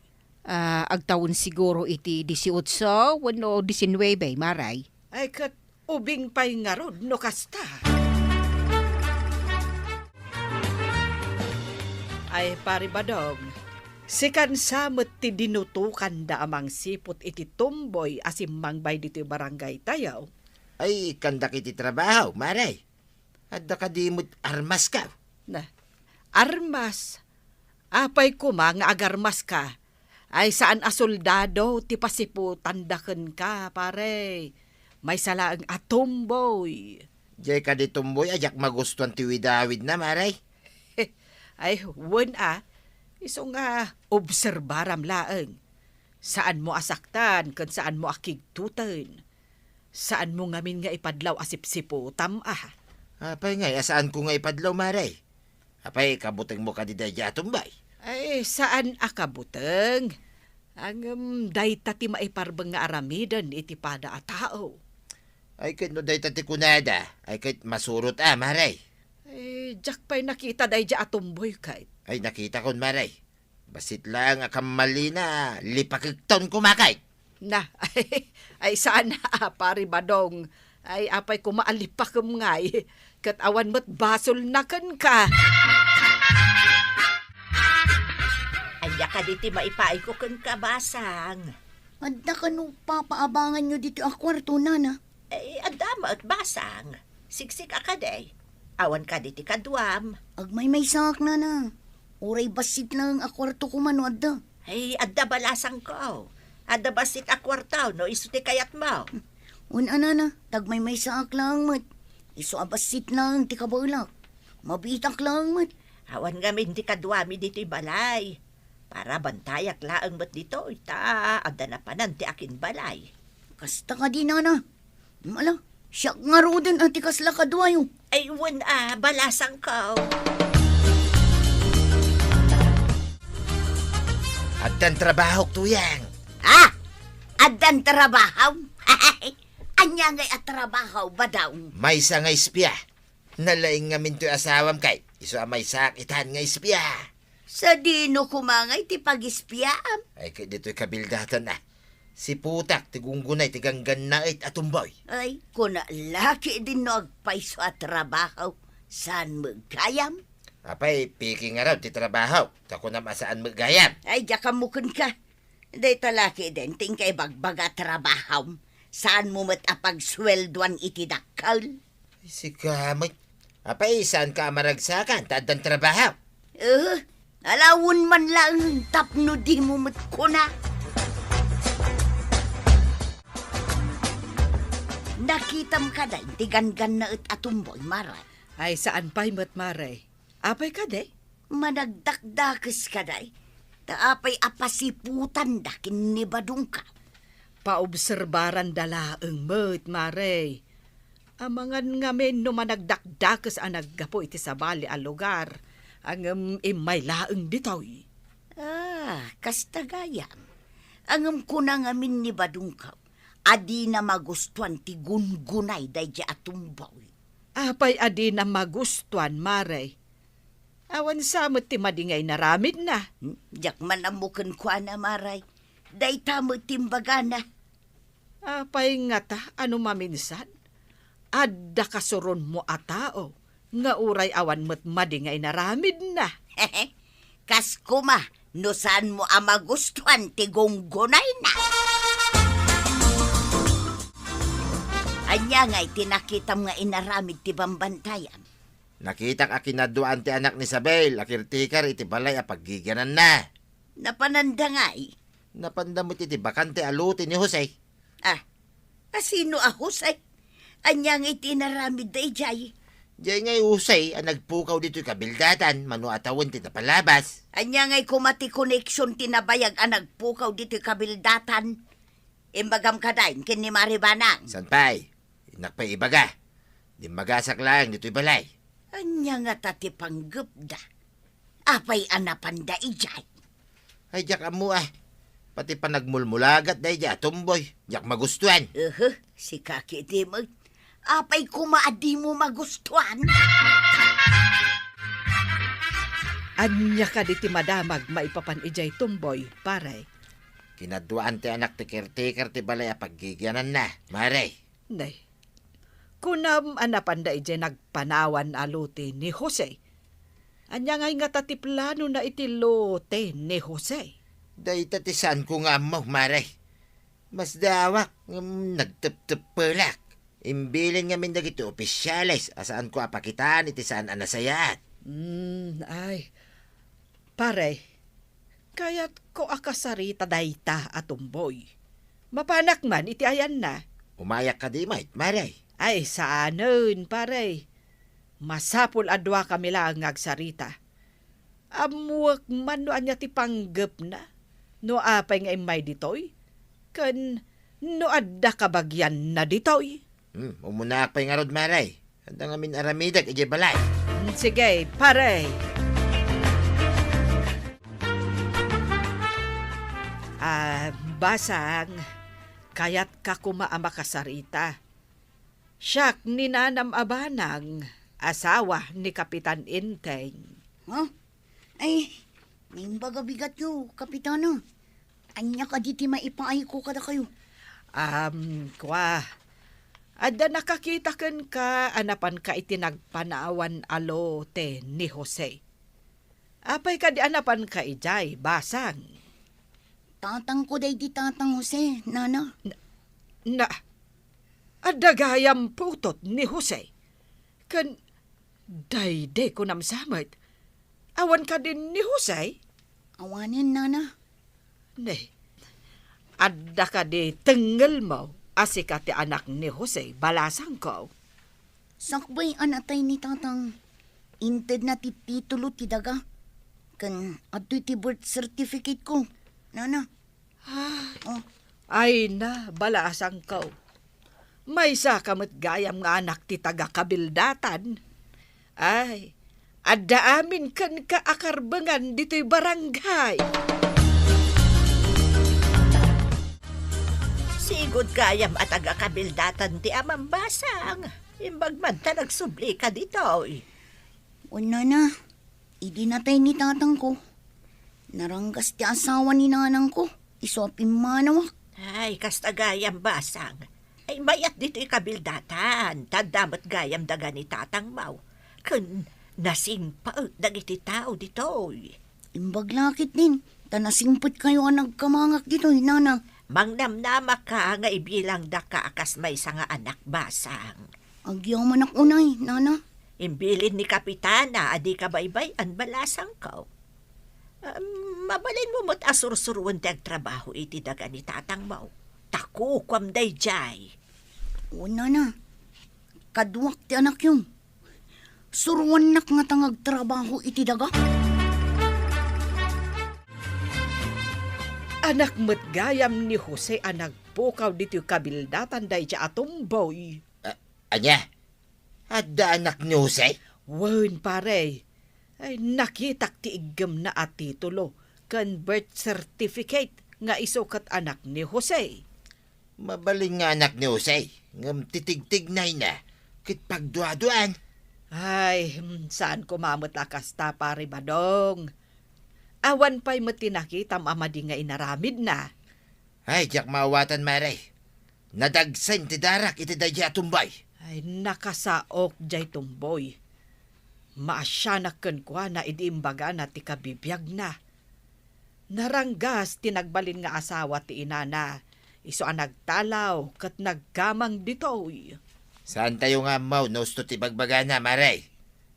Ah, agtawen siguro iti disiotso wenno disinuebe, Mare. Ay, ket ubing pay ngarud no kasta. Ay, Pari Badong, Sikan sa met ti dinutokanda a mangsiput iti tumboy a simmangbay ditoy barangaytayo. Ay, ikkandak iti trabaho, Mare. Adda kadi met armaska? Na, armas? Apay koma nga agarmaska? Ay, saan a soldado ti pasiputanda kenka, pare. Maysa laeng a tumboy. Diay kadi tumboy a diak magustuan ti widawidna, Mare. Ay, wen a. Isu nga obserbaram laeng. Saanmo a saktan ken saanmo a kigtuten. Saanmo ngamin nga ipadlaw a sipsiputam a. Apay ngay a saanko nga ipadlaw, Mare? Apay, kabutengmo kadi daydiay a tumboy? Ay, saan a kabuteng. Ngem dayta ti maiparbeng nga aramiden iti pada a tao. Ay, ket no dayta ti kunada, ay ket masurot a, Mare. Ay, diak pay nakita daydiay a tumboy ket. Ay, nakitakon, Mare. Bassit laeng a kammalina, lipakekton koma ket. Na, ay, saan a, Pare Badong. Ay, apay koma a lipakem ngay, ket awan met basolna kenka. Ania kadi ti maipaayko kenka, Basang? Adda kano papaabanganyo ditoy a kuarto, nana? Ay, adda met, Basang. Siksik a kadi. Awan kadi ti kaduam. Agmaymaysaak, nana. Uray bassit laeng a kuarto koma no adda. Ay, adda, balasangko. Adda bassit a kuarto no isu ti kayatmo. Wen a, nana, ta agmaymaysaak laeng met. Isu a bassit laeng ti kabaelak. Mabiitak laeng met. Awan ngamin ti kaduami ditoy balay. Para bantayak laeng met ditoy, ta adda napanan ti akinbalay. Kasta kadi, nana. Ala, siak ngaruden a ti kasla kaduayo. Ay, wen a, balasangko. Addan trabahok, Tuyang. Ha? Addan trabaho? Ania ngay a trabaho, Badong? Maysa nga espia. Nalaing ngamin toy asawam ket isu a maysaak itan nga espia. Sadino koma ngay ti pagespiaam? Ay, ket ditoy kabildatan a. Siputak ti gunggunay ti ganggannaet a tumboy. Ay, kuna la ketdin no agpayso a trabaho, saan met gayam? Apay, piki ngarud ti trabaho, ta kunam a saan met gayam. Ay, diak ammo kenka. Dayta la ketdin ti inka ibagbaga a trabahom. Saanmo met a pagsueldoan iti dakkel. Ay, sika met. Apay, saanka a maragsakan ta addan trabaho? Eh, ala wen man laeng tapno dimo met kuna. Nakitam kadi ti ganggannaet a tumboy, Mare? Ay, saan pay met, Mare. Apay kadi? Managdakdakes kadi? Ta apay a pasiputanda ken ni Badongka? Paobserbaranda laeng met, Mare. Amangan ngamin no managdakdakes a naggapu iti sabali a lugar, ngem immay laeng ditoy. Ah, kasta gayam. Ngem kuna ngamin ni Badongko a dina magustuan ti gunggunay daydiay a tumboy. Apay a dina magustuan, Mare? Awan sa met ti madi nga inaramidna. Hmm, diak man ammo kenkuana, Mare. Dayta met ti imbagana. Apay ngata a no maminsan, adda kasuronmo a tao nga uray awan met madi nga inaramidna? Kas koma no saanmo a magustuan ti gunggunayna. Ania ngay ti nakitam nga inaramid ti bambantayam? Nakitak a kinaduaan ti anak ni Isabel a caretaker iti balay a paggigiananna. Napananda ngay? Napanda met iti bakante a lote ni Jose. Ah, a sino a Jose? Ania ngay ti inaramidda idiay? Diay ngay Jose a nagpukaw ditoy kabildatan mano a tawen ti napalabas. Ania ngay koma ti koneksion ti nabayag a nagpukaw ditoy kabildatan? Imbagam kadi ken ni Mare Banang. Saan pay? Innak pay ibaga. Dimmagasak laeng ditoy balay. Ania ngata ti panggepda? Apay a napanda idiay? Ay, diak ammo a. Pati panagmulmulagat daydiay a tumboy, diak magustuan. Uhu, sika ketdi met. Apay koma a dimo magustuan? Ania kadi ti madamag maipapan idiay tumboy, pare? Kinaduaan ti anak ti caretaker ti balay a paggigiananna, Mare. Nay, kunam a napanda idiay nagpanawan a lote ni Jose. Ania ngay ngata ti planona iti lote ni Jose? Dayta ti saanko nga ammo, Mare. Masdaawak ngem nagtepteppelak. Imbilin ngamin dagiti opisiales a saanko a pakitaan iti saan a nasayaat. Hmm, ay. Pare, kayatko a kasarita dayta a tumboy. Mapanak man iti ayanna. Umayak kadi met, Mare? Ay, saanen, pare. Masapul a duakami laeng nga agsarita. Ammoek man no ania ti panggepna, no apay nga immay ditoy, ken no adda kabagianna ditoy. Hmm, umunaak pay ngarud, Mare. Adda ngamin aramidek idiay balay. Hmm, sige, pare. Ah, Basang, kayatka koma a makasarita. Siak ni Nanam a Banang, asawa ni Kapitan Enteng. Ha? Ay, naimbag a bigatyo, Kapitana. Ania kadi ti maipaayko kadakayo? Am, kua, adda nakakita kenka a napanka iti nagpanawan a lote ni Jose. Apay kadi a napanka idiay, Basang? Tatangko daydi Tatang Jose, Nana. Na, na, adda gayam putot ni Jose. Ken daydi kunam sa met. Awan kadi ni Jose? Awanen, Nana. Ne, adda kadi tengngelmo a sika ti anak ni Jose, balasangko? Sakbay a natay ni Tatang, intedna ti titulo ti daga. Ken adtoy ti birth certificate ko, Nana. Ah, Oh. Ay na, balasangko. Maysaka met gayam nga anak ti taga-Kabildatan. Ay, adda amin kenka a karbengan ditoy barangay. Sigud gayam a taga-Kabildatan ti amam, Basang. Imbag man ta nagsublika ditoy. Wen, Nana, idi natay ni tatangko, naranggas ti asawa ni nanangko, isu a pimmanawak. Ay, kasta gayam, Basang. Ay, mayat ditoy Kabildatan, ta adda met gayam daga ni tatangmo. Ken nasingpet dagiti tao ditoy. Imbag la ketdin, ta nasingpetkayo a nagkamangak ditoy, Nana. Mangnamnamaka nga ibilangdaka a kas maysa nga anak, Basang. Agyamanak unay, Nana. Imbilin ni Kapitana a dika baybay-an, balasangko. Am, mabalinmo met a sursuroen ti agtrabaho iti daga ni tatangmo. Ta kukuam daydiay. O, Nana, kaduak ti anakyo. Suroannak ngata nga agtrabaho iti daga? Anak met gayam ni Jose a nagpukaw ditoy Kabildatan daydiay a tumboy. A-, ania? Adda anak ni Jose? Wen, pare. Ay, nakitak ti iggemna a titulo ken birth certificate nga isu ket anak ni Jose. Mabalin nga anak ni Jose, ngem ti tigtignayna ket pagduaduan. Ay, hmm, saan koma met a kasta, Pare Badong. Awan pay met ti nakitam a madi nga inaramidna. Ay, diak maawatan, Mare. Nadagsen ti darak iti daydiay a tumboy. Ay, nakasaok diay tumboy. Maasianak kenkuana idi imbagana ti kabibiagna. Naranggas ti nagbalin nga asawa ti inana, isu a nagtalaw ket naggamang ditoy. Saantayo nga ammo no usto ti bagbagana, Mare.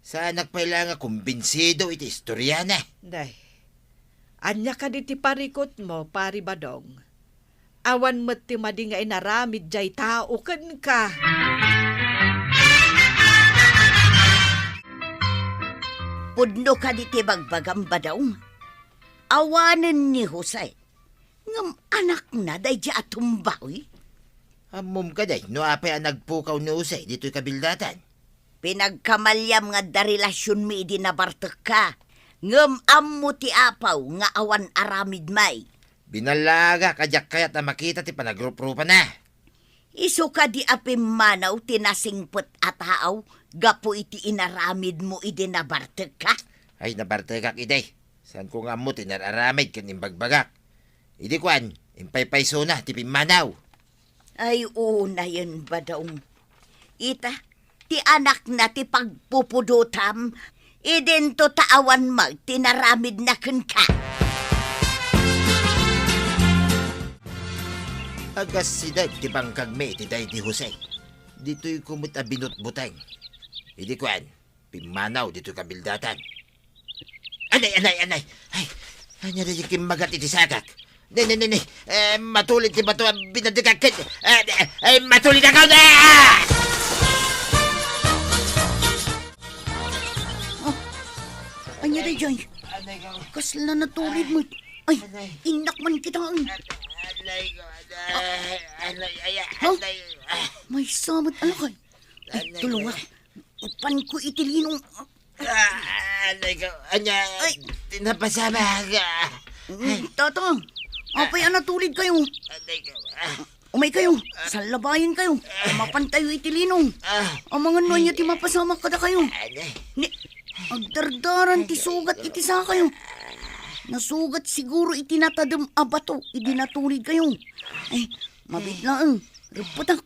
Saanak pay la nga kumbinsido iti istoriana. Day, ania kadi ti parikutmo, Pari Badong? Awan met ti madi nga inaramid diay tao kenka. Pudno kadi ti bagbagam, Badong? Awanen ni Jose, ngem anakna daydiay a tumboy? Ammom kadi no apay a nagpukaw ni Jose ditoy Kabildatan? Pinagkamaliam nga adda relasionmi idi nabartekka, ngem ammo ti apaw nga awan aramidmi. Binallagak a diak kayat a makita ti panagruprupana. Isu kadi a pimmanaw ti nasingpet a taaw gapu iti inaramidmo idi nabartekka? Ay, nabartekak idi. Saanko nga ammo ti inar-aramid ken imbagbagak. Idi kuan, impaypaysona ti pimmanaw. Ay, unayen, Badong. Ita, ti anakna ti pagpupudotam, Idinto ta awan met ti naramidna kenka. Agasideg ti bangkagmi iti daydi Jose. Ditoyko met a binutbuteng. Idi kuan, pimmanaw ditoy kabildatan. Anay, anay, anay! Ay, ania daydi kimmagat iti sakak? Ne, ne, ne, ne. Eh, matulid ti bato a binadikak ket, eh, eh, eh, matulid ako! Ah! Oh, ania daydiay? Anay ko. Kasla natulid met. Ay, anay. Innak man kitaen. Anay ko, anay. Anay, ay, ha? Anay. Ah. Maysa met, alakay. Ay, anay, tulongak. Ay. Ipanko iti linong. Ah, anay ko, ania, ay, ti napasamak. Mm, tata, apay a natulidkayo? Anay ko, ah. Umaykayo, sallabayenkayo. Mapantayo iti linong. Ah. Amangan no ania ti mapasamak kadakayo. Anay. Ni, agdardaran ti sugat iti sakayo. Nasugat siguro iti natadem a bato idi natulidkayo. Ay, mabiit laeng, reppetak.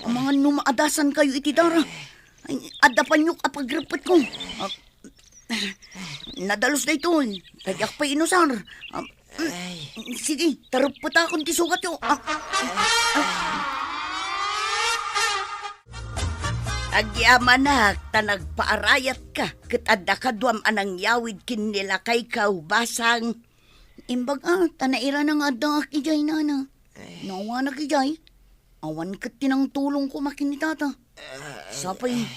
Amangan no maadasankayo iti dara. Ay, adda paniok a pagreppetko. Ah, nadalus daytoy. Diak pay inusar. Ah, mm, ay. Sige, ta reppetakon ti sugatyo. Ah, ah. Agyamanak ta nagpaarayatka ket adda kaduam a nangyawid ken ni lakaykaw, Basang. Imbag a, ta nairana nga addaak idiay, nana. Ay. No awanak idiay, awan ket ti nangtulong koma ken ni tata. Ay, sapay, ay.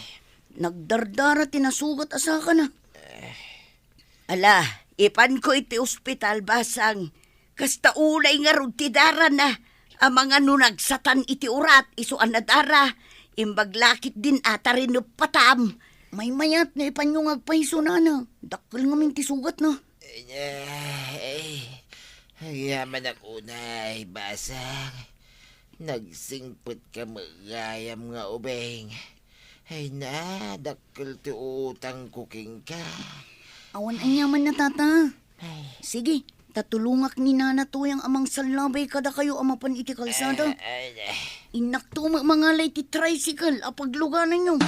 Nagdardara ti nasugat a sakana. Ay. Ala, ipanko iti ospital, Basang. Kasta unay ngarud ti darana. Amangan no nagsatan iti urat, isu a nadara. Imbag la ketdin a ta rineppatam. Maymayat no ipanyo nga agpayso, nana. Dakkel ngamin ti sugatna. Ay, agyamanak unay, Basang. Nagsingpetka met gayam nga ubing. Ay na, dakkel ti utangko kenka. Awan aniamanna, tata. Ay. Sige, ta tulongak ni Nana Tuyang a mangsallabay kadakayo a mapan iti kalsada. Ay, ay, ay. Innakto met mangalay ti tricycle a paglugananyo.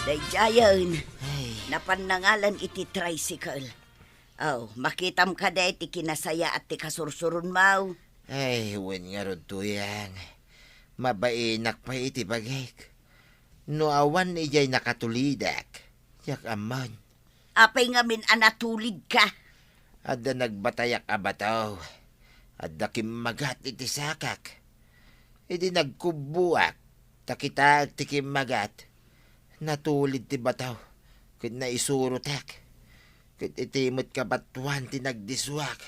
Daydiayen, ay, napan nangalan iti tricycle. Aw, makitam kadi ti kinasayaat ti kasursuronmo? Ay, wen ngarud, Tuyang. Mabainak pay iti bagik. No awan idiay nakatulidak, diak ammo. Apay ngamin a natulidka? Adda nagbatayak a bato. Adda kimmagat iti sakak. Idi nagkubboak, ta kitaek ti kimmagat, natulid ti bato, ket naisurotak. Ket iti met kabatoan ti nagdisuak,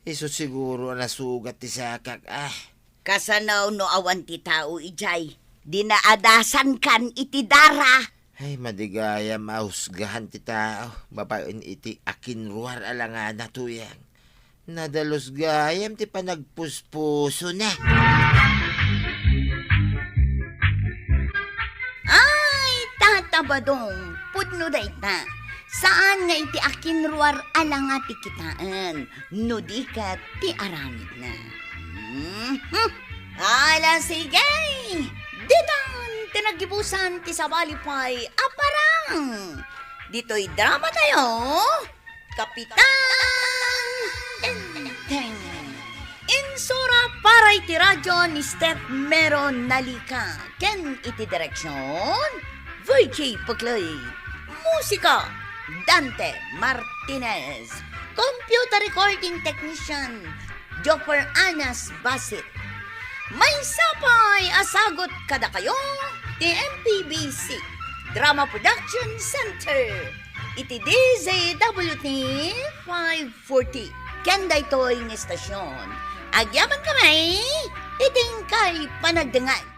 isu siguro a nasugat ti sakak, ah. Kasano no awan ti tao idiay? Dina adasankan iti dara. Ay, madi gayam a husgahan ti tao babaen iti akinruar a langana, Tuyang. Nadalus gayam ti panagpuspusona. Ay, Tata Badong, pudno dayta. Saan nga iti akinruar a langa ti kitaen, no di ket ti aramidna. Mhm. Ala, sige! Ditan ti naggibusan ti sabali pay a parang. Ditoy drama tayo, Kapitan Enteng. Insura para iti radyo ni Steph Mero Nalica ken iti direksyon, Virgie Puclay. Musika, Dante Martinez. Computer recording technician, Jopper Anas Basit. Maysa pay a sagut kadakayo ti M P B C Drama Production Center iti D Z W T five forty. Ken daytoy nga istasyon, agyamankami iti inkay panagdengngeg.